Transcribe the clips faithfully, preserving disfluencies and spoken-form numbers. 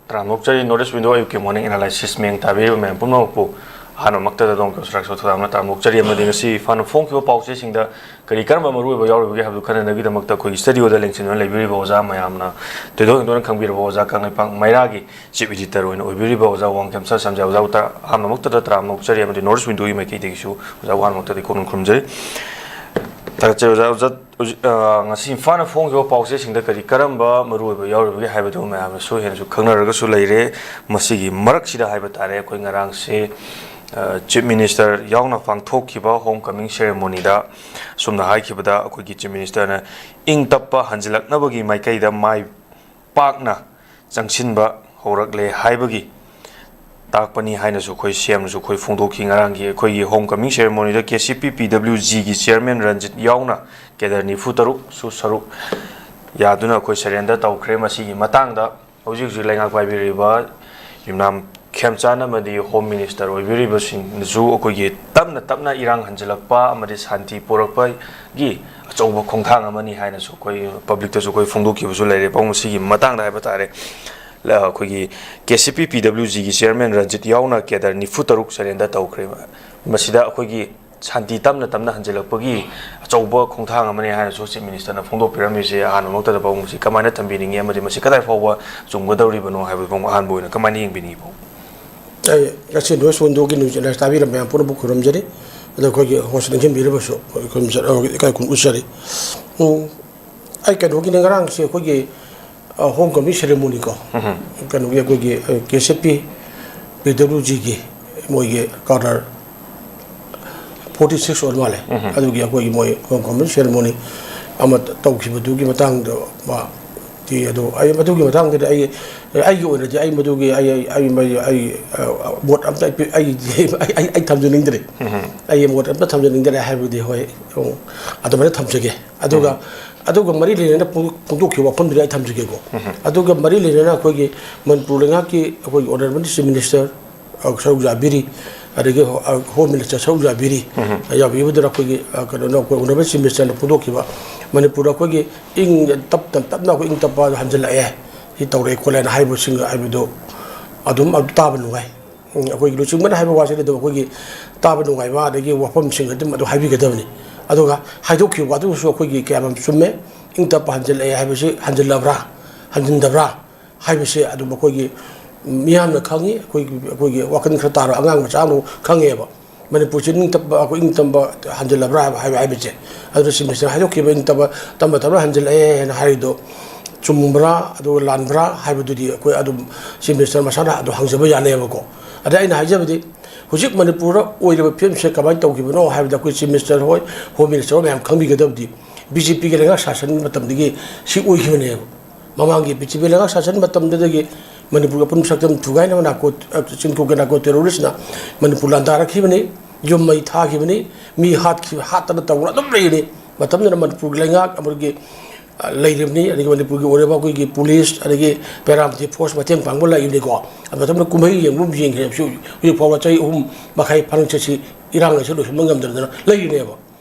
ꯇꯔꯥꯝꯅ ꯑꯣꯛꯆꯔꯤ꯫ North East Window ꯑꯌꯨꯛꯀꯤ morning analysis ꯃꯤꯠꯌꯦꯡ ꯇꯥꯕꯤꯔꯤꯕ ꯃꯌꯥꯝ ꯄꯨꯝꯅꯃꯛꯄꯨ ꯑꯍꯥꯟꯕꯃꯛꯇꯗ ꯑꯗꯣꯝꯒꯤ ꯁꯔꯥꯛꯁꯨ ꯊꯧꯗꯥꯝꯅ ꯇꯔꯥꯝꯅ ꯑꯣꯛꯆꯔꯤ꯫ ꯑꯃꯗꯤ ꯉꯁꯤ ꯏꯝꯐꯥꯜꯅ ꯐꯣꯡꯈꯤꯕ ꯄꯥꯎꯆꯦꯁꯤꯡꯗ ꯀꯔꯤ ꯀꯔꯝꯕ ꯃꯔꯨꯑꯣꯏꯕ ꯌꯥꯎꯔꯤꯕꯒꯦ ꯍꯥꯏꯕꯗꯨ ꯈꯟꯅꯅꯕꯒꯤꯗꯃꯛꯇ ꯑꯩꯈꯣꯏꯒꯤ studioꯗ ꯂꯦꯡꯁꯤꯟꯗꯨꯅ ꯂꯩꯕꯤꯔꯤꯕ ꯑꯣꯖꯥ ꯃꯌꯥꯝꯅ ꯊꯣꯏꯗꯣꯛ ꯍꯦꯟꯗꯣꯛꯅ ꯈꯪꯕꯤꯔꯕ ꯑꯣꯖꯥ ꯀꯪꯂꯩꯄꯥꯛ ꯃꯩꯔꯥꯒꯤ chief editor ꯑꯣꯏꯅ ꯑꯣꯏꯕꯤꯔꯤꯕ ꯑꯣꯖꯥ ꯋꯥꯡꯈꯦꯝꯆꯥ ꯁꯝꯖꯥꯏ꯫ ꯑꯣꯖꯥꯕꯨ ꯇ-, ꯑꯍꯥꯟꯕꯃꯛꯇꯗ ꯇꯔꯥꯝꯅ ꯑꯣꯛꯆꯔꯤ ꯑꯃꯗꯤ North East Windowꯒꯤ ꯃꯥꯏꯀꯩꯗꯒꯤꯁꯨ ꯑꯣꯖꯥꯕꯨ ꯑꯍꯥꯟꯕꯃꯛꯇꯗ ꯀꯣꯛꯅ ꯈꯨꯔꯨꯝꯖꯔꯤ꯫ ꯊꯥꯒꯠꯆꯔꯤ ꯑꯣꯖꯥ꯫ ꯑꯣꯖꯥ, ꯍꯧꯖꯤꯛ, ꯑ, ꯉꯁꯤ ꯏꯝꯐꯥꯜꯅ ꯐꯣꯡꯈꯤꯕ ꯄꯥꯎꯆꯦꯁꯤꯡꯗ ꯀꯔꯤ ꯀꯔꯝꯕ ꯃꯔꯨꯑꯣꯏꯕ ꯌꯥꯎꯔꯤꯕꯒꯦ ꯍꯥꯏꯕꯗꯨ ꯃꯌꯥꯝꯅꯁꯨ ꯍꯦꯟꯅꯁꯨ ꯈꯪꯅꯔꯒꯁꯨ ꯂꯩꯔꯦ꯫ ꯃꯁꯤꯒꯤ ꯃꯔꯛꯁꯤꯗ ꯍꯥꯏꯕ ꯇꯥꯔꯦ, ꯑꯩꯈꯣꯏ ꯉꯔꯥꯡꯁꯦ, ꯑ, chief minister ꯌꯥꯎꯅ ꯄꯥꯡꯊꯣꯛꯈꯤꯕ home coming ceremonyꯗ ꯑꯁꯨꯝꯅ ꯍꯥꯏꯈꯤꯕꯗ, ꯑꯩꯈꯣꯏꯒꯤ chief ministerꯅ ꯏꯪ ꯇꯞꯄ ꯍꯟꯖꯤꯜꯂꯛꯅꯕꯒꯤ ꯃꯥꯏꯀꯩꯗ ꯃꯥꯏ ꯄꯥꯛꯅ ꯆꯪꯁꯤꯟꯕ ꯍꯧꯔꯛꯂꯦ ꯍꯥꯏꯕꯒꯤ ꯇꯥꯛꯄꯅꯤ ꯍꯥꯏꯅꯁꯨ ꯑꯩꯈꯣꯏ CMꯅꯁꯨ ꯑꯩꯈꯣꯏ ꯐꯣꯡꯗꯣꯛꯈꯤ꯫ ꯉꯔꯥꯡꯒꯤ ꯑꯩꯈꯣꯏꯒꯤ home coming ceremonyꯗ KCP PWGꯒꯤ chairman Ranjit ꯌꯥꯎꯅ cadre ꯅꯤꯐꯨ ꯇꯔꯨꯛꯁꯨ ꯁꯔꯨꯛ ꯌꯥꯗꯨꯅ ꯑꯩꯈꯣꯏ surrender ꯇꯧꯈ꯭ꯔꯦ꯫ ꯃꯁꯤꯒꯤ ꯃꯇꯥꯡꯗ ꯍꯧꯖꯤꯛ ꯍꯧꯖꯤꯛ ꯂꯩꯉꯥꯛ ꯄꯥꯏꯕꯤꯔꯤꯕ ꯌꯨꯝꯅꯥꯝ ꯈꯦꯝꯆꯥꯟ ꯑꯃꯗꯤ home minister ꯑꯣꯏꯕꯤꯔꯤꯕꯁꯤꯡꯅꯁꯨ ꯑꯩꯈꯣꯏꯒꯤ ꯇꯞꯅ ꯇꯞꯅ ꯏꯔꯥꯡ ꯍꯟꯖꯤꯜꯂꯛꯄ ꯑꯃꯗꯤ ꯁꯥꯟꯇꯤ ꯄꯨꯔꯛꯄꯒꯤ ꯑꯆꯧꯕ ꯈꯣꯡꯊꯥꯡ ꯑꯃꯅꯤ ꯍꯥꯏꯅꯁꯨ ꯑꯩꯈꯣꯏ publicꯇꯁꯨ ꯑꯩꯈꯣꯏ ꯐꯣꯡꯗꯣꯛꯈꯤꯕꯁꯨ ꯂꯩꯔꯦ꯫ ꯄꯥꯎ ꯃꯁꯤꯒꯤ ꯃꯇꯥꯡꯗ ꯍꯥꯏꯕ ꯇꯥꯔꯦ, ꯑꯩꯈꯣꯏꯒꯤ KCP PWGꯒꯤ chairman ꯔꯟꯖꯤꯠ ꯌꯥꯎꯅ cadre ꯅꯤꯐꯨ ꯇꯔꯨꯛ surrender ꯇꯧꯈ꯭ꯔꯦ꯫ ꯃꯁꯤꯗ ꯑꯩꯈꯣꯏꯒꯤ ꯁꯥꯟꯇꯤ ꯇꯞꯅ ꯇꯞꯅ ꯍꯟꯖꯤꯜꯂꯛꯄꯒꯤ ꯑꯆꯧꯕ ꯈꯣꯡꯊꯥꯡ ꯑꯃꯅꯤ ꯍꯥꯏꯅꯁꯨ chief ministerꯅ ꯐꯣꯡꯗꯣꯛꯄꯤꯔꯝꯃꯤꯁꯦ꯫ ꯑꯍꯥꯟꯕꯃꯛꯇꯗ ꯄꯥꯎ ꯃꯁꯤ ꯀꯃꯥꯏꯅ ꯊꯝꯕꯤꯅꯤꯡꯉꯤ ꯑꯃꯗꯤ ꯃꯁꯤ ꯀꯗꯥꯏ ꯐꯥꯎꯕ ꯆꯨꯝꯒꯗꯧꯔꯤꯕꯅꯣ ꯍꯥꯏꯕ ꯄꯥꯎ ꯑꯍꯥꯟꯕ ꯑꯣꯏꯅ ꯀꯃꯥꯏꯅ ꯌꯦꯡꯕꯤꯅꯤꯡꯉꯤ ꯄꯥꯎ? ꯑꯩ ꯉꯁꯤ North East Windowꯒꯤ news analyst ꯇꯥꯕꯤꯔꯝꯕ ꯃꯌꯥꯝ ꯄꯨꯝꯅꯃꯛꯄꯨ ꯈꯨꯔꯨꯝꯖꯔꯤ꯫ ꯑꯗꯣ ꯑꯩꯈꯣꯏꯒꯤ host ꯅꯤꯡꯁꯤꯡꯕꯤꯔꯕꯁꯨ ꯑꯩꯈꯣꯏ ꯈꯨꯔꯨꯝꯖ-, ꯏꯀꯥꯏ ꯈꯨꯝꯅ ꯎꯠꯆꯔꯤ꯫ ꯎꯝ, ꯑꯩ ꯀꯩꯅꯣꯒꯤꯅꯦ, ꯉꯔꯥꯡꯁꯦ ꯑꯩꯈꯣꯏꯒꯤ, ꯑ, home coming ceremony ꯀꯣ, ꯎꯝ꯫ ꯀꯩꯅꯣꯒꯤ ꯑꯩꯈꯣꯏꯒꯤ, ꯑ, KCP PWGꯒꯤ ꯃꯣꯏꯒꯤ cadre forty six ꯑꯣꯏꯔ ꯃꯥꯜꯂꯦ꯫ ꯎꯝ꯫ ꯑꯗꯨꯒꯤ ꯑꯩꯈꯣꯏꯒꯤ ꯃꯣꯏ home coming ceremony ꯑꯃ ꯇꯧꯈꯤꯕꯗꯨꯒꯤ ꯃꯇꯥꯡꯗ ꯃꯥ ꯇꯤ ꯑꯗꯣ ꯑꯩ ꯃꯗꯨꯒꯤ ꯃꯇꯥꯡꯗꯗꯤ ꯑꯩ, ꯑꯩꯒꯤ ꯑꯣꯏꯅꯗꯤ ꯑꯩ ꯃꯗꯨꯒꯤ ꯑꯩ, ꯑꯩ, ꯑꯩ, ꯑꯩ, ꯑ, ꯃꯣꯠ ꯑꯝꯇ ꯑꯩ, ꯑꯩ, ꯑꯩ, ꯑꯩ, ꯑꯩ ꯊꯝꯖꯅꯤꯡꯗ꯭ꯔꯦ꯫ ꯎꯝ꯫ ꯑꯩ ꯃꯣꯠ ꯑꯝꯇ ꯊꯝꯖꯅꯤꯡꯗ꯭ꯔꯦ ꯍꯥꯏꯕꯗꯤ ꯍꯣꯏ, ꯑꯗꯨꯃꯥꯏꯅ ꯊꯝꯖꯒꯦ꯫ ꯑꯗꯨꯒ, ꯎꯝ꯫ ꯑꯗꯨꯒ ꯃꯔꯤ ꯂꯩꯅꯅ ꯐꯣꯡ-, ꯐꯣꯡꯗꯣꯛꯈꯤꯕ ꯋꯥꯐꯝꯗꯨꯗꯤ ꯑꯩ ꯊꯝꯖꯒꯦꯀꯣ꯫ ꯎꯝ꯫ ꯑꯗꯨꯒ ꯃꯔꯤ ꯂꯩꯅꯅ ꯑꯩꯈꯣꯏꯒꯤ ꯃꯅꯤꯄꯨꯔ ꯂꯩꯉꯥꯛꯀꯤ ꯑꯩꯈꯣꯏꯒꯤ honourable chief minister, ꯑ, ꯁꯔꯨꯛ ꯌꯥꯕꯤꯔꯤ, ꯑꯗꯒꯤ ꯍꯣ-, ꯑ, home minister ꯁꯔꯨꯛ ꯌꯥꯕꯤꯔꯤ꯫ ꯎꯝ꯫ ꯌꯥꯕꯤꯕꯗꯨꯅ ꯑꯩꯈꯣꯏꯒꯤ, ꯑ, ꯀꯩꯅꯣꯅ ꯑꯩꯈꯣꯏ honourable chief ministerꯅ ꯐꯣꯡꯗꯣꯛꯈꯤꯕ ꯃꯅꯤꯄꯨꯔꯗ ꯑꯩꯈꯣꯏꯒꯤ ꯏꯪ ꯇꯞ-, ꯇꯞ-, ꯇꯞꯅ ꯑꯩꯈꯣꯏ ꯏꯪ ꯇꯞꯄ ꯍꯟꯖꯤꯜꯂꯛꯑꯦ꯫ ꯁꯤ ꯇꯧꯔꯛꯑꯦ ꯈꯣꯠꯂꯦꯅ ꯍꯥꯏꯕꯁꯤꯡ ꯍꯥꯏꯕꯗꯨ ꯑꯗꯨꯝ ꯑꯗꯨ ꯇꯥꯕ ꯅꯨꯡꯉꯥꯏ꯫ ꯎꯝ, ꯑꯩꯈꯣꯏꯒꯤ ꯂꯨꯆꯤꯡꯕꯅ ꯍꯥꯏꯕ ꯋꯥꯁꯤꯗꯤ ꯑꯗꯨꯝ ꯑꯩꯈꯣꯏꯒꯤ ꯇꯥꯕ ꯅꯨꯡꯉꯥꯏꯕ ꯑꯗꯒꯤ ꯋꯥꯐꯝꯁꯤꯡ ꯑꯗꯨꯝ ꯑꯗꯨ ꯍꯥꯏꯕꯤꯒꯗꯕꯅꯤ꯫ ꯑꯗꯨꯒ ꯍꯥꯏꯗꯣꯛꯈꯤꯕ ꯋꯥꯗꯨꯁꯨ ꯑꯩꯈꯣꯏꯒꯤ ꯀꯌꯥꯝ ꯌꯥꯝ ꯆꯨꯝꯃꯦ꯫ ꯏꯪ ꯇꯞꯄ ꯍꯟꯖꯤꯜꯂꯛꯑꯦ ꯍꯥꯏꯕꯁꯤ ꯍꯟꯖꯤꯜꯂꯕ꯭ꯔꯥ, ꯍꯟꯖꯤꯟꯗꯕ꯭ꯔꯥ ꯍꯥꯏꯕꯁꯤ ꯑꯗꯨꯝ ꯑꯩꯈꯣꯏꯒꯤ ꯃꯤꯌꯥꯝꯅ ꯈꯪꯉꯤ꯫ ꯑꯩꯈꯣꯏꯒꯤ, ꯑꯩꯈꯣꯏꯒꯤ ꯋꯥꯈꯜ ꯈꯔ ꯇꯥꯔꯕ ꯑꯉꯥꯡ ꯃꯆꯥ ꯑꯃ ꯈꯪꯉꯦꯕ꯫ ꯃꯅꯤꯄꯨꯔꯁꯤ ꯅꯤꯡꯇꯝꯕ, ꯑꯩꯈꯣꯏ ꯏꯪꯇꯝꯕ ꯍꯟꯖꯤꯜꯂꯕ꯭ꯔꯥ ꯍꯥꯏꯕ, ꯍꯥꯏꯕ, ꯍꯥꯏꯕꯁꯦ꯫ ꯑꯗꯨꯅ ꯆꯤꯐ ꯃꯤꯅꯤꯁꯇꯔ ꯍꯥꯏꯗꯣꯛꯈꯤꯕ ꯏꯪꯇꯝꯕ, ꯇꯝꯕ ꯇꯝꯅ ꯍꯟꯖꯤꯜꯂꯛꯑꯦ ꯍꯥꯏꯅ ꯍꯥꯏꯔꯤꯗꯣ ꯆꯨꯝꯕ꯭ꯔꯥ, ꯑꯗꯨꯒ ꯂꯥꯟꯕ꯭ꯔꯥ ꯍꯥꯏꯕꯗꯨꯗꯤ ꯑꯩꯈꯣꯏ ꯑꯗꯨꯝ ꯆꯤꯐ ꯃꯤꯅꯤꯁꯇꯔ ꯃꯁꯥꯅ ꯑꯗꯨꯝ ꯍꯪꯖꯕ ꯌꯥꯅꯦꯕꯀꯣ꯫ ꯑꯗ ꯑꯩꯅ ꯍꯥꯏꯖꯕꯗꯤ ꯍꯧꯖꯤꯛ ꯃꯅꯤꯄꯨꯔꯗ ꯑꯣꯏꯔꯤꯕ ꯐꯤꯕꯝꯁꯦ ꯀꯃꯥꯏꯅ ꯇꯧꯈꯤꯕꯅꯣ ꯍꯥꯏꯕꯗ ꯑꯩꯈꯣꯏ ꯆꯤꯐ ꯃꯤꯅꯤꯁꯇꯔ ꯍꯣꯏ, ꯍꯣꯝ ꯃꯤꯅꯤꯁꯇꯔ ꯍꯣꯏ ꯃꯌꯥꯝ ꯈꯪꯕꯤꯒꯗꯕꯗꯤ ꯕꯤ ꯖꯦ ꯄꯤꯒꯤ ꯂꯩꯉꯥꯛ ꯁꯥꯁꯟ ꯃꯇꯝꯗꯒꯤ ꯁꯤ ꯑꯣꯏꯈꯤꯕꯅꯦꯕ꯫ ꯃꯃꯥꯡꯒꯤ ꯕꯤ ꯖꯦ ꯄꯤ ꯂꯩꯉꯥꯛ ꯁꯥꯁꯟ ꯃꯇꯝꯗꯨꯗꯒꯤ ꯃꯅꯤꯄꯨꯔꯒꯤ ꯑꯄꯨꯟꯕ ꯁꯛꯇꯝ ꯊꯨꯒꯥꯏꯅꯕ ꯅꯥꯔꯀꯣ-, ꯑ, ꯆꯤꯡꯀꯨꯞꯀꯤ ꯅꯥꯔꯀꯣ ꯇꯦꯔꯣꯔꯤꯁꯅ ꯃꯅꯤꯄꯨꯔ ꯂꯥꯟꯗꯥꯔꯛꯈꯤꯕꯅꯤ, ꯌꯨꯝ ꯃꯩ ꯊꯥꯈꯤꯕꯅꯤ, ꯃꯤ ꯍꯥꯠꯈꯤꯕ, ꯍꯥꯠꯇꯅ ꯇꯧꯗꯅ ꯑꯗꯨꯝ ꯂꯩꯔꯤꯅꯤ꯫ ꯃꯇꯝꯗꯨꯗ ꯃꯅꯤꯄꯨꯔꯒꯤ ꯂꯩꯉꯥꯛ ꯑꯃꯒꯤ, ꯑ, ꯂꯩꯔꯤꯕꯅꯤ, ꯑꯗꯒꯤ ꯃꯅꯤꯄꯨꯔꯒꯤ ꯑꯣꯏꯔꯤꯕ ꯑꯩꯈꯣꯏꯒꯤ ꯄꯨꯂꯤꯁ, ꯑꯗꯒꯤ ꯄꯦꯔꯥꯃꯤꯂꯤꯇꯔꯤ ꯐꯣꯔꯁ ꯃꯇꯦꯡ ꯄꯥꯡꯕ ꯂꯥꯛꯏꯕꯅꯤꯀꯣ꯫ ꯑꯗꯨ ꯃꯇꯝꯗ ꯀꯨꯝꯍꯩ ꯌꯦꯡꯕ ꯑꯃ ꯌꯦꯡꯈ꯭ꯔꯦ꯫ ꯍꯧꯖꯤꯛ, ꯍꯧꯖꯤꯛ ꯐꯥꯎꯕ ꯆꯍꯤ ꯑꯍꯨꯝ ꯃꯈꯥꯏ ꯐꯥꯅ ꯆꯠꯁꯤ ꯏꯔꯥꯡ ꯑꯁꯤ ꯂꯣꯏꯁꯤꯟꯕ ꯉꯝꯗꯗꯅ ꯂꯩꯔꯤꯅꯦꯕ꯫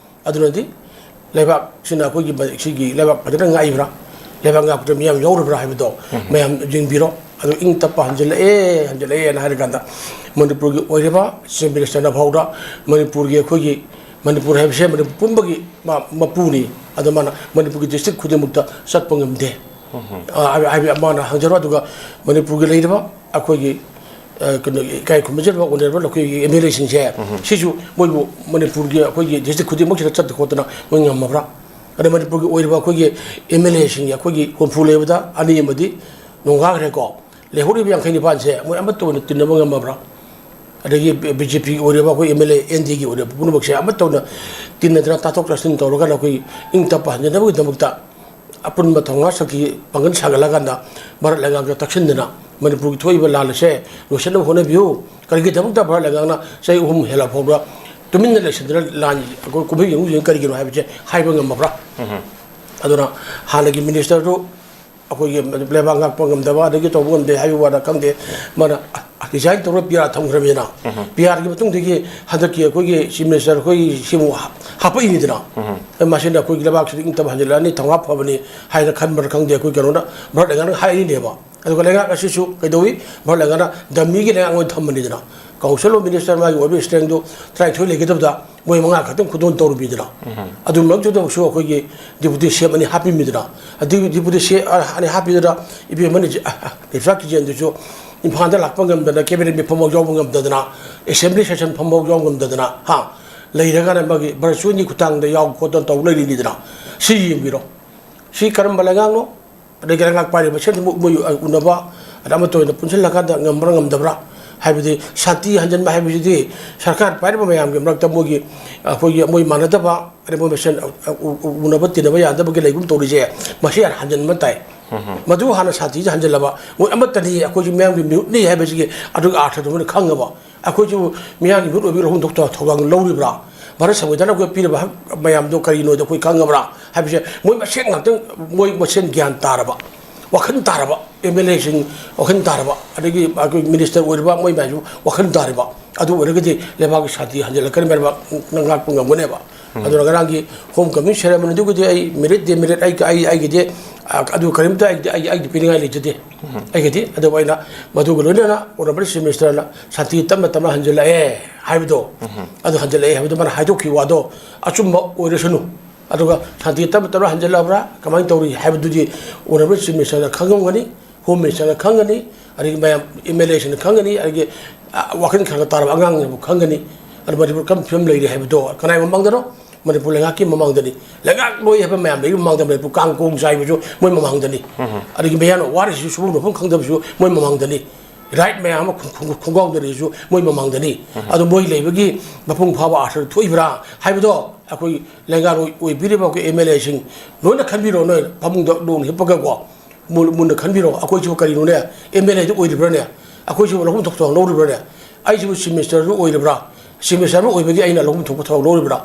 ꯑꯗꯨꯅꯗꯤ ꯂꯩꯕꯥꯛꯁꯤꯅ ꯑꯩꯈꯣꯏꯒꯤ ꯃ-, ꯁꯤꯒꯤ ꯂꯩꯕꯥꯛ ꯐꯖꯅ ꯉꯥꯛꯏꯕ꯭ꯔꯥ, ꯂꯩꯕꯥꯛ ꯉꯥꯛꯄꯗ ꯃꯤꯌꯥꯝ ꯌꯥꯎꯔꯤꯕ꯭ꯔꯥ ꯍꯥꯏꯕꯗꯣ ꯃꯌꯥꯝ ꯌꯦꯡꯕꯤꯔꯣ꯫ ꯑꯗꯨ ꯏꯪ ꯇꯞꯄ ꯍꯟꯖꯤꯜꯂꯛꯑꯦ, ꯍꯟꯖꯤꯜꯂꯛꯑꯦꯅ ꯍꯥꯏꯔꯀꯥꯟꯗ ꯃꯅꯤꯄꯨꯔꯒꯤ ꯑꯣꯏꯔꯤꯕ ꯆꯤꯐ ꯃꯤꯅꯤꯁꯇꯔꯅ ꯐꯥꯎꯗ ꯃꯅꯤꯄꯨꯔꯒꯤ, ꯑꯩꯈꯣꯏꯒꯤ ꯃꯅꯤꯄꯨꯔ ꯍꯥꯏꯕꯁꯦ ꯃꯅꯤꯄꯨꯔ ꯄꯨꯝꯕꯒꯤ ꯃ-, ꯃꯄꯨꯅꯤ꯫ ꯑꯗꯣ ꯃꯥꯅ ꯃꯅꯤꯄꯨꯔꯒꯤ ꯗꯤꯁꯇ꯭ꯔꯤꯛ ꯈꯨꯗꯤꯡꯃꯛꯇ ꯆꯠꯄ ꯉꯝꯗꯦ꯫ ꯑ, ꯍꯥꯏꯕ, ꯍꯥꯏꯕ ꯃꯥꯅ ꯍꯪꯖꯔꯣ꯫ ꯑꯗꯨꯒ ꯃꯅꯤꯄꯨꯔꯒꯤ ꯂꯩꯔꯤꯕ ꯑꯩꯈꯣꯏꯒꯤ, ꯑ, ꯀꯩꯅꯣꯒꯤ ꯏꯀꯥꯏ ꯈꯨꯝꯅꯖꯔꯤꯕ ꯑꯣꯅꯔꯦꯕꯜ ꯑꯩꯈꯣꯏꯒꯤ ꯑꯦꯝ ꯑꯦꯜ ꯑꯦꯁꯤꯡꯁꯦ, ꯁꯤꯁꯨ ꯃꯣꯏꯕꯨ ꯃꯅꯤꯄꯨꯔꯒꯤ ꯑꯩꯈꯣꯏꯒꯤ ꯗꯤꯁꯇ꯭ꯔꯤꯛ ꯈꯨꯗꯤꯡꯃꯛꯁꯤꯗ ꯆꯠꯇ ꯈꯣꯠꯇꯅ ꯃꯣꯏ ꯉꯝꯃꯕ꯭ꯔꯥ? ꯑꯗ ꯃꯅꯤꯄꯨꯔꯒꯤ ꯑꯣꯏꯔꯤꯕ ꯑꯩꯈꯣꯏꯒꯤ ꯑꯦꯝ ꯑꯦꯜ ꯑꯦꯁꯤꯡꯒꯤ ꯑꯩꯈꯣꯏꯒꯤ ꯍꯨꯝꯐꯨ ꯂꯩꯕꯗ ꯑꯅꯤ ꯑꯃꯗꯤ ꯅꯣꯡꯒꯥꯈ꯭ꯔꯦꯀꯣ꯫ ꯂꯩꯍꯧꯔꯤꯕ ꯌꯥꯡꯈꯩ ꯅꯤꯄꯥꯟꯁꯦ ꯃꯣꯏ ꯑꯃꯠꯇ ꯑꯣꯏꯅ ꯇꯤꯟꯅꯕ ꯉꯝꯃꯕ꯭ꯔꯥ? ꯑꯗꯒꯤ ꯕꯤ ꯖꯦ ꯄꯤꯒꯤ ꯑꯣꯏꯔꯤꯕ ꯑꯩꯈꯣꯏ ꯑꯦꯝ ꯑꯦꯜ ꯑꯦ, ꯑꯦꯟ ꯗꯤꯒꯤ ꯑꯣꯏꯔꯤꯕ ꯄꯨꯝꯅꯃꯛꯁꯦ ꯑꯃꯠꯇ ꯑꯣꯏꯅ ꯇꯤꯟꯅꯗꯅ ꯇꯥꯊꯣꯛ ꯇꯥꯁꯤꯟ ꯇꯧꯔꯒ ꯑꯩꯈꯣꯏ ꯏꯪ ꯇꯞꯄ ꯍꯟꯖꯅꯕꯒꯤꯗꯃꯛꯇ ꯑꯄꯨꯟꯕ ꯊꯧꯅꯥ ꯁꯛꯇꯤ ꯄꯥꯡꯒꯜ ꯁꯥꯒꯠꯂꯀꯥꯟꯗ ꯚꯥꯔꯠ ꯂꯩꯉꯥꯛꯇ ꯇꯛꯁꯤꯟꯗꯅ ꯃꯅꯤꯄꯨꯔꯒꯤ ꯊꯣꯛꯏꯕ ꯂꯥꯟ ꯑꯁꯦ ꯂꯣꯏꯁꯤꯟꯅꯕ ꯍꯣꯠꯅꯕꯤꯌꯨ꯫ ꯀꯔꯤꯒꯤꯗꯃꯛꯇ ꯚꯥꯔꯠ ꯂꯩꯉꯥꯛꯅ ꯆꯍꯤ ꯑꯍꯨꯝ ꯍꯦꯜꯂ ꯐꯥꯎꯕ ꯇꯨꯃꯤꯟꯅ ꯂꯩꯁꯤꯟꯗꯨꯅ ꯂꯥꯟ ꯑꯩꯈꯣꯏ ꯀꯨꯝꯍꯩ ꯌꯦꯡꯉꯨ ꯀꯔꯤꯒꯤꯅꯣ ꯍꯥꯏꯕꯁꯦ ꯍꯥꯏꯕ ꯉꯝꯃꯕ꯭ꯔꯥ? ꯑꯗꯨꯅ ꯍꯥꯟꯅꯒꯤ ꯃꯤꯅꯤꯁꯇꯔꯗꯨ ꯑꯩꯈꯣꯏꯒꯤ ꯂꯩꯕꯥꯛ ꯉꯥꯛꯄ ꯉꯝꯗꯕ ꯑꯗꯒꯤ ꯇꯧꯕ ꯉꯝꯗꯦ ꯍꯥꯏꯕ ꯋꯥꯗ ꯈꯪꯗꯦ꯫ ꯃꯥꯅ ꯑ-, ꯑ-, ꯔꯤꯖꯥꯏꯟ ꯇꯧꯔꯒ ꯄꯤ ꯑꯥꯔ ꯊꯝꯈ꯭ꯔꯕꯅꯤꯅ, ꯄꯤ ꯑꯥꯔꯒꯤ ꯃꯇꯨꯡꯗꯒꯤ ꯍꯟꯗꯛꯀꯤ ꯑꯩꯈꯣꯏꯒꯤ ꯆꯤꯐ ꯃꯤꯅꯤꯁꯇꯔ ꯑꯩꯈꯣꯏꯒꯤ ꯁꯤꯃꯨꯛ ꯍꯥ-, ꯍꯥꯞꯄꯛꯏꯅꯤꯗꯅ꯫ ꯑꯦ, ꯃꯁꯤꯅ ꯑꯩꯈꯣꯏꯒꯤ ꯂꯩꯕꯥꯛꯁꯤꯗ ꯏꯪ ꯇꯞ ꯍꯟꯖꯤꯜꯂꯛꯑꯅꯤ, ꯊꯧꯅꯥ ꯐꯕꯅꯤ ꯍꯥꯏꯅ ꯈꯟꯕ꯭ꯔꯥ ꯈꯪꯗꯦ, ꯑꯩꯈꯣꯏ ꯀꯩꯅꯣꯅ, ꯚꯥꯔꯠ ꯂꯩꯉꯥꯛꯅ ꯍꯥꯏꯔꯤꯅꯦꯕ꯫ ꯑꯗꯨꯒ ꯂꯩꯉꯥꯛ ꯑꯁꯤꯁꯨ ꯀꯩꯗꯧꯏ? ꯚꯥꯔꯠ ꯂꯩꯉꯥꯛꯅ ꯗꯃꯤꯒꯤ ꯂꯩꯉꯥꯛ ꯑꯣꯏꯅ ꯊꯝꯕꯅꯤꯗꯅ꯫ ꯀꯥꯎꯟꯁꯤꯜ ꯑꯣꯐ ꯃꯤꯅꯤꯁꯇꯔ ꯃꯥꯒꯤ ꯑꯣꯏꯕ ꯏꯁꯇ꯭ꯔꯦꯡꯗꯨ ꯇꯔꯥꯅꯤꯊꯣꯏ ꯂꯩꯒꯗꯕꯗ ꯃꯣꯏ ꯃꯉꯥ ꯈꯛꯇꯪ ꯈꯨꯗꯣꯜ ꯇꯧꯔꯨꯕꯤꯗꯅ꯫ ꯑꯗꯨ ꯃꯔꯛꯇꯨꯗꯁꯨ ꯑꯩꯈꯣꯏꯒꯤ ꯗꯤꯄꯨꯇꯤ ꯁꯤ ꯑꯦꯝ ꯑꯅꯤ ꯍꯥꯞꯄꯤꯃꯤꯗꯅ꯫ ꯑꯗꯨ ꯗꯤꯄꯨꯇꯤ ꯁꯤ ꯑꯦꯝ ꯑꯅꯤ ꯍꯥꯞꯄꯤꯗꯨꯗ ꯏꯕꯦꯝꯃ ꯅꯤꯔꯖ-, ꯑ, ꯑ, ꯅꯤꯔꯖꯥ ꯀꯤꯖꯦꯟꯗꯨꯁꯨ ꯏꯝꯐꯥꯜꯗ ꯂꯥꯛꯄ ꯉꯝꯗꯅ, ꯀꯦꯕꯤꯅꯦꯠ ꯃꯤꯐꯝꯐꯥꯎ ꯌꯥꯎꯕ ꯉꯝꯗꯗꯅ, ꯑꯦꯁꯦꯝꯕ꯭ꯂꯤ ꯁꯦꯁꯟ ꯐꯝꯐꯥꯎ ꯌꯥꯎꯕ ꯉꯝꯗꯗꯅ, ꯍꯥ, ꯂꯩꯔꯒꯅ ꯃꯥꯒꯤ ꯚꯔꯆꯨꯋꯦꯜꯒꯤ ꯈꯨꯠꯊꯥꯡꯗ ꯌꯥꯎ ꯈꯣꯠꯇꯅ ꯇꯧ ꯂꯩꯔꯤꯅꯤꯗꯅ꯫ ꯁꯤ ꯌꯦꯡꯕꯤꯔꯣ꯫ ꯁꯤ ꯀꯔꯝꯕ ꯂꯩꯉꯥꯛꯅꯣ? ꯑꯗꯒꯤ ꯂꯩꯉꯥꯛ ꯄꯥꯏꯔꯤꯕ ꯃꯁꯦꯟ ꯃꯣꯏ, ꯃꯣꯏ, ꯑ, ꯎꯅꯕ, ꯑꯗ ꯑꯃꯠꯇ ꯑꯣꯏꯅ ꯄꯨꯟꯁꯤꯜꯂꯀꯥꯟꯗ ꯉꯝꯕ꯭ꯔꯥ ꯉꯝꯗꯕ꯭ꯔꯥ ꯍꯥꯏꯕꯗꯤ, ꯁꯥꯟꯇꯤ ꯍꯟꯖꯤꯟꯕ ꯍꯥꯏꯕꯁꯤꯗꯤ ꯁꯔꯀꯥꯔ ꯄꯥꯏꯔꯤꯕ ꯃꯌꯥꯝꯒꯤ ꯃꯔꯛꯇ ꯃꯣꯏꯒꯤ, ꯑꯩꯈꯣꯏꯒꯤ ꯃꯣꯏ ꯃꯥꯟꯅꯗꯕ, ꯑꯗꯩ ꯃꯣꯏ ꯃꯁꯦꯟ, ꯑ, ꯎ-, ꯎ-, ꯎꯅꯕ ꯇꯤꯟꯅꯕ ꯌꯥꯗꯕꯒꯤ ꯂꯩꯒꯨꯝ ꯇꯧꯔꯤꯁꯦ, ꯃꯁꯤ ꯍꯥꯟꯅ ꯍꯟꯖꯤꯟꯕ ꯇꯥꯏ꯫ ꯃꯗꯨ ꯍꯥꯟꯅ ꯁꯥꯟꯇꯤꯁꯦ ꯍꯟꯖꯤꯜꯂꯕ, ꯃꯣꯏ ꯑꯃꯠꯇꯅꯤ, ꯑꯩꯈꯣꯏꯁꯨ ꯃꯤꯌꯥꯝꯒꯤ ꯃꯤꯍꯨꯠꯅꯤ ꯍꯥꯏꯕꯁꯤꯒꯤ ꯑꯗꯨꯒꯤ ꯑꯥꯔꯊꯗꯨ ꯃꯣꯏꯅ ꯈꯪꯉꯕ꯫ ꯑꯩꯈꯣꯏꯁꯨ ꯃꯤꯌꯥꯝꯒꯤ ꯃꯤꯍꯨꯠ ꯑꯣꯏꯕꯒꯤ ꯂꯧꯐꯝ ꯊꯣꯛꯇ ꯊꯧꯗꯥꯡ ꯂꯧꯔꯤꯕ꯭ꯔꯥ? ꯚꯥꯔꯠ ꯁꯪꯕꯤꯙꯥꯟꯅ ꯑꯩꯈꯣꯏ ꯄꯤꯔꯤꯕ ꯍꯛ ꯃꯌꯥꯝꯗꯣ ꯀꯔꯤꯅꯣꯗꯣ ꯑꯩꯈꯣꯏ ꯈꯪꯉꯕ꯭ꯔꯥ ꯍꯥꯏꯕꯁꯦ ꯃꯣꯏ ꯃꯁꯦꯟ ꯉꯥꯛꯇꯪ, ꯃꯣꯏ ꯃꯁꯦꯟ ꯒ꯭ꯌꯥꯟ ꯇꯥꯔꯕ, ꯋꯥꯈꯜ ꯇꯥꯔꯕ, ꯑꯦꯝ ꯑꯦꯜ ꯑꯦꯁꯤꯡ ꯋꯥꯈꯜ ꯇꯥꯔꯕ, ꯑꯗꯒꯤ ꯑꯩꯈꯣꯏ ꯃꯤꯅꯤꯁꯇꯔ ꯑꯣꯏꯔꯤꯕ ꯃꯣꯏ ꯃꯌꯥꯝꯁꯨ ꯋꯥꯈꯜ ꯇꯥꯔꯕ, ꯑꯗꯨ ꯑꯣꯏꯔꯒꯗꯤ ꯂꯩꯕꯥꯛꯀꯤ ꯁꯥꯟꯇꯤ ꯍꯟꯖꯤꯜꯂꯛꯀꯅꯤ, ꯂꯩꯕꯥꯛ ꯉꯥꯛꯄ ꯉꯝꯒꯅꯦꯕ꯫ ꯑꯗꯨꯅ ꯉꯔꯥꯡꯒꯤ ꯍꯣꯝ ꯀꯃꯤꯡ ꯁꯦꯔꯦꯃꯣꯅꯤꯗꯨꯒꯤꯗꯤ ꯑꯩ ꯃꯦꯔꯤꯠ ꯗꯦꯃꯦꯔꯤꯠ ꯑꯩ, ꯑꯩ, ꯑꯩꯒꯤꯗꯤ, ꯑ, ꯑꯗꯨ ꯀꯔꯤꯝꯇ ꯑꯩꯒꯤꯗꯤ, ꯑꯩ, ꯑꯩꯒꯤꯗꯤ ꯄꯤꯅꯤꯡꯉꯥꯏ ꯂꯩꯖꯗꯦ꯫ ꯑꯩꯒꯤꯗꯤ, ꯑꯗꯨꯕꯨ ꯑꯩꯅ ꯃꯗꯨꯒ ꯂꯣꯏꯅꯅ ꯑꯣꯅꯔꯦꯕꯜ ꯆꯤꯐ ꯃꯤꯅꯤꯁꯇꯔꯅ ꯁꯥꯟꯇꯤ ꯇꯞꯅ ꯇꯞꯅ ꯍꯟꯖꯤꯜꯂꯛꯑꯦ ꯍꯥꯏꯕꯗꯣ, ꯑꯗꯨ ꯍꯟꯖꯤꯜꯂꯛꯑꯦ ꯍꯥꯏꯕꯗꯣ ꯃꯥꯅ ꯍꯥꯏꯗꯣꯛꯈꯤꯕ ꯋꯥꯗꯣ ꯑꯆꯨꯝꯕ ꯑꯣꯏꯔꯁꯅꯨ꯫ ꯑꯗꯨꯒ ꯁꯥꯟꯇꯤ ꯇꯞꯅ ꯇꯞꯅ ꯍꯟꯖꯤꯜꯂꯛꯑꯕ꯭ꯔꯥ, ꯀꯃꯥꯏꯅ ꯇꯧꯔꯤ ꯍꯥꯏꯕꯗꯨꯗꯤ ꯑꯣꯅꯔꯦꯕꯜ ꯆꯤꯐ ꯃꯤꯅꯤꯁꯇꯔꯅ ꯈꯪꯉꯝꯒꯅꯤ, ꯍꯣꯝ ꯃꯤꯅꯤꯁꯇꯔꯅ ꯈꯪꯒꯅꯤ, ꯑꯗꯒꯤ ꯃꯌꯥꯝ ꯑꯦꯝ ꯑꯦꯜ ꯑꯦꯁꯤꯡꯅ ꯈꯪꯒꯅꯤ, ꯑꯗꯒꯤ, ꯑ, ꯋꯥꯈꯜ ꯈꯔ ꯈꯔ ꯇꯥꯔꯕ ꯑꯉꯥꯡꯅꯕꯨ ꯈꯪꯒꯅꯤ꯫ ꯑꯗꯨ ꯃꯅꯤꯄꯨꯔ ꯀꯔꯝꯕ ꯐꯤꯕꯝ ꯂꯩꯔꯤ ꯍꯥꯏꯕꯗꯣ ꯀꯅꯥꯏ ꯃꯃꯥꯡꯗꯅꯣ? ꯃꯅꯤꯄꯨꯔ ꯂꯩꯉꯥꯛꯀꯤ ꯃꯃꯥꯡꯗꯅꯤ꯫ ꯂꯩꯉꯥꯛ ꯂꯣꯏ ꯍꯥꯏꯕ ꯃꯌꯥꯝ ꯂꯩꯔꯤꯕ ꯃꯃꯥꯡꯗ, ꯃꯅꯤꯄꯨꯔ ꯀꯥꯡ ꯀꯣꯡ ꯆꯥꯏꯕꯁꯨ ꯃꯣꯏ ꯃꯃꯥꯡꯗꯅꯤ꯫ ꯑꯗꯒꯤ ꯃꯌꯥꯝꯅ ꯋꯥꯔꯤꯁꯤꯁꯨ ꯁꯨꯐꯝ ꯅꯣꯐꯝ ꯈꯪꯗꯕꯁꯨ ꯃꯣꯏ ꯃꯃꯥꯡꯗꯅꯤ꯫ ꯔꯥꯏꯠ ꯃꯌꯥꯝ ꯑꯃ ꯈꯣꯡ-, ꯈꯣꯡ-, ꯈꯣꯡꯒꯥꯎꯅꯔꯤꯁꯨ ꯃꯣꯏ ꯃꯃꯥꯡꯗꯅꯤ꯫ ꯑꯗꯣ ꯃꯣꯏ ꯂꯩꯕꯒꯤ ꯃꯄꯨꯡ ꯐꯥꯕ ꯑꯥꯔꯊ ꯊꯣꯛꯏꯕ꯭ꯔꯥ ꯍꯥꯏꯕꯗꯣ ꯑꯩꯈꯣꯏ ꯂꯩꯉꯥꯛꯂꯣꯏ ꯑꯣꯏꯕꯤꯔꯤꯕ ꯑꯩꯈꯣꯏ ꯑꯦꯝ ꯑꯦꯜ ꯑꯦꯁꯤꯡ ꯂꯣꯏꯅ ꯈꯟꯕꯤꯔꯣ꯫ ꯅꯣꯏ ꯐꯃꯨꯡꯗ ꯂꯣꯡ ꯍꯤꯞꯄꯒꯀꯣ, ꯃꯨ-, ꯃꯨꯟꯅ ꯈꯟꯕꯤꯔꯣ꯫ ꯑꯩꯈꯣꯏꯁꯤꯕꯨ ꯀꯔꯤꯅꯣꯅꯦ? M L ꯑꯦꯗꯨ ꯑꯣꯏꯔꯤꯕ꯭ꯔꯥꯅꯦ? ꯑꯩꯈꯣꯏꯁꯤꯕꯨ ꯂꯧꯐꯝ ꯊꯣꯛꯄ ꯊꯧꯗꯥꯡ ꯂꯧꯔꯤꯕ꯭ꯔꯥꯅꯦ? ꯑꯩꯁꯤꯕꯨ ꯆꯤꯐ ꯃꯤꯅꯤꯁꯇꯔꯗꯨ ꯑꯣꯏꯔꯤꯕ꯭ꯔꯥ? ꯆꯤꯐ ꯃꯤꯅꯤꯁꯇꯔ ꯑꯃ ꯑꯣꯏꯕꯒꯤ ꯑꯩꯅ ꯂꯧꯐꯝ ꯊꯣꯛꯄ ꯊꯧꯗꯥꯡ ꯂꯧꯔꯤꯕ꯭ꯔꯥ?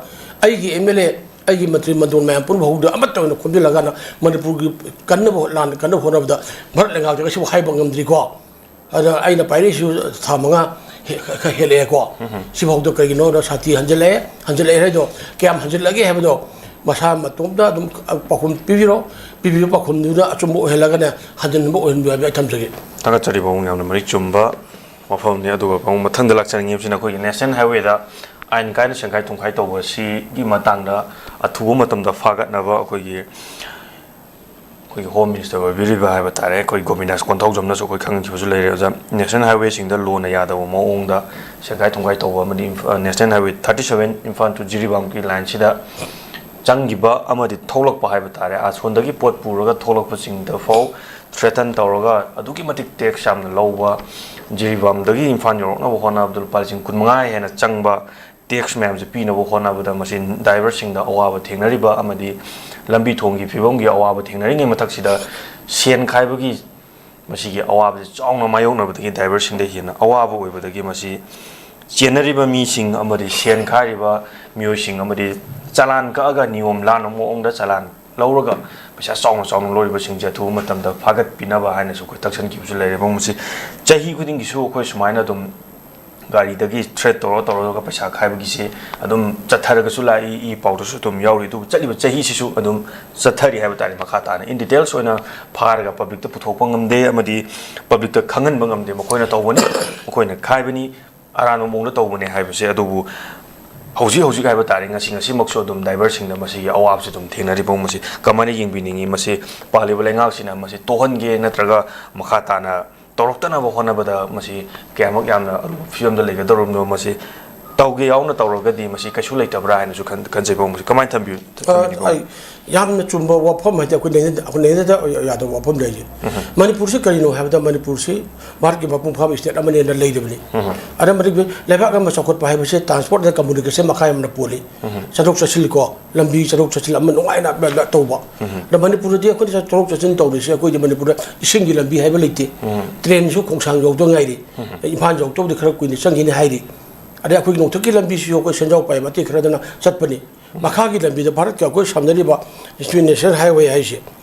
ꯑꯩꯒꯤ ꯑꯦꯝ ꯑꯦꯜ ꯑꯦ, ꯑꯩꯒꯤ ꯃꯟꯇ꯭ꯔꯤ ꯃꯟꯗꯣꯟ ꯃꯌꯥꯝ ꯄꯨꯝꯅꯃꯛ ꯍꯧꯗ ꯑꯃꯠꯇ ꯑꯣꯏꯅ ꯈꯣꯝꯖꯤꯜꯂꯀꯥꯟꯗ ꯃꯅꯤꯄꯨꯔꯒꯤ ꯀꯟꯅꯕ ꯂꯥꯟ ꯀꯟꯅꯕ ꯍꯣꯠꯅꯕꯗ ꯚꯥꯔꯠ ꯂꯩꯉꯥꯛꯇ ꯉꯁꯤꯐꯥꯎ ꯍꯥꯏꯕ ꯉꯝꯗ꯭ꯔꯤꯀꯣ꯫ ꯑꯗ ꯑꯩꯅ ꯄꯥꯏꯔꯛꯏꯁꯤꯁꯨ ꯊꯥ ꯃꯉꯥ ꯍꯦ-, ꯈꯔ ꯍꯦꯜꯂꯛꯑꯦꯀꯣ꯫ ꯁꯤꯐꯥꯎꯗ ꯀꯩꯒꯤꯅꯣꯗ ꯁꯥꯟꯇꯤ ꯍꯟꯖꯤꯜꯂꯛꯑꯦ, ꯍꯟꯖꯤꯜꯂꯛꯑꯦ ꯍꯥꯏꯗꯣ ꯀꯌꯥꯝ ꯍꯟꯖꯤꯜꯂꯛꯑꯒꯦ ꯍꯥꯏꯕꯗꯣ ꯃꯁꯥ ꯃꯇꯣꯝꯇ ꯑꯗꯨꯝ ꯄꯥꯎꯈꯨꯝ ꯄꯤꯕꯤꯔꯣ꯫ ꯄꯤꯕꯤꯕ ꯄꯥꯎꯈꯨꯝꯗꯨꯅ ꯑꯆꯨꯝꯕ ꯑꯣꯏꯍꯜꯂꯒꯅꯦ ꯍꯟꯖꯤꯟꯕ ꯑꯣꯏꯍꯟꯕꯤꯌꯨ ꯍꯥꯏꯕ ꯑꯩ ꯊꯝꯖꯒꯦ꯫ ꯊꯥꯒꯠꯆꯔꯤ ꯄꯥꯕꯨꯡ, ꯌꯥꯝꯅ ꯃꯔꯤꯛ ꯆꯨꯝꯕ ꯋꯥꯐꯝꯅꯤ꯫ ꯑꯗꯨꯒ ꯄꯥꯕꯨꯡ, ꯃꯊꯪꯗ ꯂꯥꯛꯆꯅꯤꯡꯉꯤꯕꯁꯤꯅ ꯑꯩꯈꯣꯏꯒꯤ ꯅꯦꯁꯅꯦꯜ ꯍꯥꯏꯋꯦꯗ ꯑꯥꯏꯟ ꯀꯥꯏꯅ ꯁꯦꯡꯈꯥꯏ ꯊꯨꯝꯈꯥꯏ ꯇꯧꯕ ꯑꯁꯤꯒꯤ ꯃꯇꯥꯡꯗ ꯑꯊꯨꯕ ꯃꯇꯝꯗ ꯐꯥꯒꯠꯅꯕ ꯑꯩꯈꯣꯏꯒꯤ ꯑꯩꯈꯣꯏꯒꯤ ꯍꯣꯝ ꯃꯤꯅꯤꯁꯇꯔ ꯑꯣꯏꯕꯤꯔꯤꯕ ꯍꯥꯏꯕ ꯇꯥꯔꯦ, ꯑꯩꯈꯣꯏ ꯒꯣꯕꯤꯟꯗꯥꯁ ꯀꯣꯟꯊꯧꯖꯝꯅꯁꯨ ꯑꯩꯈꯣꯏ ꯈꯪꯍꯟꯈꯤꯕꯁꯨ ꯂꯩꯔꯦ꯫ ꯑꯣꯖꯥ, ꯅꯦꯁꯅꯦꯜ ꯍꯥꯏꯋꯦꯁꯤꯡꯗ ꯂꯣꯅ ꯌꯥꯗꯕ ꯃꯑꯣꯡꯗ ꯁꯦꯡꯈꯥꯏ ꯊꯨꯝꯈꯥꯏ ꯇꯧꯕ ꯑꯃꯗꯤ ꯏꯝꯐ-, national highway thirty seven Imphal to ꯖꯤꯔꯤꯕꯥꯝꯒꯤ ꯂꯥꯏꯟꯁꯤꯗ ꯆꯪꯈꯤꯕ ꯑꯃꯗꯤ ꯊꯣꯛꯂꯛꯄ ꯍꯥꯏꯕ ꯇꯥꯔꯦ, ꯑꯁꯣꯝꯗꯒꯤ ꯄꯣꯠ ꯄꯨꯔꯒ ꯊꯣꯛꯂꯛꯄꯁꯤꯡꯗ ꯐꯥꯎ ꯊ꯭ꯔꯦꯇꯟ ꯇꯧꯔꯒ ꯑꯗꯨꯛꯀꯤ ꯃꯇꯤꯛ ꯇꯦꯛꯁ ꯌꯥꯝꯅ ꯂꯧꯕ, ꯖꯤꯔꯤꯕꯥꯝꯗꯒꯤ ꯏꯝꯐꯥꯜ ꯌꯧꯔꯛꯅꯕ ꯍꯣꯠꯅꯕꯗ ꯂꯨꯄꯥ ꯂꯤꯁꯤꯡ ꯀꯨꯟꯃꯉꯥ ꯍꯦꯟꯅ ꯆꯪꯕ, ꯇꯦꯛꯁ ꯃꯌꯥꯝꯁꯦ ꯄꯤꯅꯕ ꯍꯣꯠꯅꯕꯗ ꯃꯁꯤ ꯗ꯭ꯔꯥꯏꯚꯔꯁꯤꯡꯗ ꯑꯋꯥꯕ ꯊꯦꯡꯅꯔꯤꯕ ꯑꯃꯗꯤ ꯂꯝꯕꯤ ꯊꯣꯡꯒꯤ ꯐꯤꯕꯝꯒꯤ ꯑꯋꯥꯕ ꯊꯦꯡꯅꯔꯤꯉꯩ ꯃꯊꯛꯁꯤꯗ ꯁꯦꯟ ꯈꯥꯏꯕꯒꯤ ꯃꯁꯤꯒꯤ ꯑꯋꯥꯕꯁꯤ ꯆꯥꯎꯅ ꯃꯥꯌꯣꯛꯅꯕꯗꯒꯤ ꯗ꯭ꯔꯥꯏꯚꯔꯁꯤꯡꯗ ꯍꯦꯟꯅ ꯑꯋꯥꯕ ꯑꯣꯏꯕꯗꯒꯤ ꯃꯁꯤ ꯆꯦꯟꯅꯔꯤꯕ ꯃꯤꯁꯤꯡ ꯑꯃꯗꯤ ꯁꯦꯟ ꯈꯥꯏꯔꯤꯕ ꯃꯤꯑꯣꯏꯁꯤꯡ ꯑꯃꯗꯤ ꯆꯂꯥꯟ ꯀꯛꯑꯒ ꯅꯤꯌꯣꯝ ꯂꯥꯟꯕ ꯃꯑꯣꯡꯗ ꯆꯂꯥꯟ ꯂꯧꯔꯒ ꯄꯩꯁꯥ ꯆꯥꯎꯅ ꯆꯥꯎꯅ ꯂꯧꯔꯤꯕꯁꯤꯡꯁꯦ ꯑꯊꯨꯕ ꯃꯇꯝꯗ ꯐꯥꯒꯠꯄꯤꯅꯕ ꯍꯥꯏꯅꯁꯨ ꯑꯩꯈꯣꯏ ꯇꯛꯁꯟꯈꯤꯕꯁꯨ ꯂꯩꯔꯦ꯫ ꯃꯁꯤ ꯆꯍꯤ ꯈꯨꯗꯤꯡꯒꯤꯁꯨ ꯑꯩꯈꯣꯏ ꯁꯨꯃꯥꯏꯅ ꯑꯗꯨꯝ ꯒꯥꯔꯤꯗꯒꯤ ꯊ꯭ꯔꯦꯠ ꯇꯧꯔ ꯇꯧꯔꯒ ꯄꯩꯁꯥ ꯈꯥꯏꯕꯒꯤꯁꯦ ꯑꯗꯨꯝ ꯆꯠꯊꯔꯒꯁꯨ ꯂꯥꯛꯏ, ꯏ ꯄꯥꯎꯗꯁꯨ ꯑꯗꯨꯝ ꯌꯥꯎꯔꯤ꯫ ꯑꯗꯨꯕꯨ ꯆꯠꯂꯤꯕ ꯆꯍꯤꯁꯤꯁꯨ ꯑꯗꯨꯝ ꯆꯠꯊꯔꯤ ꯍꯥꯏꯕ ꯇꯥꯔꯦ꯫ ꯃꯈꯥ ꯇꯥꯅ ꯏꯟ ꯗꯤꯇꯦꯜꯁ ꯑꯣꯏꯅ ꯐꯥꯔꯒ ꯄꯕ꯭ꯂꯤꯛꯇ ꯄꯨꯊꯣꯛꯄ ꯉꯝꯗꯦ ꯑꯃꯗꯤ ꯄꯕ꯭ꯂꯤꯛꯇ ꯈꯪꯍꯟꯕ ꯉꯝꯗꯦ꯫ ꯃꯈꯣꯏꯅ ꯇꯧꯕꯅꯤ, ꯃꯈꯣꯏꯅ ꯈꯥꯏꯕꯅꯤ, ꯑꯔꯥꯟꯕ ꯃꯑꯣꯡꯗ ꯇꯧꯕꯅꯦ ꯍꯥꯏꯕꯁꯦ꯫ ꯑꯗꯨꯕꯨ ꯍꯧꯖꯤꯛ ꯍꯧꯖꯤꯛ ꯍꯥꯏꯕ ꯇꯥꯔꯦ, ꯉꯁꯤ ꯉꯁꯤꯃꯛꯁꯨ ꯑꯗꯨꯝ ꯗ꯭ꯔꯥꯏꯚꯔꯁꯤꯡꯗ ꯃꯁꯤꯒꯤ ꯑꯋꯥꯕꯁꯤ ꯑꯗꯨꯝ ꯊꯦꯡꯅꯔꯤꯕ ꯃꯁꯤ ꯀꯃꯥꯏꯅ ꯌꯦꯡꯕꯤꯅꯤꯡꯉꯤ? ꯃꯁꯤ ꯄꯥꯜꯂꯤꯕ ꯂꯩꯉꯥꯛꯁꯤꯅ ꯃꯁꯤ ꯇꯣꯛꯍꯟꯒꯦ ꯅꯠꯇ꯭ꯔꯒ ꯃꯈꯥ ꯇꯥꯅ ꯇꯧꯔꯛꯇꯅꯕ ꯍꯣꯠꯅꯕꯗ ꯃꯁꯤ ꯀꯌꯥꯃꯨꯛ ꯌꯥꯝꯅ ꯑꯔꯨꯕ ꯐꯤꯕꯝꯗ ꯂꯩꯒꯗꯧꯔꯤꯕꯅꯣ? ꯃꯁꯤ ꯇꯧꯒꯦ ꯌꯥꯎꯅ ꯇꯧꯔꯒꯗꯤ ꯃꯁꯤ ꯀꯩꯁꯨ ꯂꯩꯇꯕ꯭ꯔꯥ ꯍꯥꯏꯅꯁꯨ ꯈꯟ-, ꯈꯟꯖꯩ꯫ ꯄꯥꯕꯨꯡ, ꯃꯁꯤ ꯀꯃꯥꯏꯅ ꯊꯝꯕꯤꯌꯨ, ꯊꯝꯕꯤꯅꯤꯡꯕ? ꯑꯩ ꯌꯥꯝꯅ ꯆꯨꯝꯕ ꯋꯥꯐꯝ ꯍꯥꯏꯗꯤ ꯑꯩꯈꯣꯏ ꯅꯩꯅꯗ-, ꯑꯩꯈꯣꯏ ꯅꯩꯅꯗ ꯌꯥꯗꯕ ꯋꯥꯐꯝ ꯂꯩꯔꯤ꯫ ꯃꯅꯤꯄꯨꯔꯁꯤ ꯀꯔꯤꯅꯣ ꯍꯥꯏꯕꯗ ꯃꯅꯤꯄꯨꯔꯁꯤ ꯚꯥꯔꯠꯀꯤ ꯃꯄꯨꯡ ꯐꯥꯕ ꯁ꯭ꯇꯦꯠ ꯑꯃꯅꯦꯅ ꯂꯩꯔꯤꯕꯅꯤ꯫ ꯑꯗ ꯃꯅꯤꯄꯨꯔ ꯂꯩꯕꯥꯛ ꯑꯃ ꯆꯥꯎꯈꯠꯄ ꯍꯥꯏꯕꯁꯤ ꯇ꯭ꯔꯥꯟꯁꯄꯣꯔꯠ ꯑꯃꯗꯤ ꯀꯝꯃꯨꯅꯤꯀꯦꯁꯟ ꯃꯈꯥ ꯌꯥꯝꯅ ꯄꯣꯜꯂꯤ꯫ ꯆꯠꯊꯣꯛ ꯆꯠꯁꯤꯟꯀꯣ, ꯂꯝꯕꯤ ꯆꯠꯊꯣꯛ ꯆꯠꯁꯤꯟ ꯑꯃ ꯅꯨꯡꯉꯥꯏꯅ ꯇꯧꯕ꯫ ꯑꯗ ꯃꯅꯤꯄꯨꯔꯗꯗꯤ ꯑꯩꯈꯣꯏꯅ ꯆꯠꯊꯣꯛ ꯆꯠꯁꯤꯟ ꯇꯧꯔꯤꯁꯦ ꯑꯩꯈꯣꯏꯗꯤ ꯃꯅꯤꯄꯨꯔꯗ ꯏꯁꯤꯡꯒꯤ ꯂꯝꯕꯤ ꯍꯥꯏꯕ ꯂꯩꯇꯦ꯫ ꯇ꯭ꯔꯦꯟꯁꯨ ꯈꯣꯡꯁꯥꯡ ꯌꯧꯗ ꯉꯥꯏꯔꯤ꯫ ꯏꯝꯐꯥꯜ ꯌꯧꯔꯛꯇꯧꯕꯗꯤ ꯈꯔ ꯀꯨꯏꯅ ꯆꯪꯈꯤꯅꯤ ꯍꯥꯏꯔꯤ꯫ ꯑꯗꯩ ꯑꯩꯈꯣꯏꯒꯤ ꯅꯣꯡꯊꯛꯀꯤ ꯂꯝꯕꯤꯁꯤꯁꯨ ꯑꯩꯈꯣꯏ ꯁꯦꯟꯖꯥꯎ ꯄꯥꯏ ꯃꯇꯦꯛ ꯈꯔꯗꯅ ꯆꯠꯄꯅꯤ꯫ ꯃꯈꯥꯒꯤ ꯂꯝꯕꯤꯗ ꯚꯥꯔꯠꯀ ꯑꯩꯈꯣꯏ ꯁꯝꯅꯔꯤꯕ ꯏꯟꯇꯔꯅꯦꯁꯅꯦꯜ ꯍꯥꯏꯋꯦ ꯍꯥꯏꯁꯦ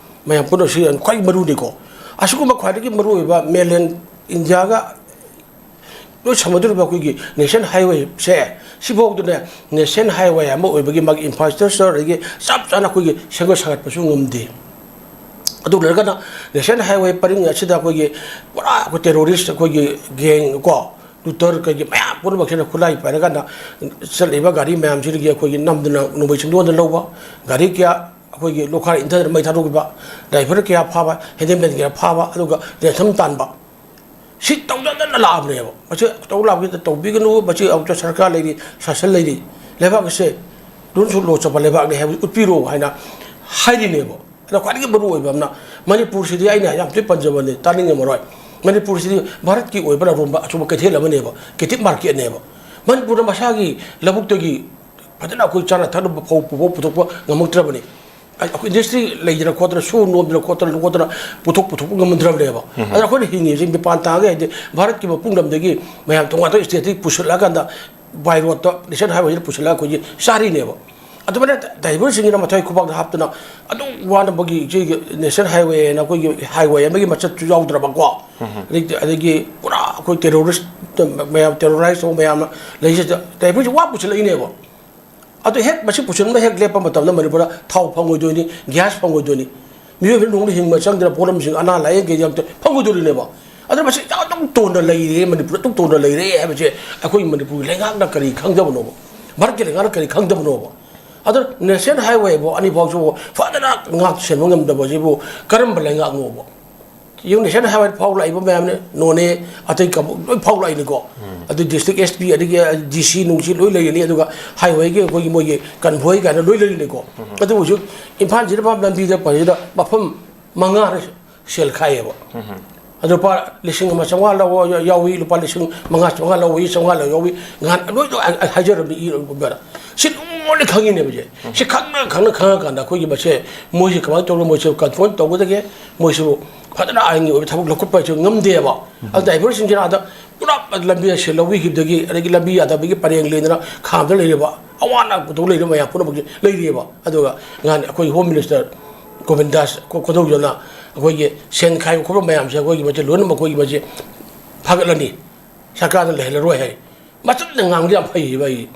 ꯃꯌꯥꯝ ꯄꯨꯝꯅꯃꯛꯁꯤ ꯌꯥꯝ ꯈ꯭ꯋꯥꯏ ꯃꯔꯨꯅꯤꯀꯣ꯫ ꯑꯁꯤꯒꯨꯝꯕ ꯈ꯭ꯋꯥꯏꯗꯒꯤ ꯃꯔꯨꯑꯣꯏꯕ ꯃꯦꯟꯂꯦꯟ ꯏꯟꯗꯤꯌꯥꯒ ꯂꯣꯏ ꯁꯝꯅꯗꯣꯔꯤꯕ ꯑꯩꯈꯣꯏꯒꯤ ꯅꯦꯁꯅꯦꯜ ꯍꯥꯏꯋꯦꯁꯦ, ꯁꯤꯐꯥꯎꯗꯅꯦ ꯅꯦꯁꯅꯦꯜ ꯍꯥꯏꯋꯦ ꯑꯃ ꯑꯣꯏꯕꯒꯤ ꯃꯥꯒꯤ ꯏꯟꯐ꯭ꯔꯥꯁ꯭ꯇ꯭ꯔꯛꯆꯔ, ꯑꯗꯒꯤ ꯆꯞ ꯆꯥꯅ ꯑꯩꯈꯣꯏꯒꯤ ꯁꯦꯝꯒꯠ ꯁꯥꯒꯠꯄꯁꯨ ꯉꯝꯗꯦ꯫ ꯑꯗꯨ ꯂꯩꯔꯒꯅ ꯅꯦꯁꯅꯦꯜ ꯍꯥꯏꯋꯦ ꯄꯔꯤꯡ ꯑꯁꯤꯗ ꯑꯩꯈꯣꯏꯒꯤ ꯄꯨꯔꯥ ꯑꯩꯈꯣꯏ ꯇꯦꯔꯣꯔꯤꯁ, ꯑꯩꯈꯣꯏꯒꯤ ꯒꯦꯡ ꯀꯣ, ꯂꯨꯇꯔ ꯀꯩꯒꯤ ꯃꯌꯥꯝ ꯄꯨꯝꯅꯃꯛꯁꯤꯅ ꯈꯨꯠꯂꯥꯏ ꯄꯥꯏꯔꯀꯥꯟꯗ ꯆꯠꯂꯤꯕ ꯒꯥꯔꯤ ꯃꯌꯥꯝꯁꯤꯗꯒꯤ ꯑꯩꯈꯣꯏꯒꯤ ꯅꯝꯗꯅ ꯅꯣꯡꯃꯩ ꯆꯤꯡꯗꯣꯟꯗ ꯂꯧꯕ, ꯒꯥꯔꯤ ꯀꯌꯥ ꯑꯩꯈꯣꯏꯒꯤ ꯂꯣꯈꯥꯏ ꯏꯟꯊꯗꯅ ꯃꯩ ꯊꯥꯗꯣꯛꯈꯤꯕ, ꯗ꯭ꯔꯥꯏꯚꯔ ꯀꯌꯥ ꯐꯥꯕ, ꯍꯦꯟꯗꯃꯦꯟ ꯀꯌꯥ ꯐꯥꯕ, ꯑꯗꯨꯒ ꯔꯦꯟꯁꯝ ꯇꯥꯟꯕ, ꯁꯤ ꯇꯧꯗꯅ ꯂꯥꯛꯑꯕꯅꯦꯕ꯫ ꯃꯁꯤ ꯇꯧ ꯂꯥꯛꯄꯁꯤꯗ ꯇꯧꯕꯤꯒꯅꯨ, ꯃꯁꯤ ꯑꯃꯨꯛꯇ ꯁꯔꯀꯥꯔ ꯂꯩꯔꯤ, ꯁꯥꯁꯟ ꯂꯩꯔꯤ, ꯂꯩꯕꯥꯛ ꯑꯁꯦ ꯔꯨꯜꯁ ꯑꯣꯐ ꯂꯣ ꯆꯠꯄ ꯂꯩꯕꯥꯛꯅꯤ ꯍꯥꯏꯕ ꯎꯠꯄꯤꯔꯣ ꯍꯥꯏꯅ ꯍꯥꯏꯔꯤꯅꯦꯕ꯫ ꯑꯗ ꯈ꯭ꯋꯥꯏꯗꯒꯤ ꯃꯔꯨ ꯑꯣꯏꯕ ꯑꯃꯅ, ꯃꯅꯤꯄꯨꯔꯁꯤꯗꯤ ꯑꯩꯅ ꯌꯥꯝ ꯊꯤ ꯄꯟꯖꯕꯅꯤ, ꯇꯥꯅꯤꯡꯉꯝꯃꯔꯣꯏ꯫ ꯃꯅꯤꯄꯨꯔꯁꯤꯗꯤ ꯚꯥꯔꯠꯀꯤ ꯑꯣꯏꯕ ꯂꯂꯣꯟꯕ ꯑꯆꯧꯕ ꯀꯩꯊꯦꯜ ꯑꯃꯅꯦꯕ, ꯀꯦꯇꯤꯞ ꯃꯥꯔꯀꯦꯠꯅꯦꯕ꯫ ꯃꯅꯤꯄꯨꯔꯗ ꯃꯁꯥꯒꯤ ꯂꯧꯕꯨꯛꯇꯒꯤ ꯐꯖꯅ ꯑꯩꯈꯣꯏ ꯆꯥꯅ ꯊꯛꯅꯕ ꯐꯧ ꯄꯨꯕ ꯄꯨꯊꯣꯛꯄ ꯉꯝꯃꯛꯇ꯭ꯔꯕꯅꯤ꯫ ꯑꯩꯈꯣꯏ ꯏꯟꯗꯁꯇ꯭ꯔꯤ ꯂꯩꯗꯅ ꯈꯣꯠꯇꯅ, ꯁꯨ ꯅꯣꯝꯗꯅ ꯈꯣꯠꯇꯅ ꯈꯣꯠꯇꯅ ꯄꯨꯊꯣꯛ ꯄꯨꯊꯣꯛꯄ ꯉꯝꯗ꯭ꯔꯕꯅꯦꯕ꯫ ꯑꯗꯨꯅ ꯑꯩꯈꯣꯏꯅ ꯍꯤꯡꯉꯤꯁꯦ ꯃꯄꯥꯟ ꯇꯥꯡꯉꯒ ꯍꯥꯏꯗꯤ ꯚꯥꯔꯠꯀꯤ ꯃꯄꯨꯡ ꯂꯝꯗꯒꯤ ꯃꯌꯥꯝ ꯇꯣꯉꯥꯟ ꯇꯣꯉꯥꯟ ꯁ꯭ꯇꯦꯠꯇꯒꯤ ꯄꯨꯁꯤꯜꯂꯛꯑꯀꯥꯟꯗ ꯕꯥꯏ ꯔꯣꯠꯇ ꯅꯦꯁꯅꯦꯜ ꯍꯥꯏꯋꯦꯁꯤꯗ ꯄꯨꯁꯤꯜꯂꯒ ꯑꯩꯈꯣꯏꯒꯤ ꯆꯥꯔꯤꯅꯦꯕ꯫ ꯑꯗꯨꯃꯥꯏꯅ ꯗ꯭ꯔꯥꯏꯚꯔꯁꯤꯡꯁꯤꯅ ꯃꯊ꯭ꯋꯥꯏ ꯈꯨꯕꯥꯛꯇ ꯍꯥꯞꯇꯅ ꯑꯗꯨꯝ ꯋꯥꯅꯕꯒꯤ ꯁꯤꯒꯤ ꯅꯦꯁꯅꯦꯜ ꯍꯥꯏꯋꯦꯅ ꯑꯩꯈꯣꯏꯒꯤ ꯍꯥꯏꯋꯦ ꯑꯃꯒꯤ ꯃꯆꯠꯁꯨ ꯌꯥꯎꯗ꯭ꯔꯕꯀꯣ꯫ ꯑꯗꯒꯤ, ꯑꯗꯒꯤ ꯄꯨꯔꯥ ꯑꯩꯈꯣꯏ ꯇꯦꯔꯣꯔꯤꯁ ꯃꯌꯥꯝ, ꯇꯦꯔꯣꯔꯥꯏꯁ ꯇꯧꯕ ꯃꯌꯥꯝꯅ ꯂꯩꯁꯤꯗ ꯗ꯭ꯔꯥꯏꯚꯔꯁꯤ ꯋꯥ ꯄꯨꯁꯤꯜꯂꯛꯏꯅꯦꯕ꯫ ꯑꯗꯨ ꯍꯦꯛ ꯃꯁꯤ ꯄꯨꯁꯤꯟꯕ ꯍꯦꯛ ꯂꯦꯞꯄ ꯃꯇꯝꯗ ꯃꯅꯤꯄꯨꯔꯗ ꯊꯥꯎ ꯐꯪꯉꯣꯏꯗꯣꯏꯅꯤ, ꯒ꯭ꯌꯥꯁ ꯐꯪꯉꯣꯏꯗꯣꯏꯅꯤ, ꯃꯤꯑꯣꯏꯕ ꯅꯣꯡꯃꯗ ꯍꯤꯡꯕ ꯆꯪꯗꯅ ꯄꯣꯠꯂꯝꯁꯤꯡ ꯑꯅꯥ ꯂꯥꯏꯌꯦꯡ ꯀꯩ ꯌꯥꯝꯇ ꯐꯪꯉꯣꯏꯗꯣꯔꯤꯅꯦꯕ꯫ ꯑꯗꯨꯅ ꯃꯁꯤ ꯑꯗꯨꯝ ꯇꯣꯟꯅ ꯂꯩꯔꯦ, ꯃꯅꯤꯄꯨꯔ ꯑꯗꯨꯝ ꯇꯣꯟꯅ ꯂꯩꯔꯦ ꯍꯥꯏꯕꯁꯦ ꯑꯩꯈꯣꯏ ꯃꯅꯤꯄꯨꯔꯒꯤ ꯂꯩꯉꯥꯛꯅ ꯀꯔꯤ ꯈꯪꯗꯕꯅꯣꯕ? ꯚꯥꯔꯠꯀꯤ ꯂꯩꯉꯥꯛꯅ ꯀꯔꯤ ꯈꯪꯗꯕꯅꯣꯕ? ꯑꯗꯨꯅ ꯅꯦꯁꯅꯦꯜ ꯍꯥꯏꯋꯦꯕꯨ ꯑꯅꯤꯐꯥꯎꯁꯤꯕꯨ ꯐꯖꯅ ꯉꯥꯛ ꯁꯦꯟꯕ ꯉꯝꯗꯕꯁꯤꯕꯨ ꯀꯔꯝꯕ ꯂꯩꯉꯥꯛꯅꯣꯕ? ꯌꯦꯡꯉꯨ, ꯅꯦꯁꯅꯦꯜ ꯍꯥꯏꯋꯦ ꯐꯥꯎ ꯂꯥꯛꯏꯕ ꯃꯌꯥꯝꯅ ꯅꯣꯅꯦ, ꯑꯇꯩ ꯀꯥꯡꯕꯨ ꯂꯣꯏ ꯐꯥꯎ ꯂꯥꯛꯏꯅꯤꯀꯣ꯫ ꯑꯗꯨ ꯗꯤꯁꯇ꯭ꯔꯤꯛ ꯑꯦꯁ ꯄꯤ, ꯑꯗꯒꯤ ꯗꯤ ꯁꯤ ꯅꯨꯡꯁꯤ ꯂꯣꯏ ꯂꯩꯔꯤꯅꯤ, ꯑꯗꯨꯒ ꯍꯥꯏꯋꯦꯒꯤ ꯑꯩꯈꯣꯏꯒꯤ ꯃꯣꯏꯒꯤ ꯀꯟꯚꯣꯏ ꯀꯥꯏꯅ ꯂꯣꯏ ꯂꯩꯔꯤꯅꯤꯀꯣ꯫ ꯑꯗꯨꯕꯨ ꯍꯧꯖꯤꯛ ꯏꯝꯐꯥꯜꯁꯤꯗ ꯂꯝꯕꯤꯗ ꯄꯔꯤꯁꯤꯗ ꯃꯐꯝ ꯃꯉꯥꯗ ꯁꯦꯜ ꯈꯥꯏꯌꯦꯕ꯫ ꯑꯗꯨ ꯂꯨꯄꯥ ꯂꯤꯁꯤꯡ ꯑꯃ ꯆꯥꯝꯃꯉꯥ ꯂꯧꯕ ꯌꯥꯎꯏ, ꯂꯨꯄꯥ ꯂꯤꯁꯤꯡ ꯃꯉꯥ ꯆꯥꯝꯃꯉꯥ ꯂꯧꯕ, ꯆꯥꯝꯃꯉꯥ ꯂꯧꯕ ꯌꯥꯎꯏ꯫ ꯉꯍꯥꯟ ꯂꯣꯏ ꯂꯣꯏ ꯍꯥꯏꯖꯔꯕꯅꯤ, ꯏ-, ꯁꯤ ꯂꯣꯏꯅ ꯈꯪꯉꯤꯅꯦꯕ꯫ ꯁꯤ ꯁꯤ ꯈꯪꯅ ꯈꯪꯅ ꯈꯪꯉꯀꯥꯟꯗ ꯑꯩꯈꯣꯏꯒꯤ ꯃꯁꯦ ꯃꯣꯏꯁꯤ ꯀꯃꯥꯏꯅ ꯇꯧꯔꯒ ꯃꯣꯏꯁꯨ ꯀꯟꯇ꯭ꯔꯣꯜ ꯇꯧꯒꯗꯒꯦ? ꯃꯣꯏꯁꯨ ꯐꯖꯅ ꯑꯥꯏꯟꯒꯤ ꯑꯣꯏꯕ ꯊꯕꯛ ꯂꯧꯈꯠꯄ ꯍꯥꯏꯁꯨ ꯉꯝꯗꯦꯕ꯫ ꯑꯗꯨ ꯗ꯭ꯔꯥꯏꯚꯔꯁꯤꯡꯁꯤꯅ ꯑꯥꯗ ꯄꯨꯔꯥ ꯂꯝꯕꯤ ꯑꯁꯤ ꯂꯧꯕꯤꯈꯤꯕꯗꯒꯤ, ꯑꯗꯒꯤ ꯂꯝꯕꯤ ꯌꯥꯗꯕꯒꯤ ꯄꯔꯦꯡ ꯂꯦꯡꯗꯅ ꯈꯥꯝꯗ ꯂꯩꯔꯤꯕ, ꯑꯋꯥ ꯑꯅꯥ ꯄꯨꯊꯣꯛ ꯂꯩꯔꯤꯕ ꯃꯌꯥꯝ ꯄꯨꯝꯅꯃꯛꯁꯦ ꯂꯩꯔꯤꯑꯕ꯫ ꯑꯗꯨꯒ ꯉꯍꯥꯟ ꯑꯩꯈꯣꯏ ꯍꯣꯝ ꯃꯤꯅꯤꯁꯇꯔ ꯒꯣꯕꯤꯟꯗꯥꯁ ꯀꯣ-, ꯀꯣꯟꯊꯧꯖꯝꯅ ꯑꯩꯈꯣꯏꯒꯤ ꯁꯦꯟ ꯈꯥꯏꯕ ꯈꯣꯠꯄ ꯃꯌꯥꯝꯁꯦ ꯑꯩꯈꯣꯏꯒꯤ ꯃꯁꯦ ꯂꯣꯏꯅꯃꯛ ꯑꯩꯈꯣꯏꯒꯤ ꯃꯁꯦ ꯐꯥꯒꯠꯂꯅꯤ, ꯁꯔꯀꯥꯔꯅ ꯂꯩꯍꯜꯂꯔꯣꯏ ꯍꯥꯏ꯫ ꯃꯆꯤꯟꯅ ꯉꯥꯡꯕꯗꯤ ꯌꯥꯝ ꯐꯩꯌꯦꯕ ꯑꯩ꯫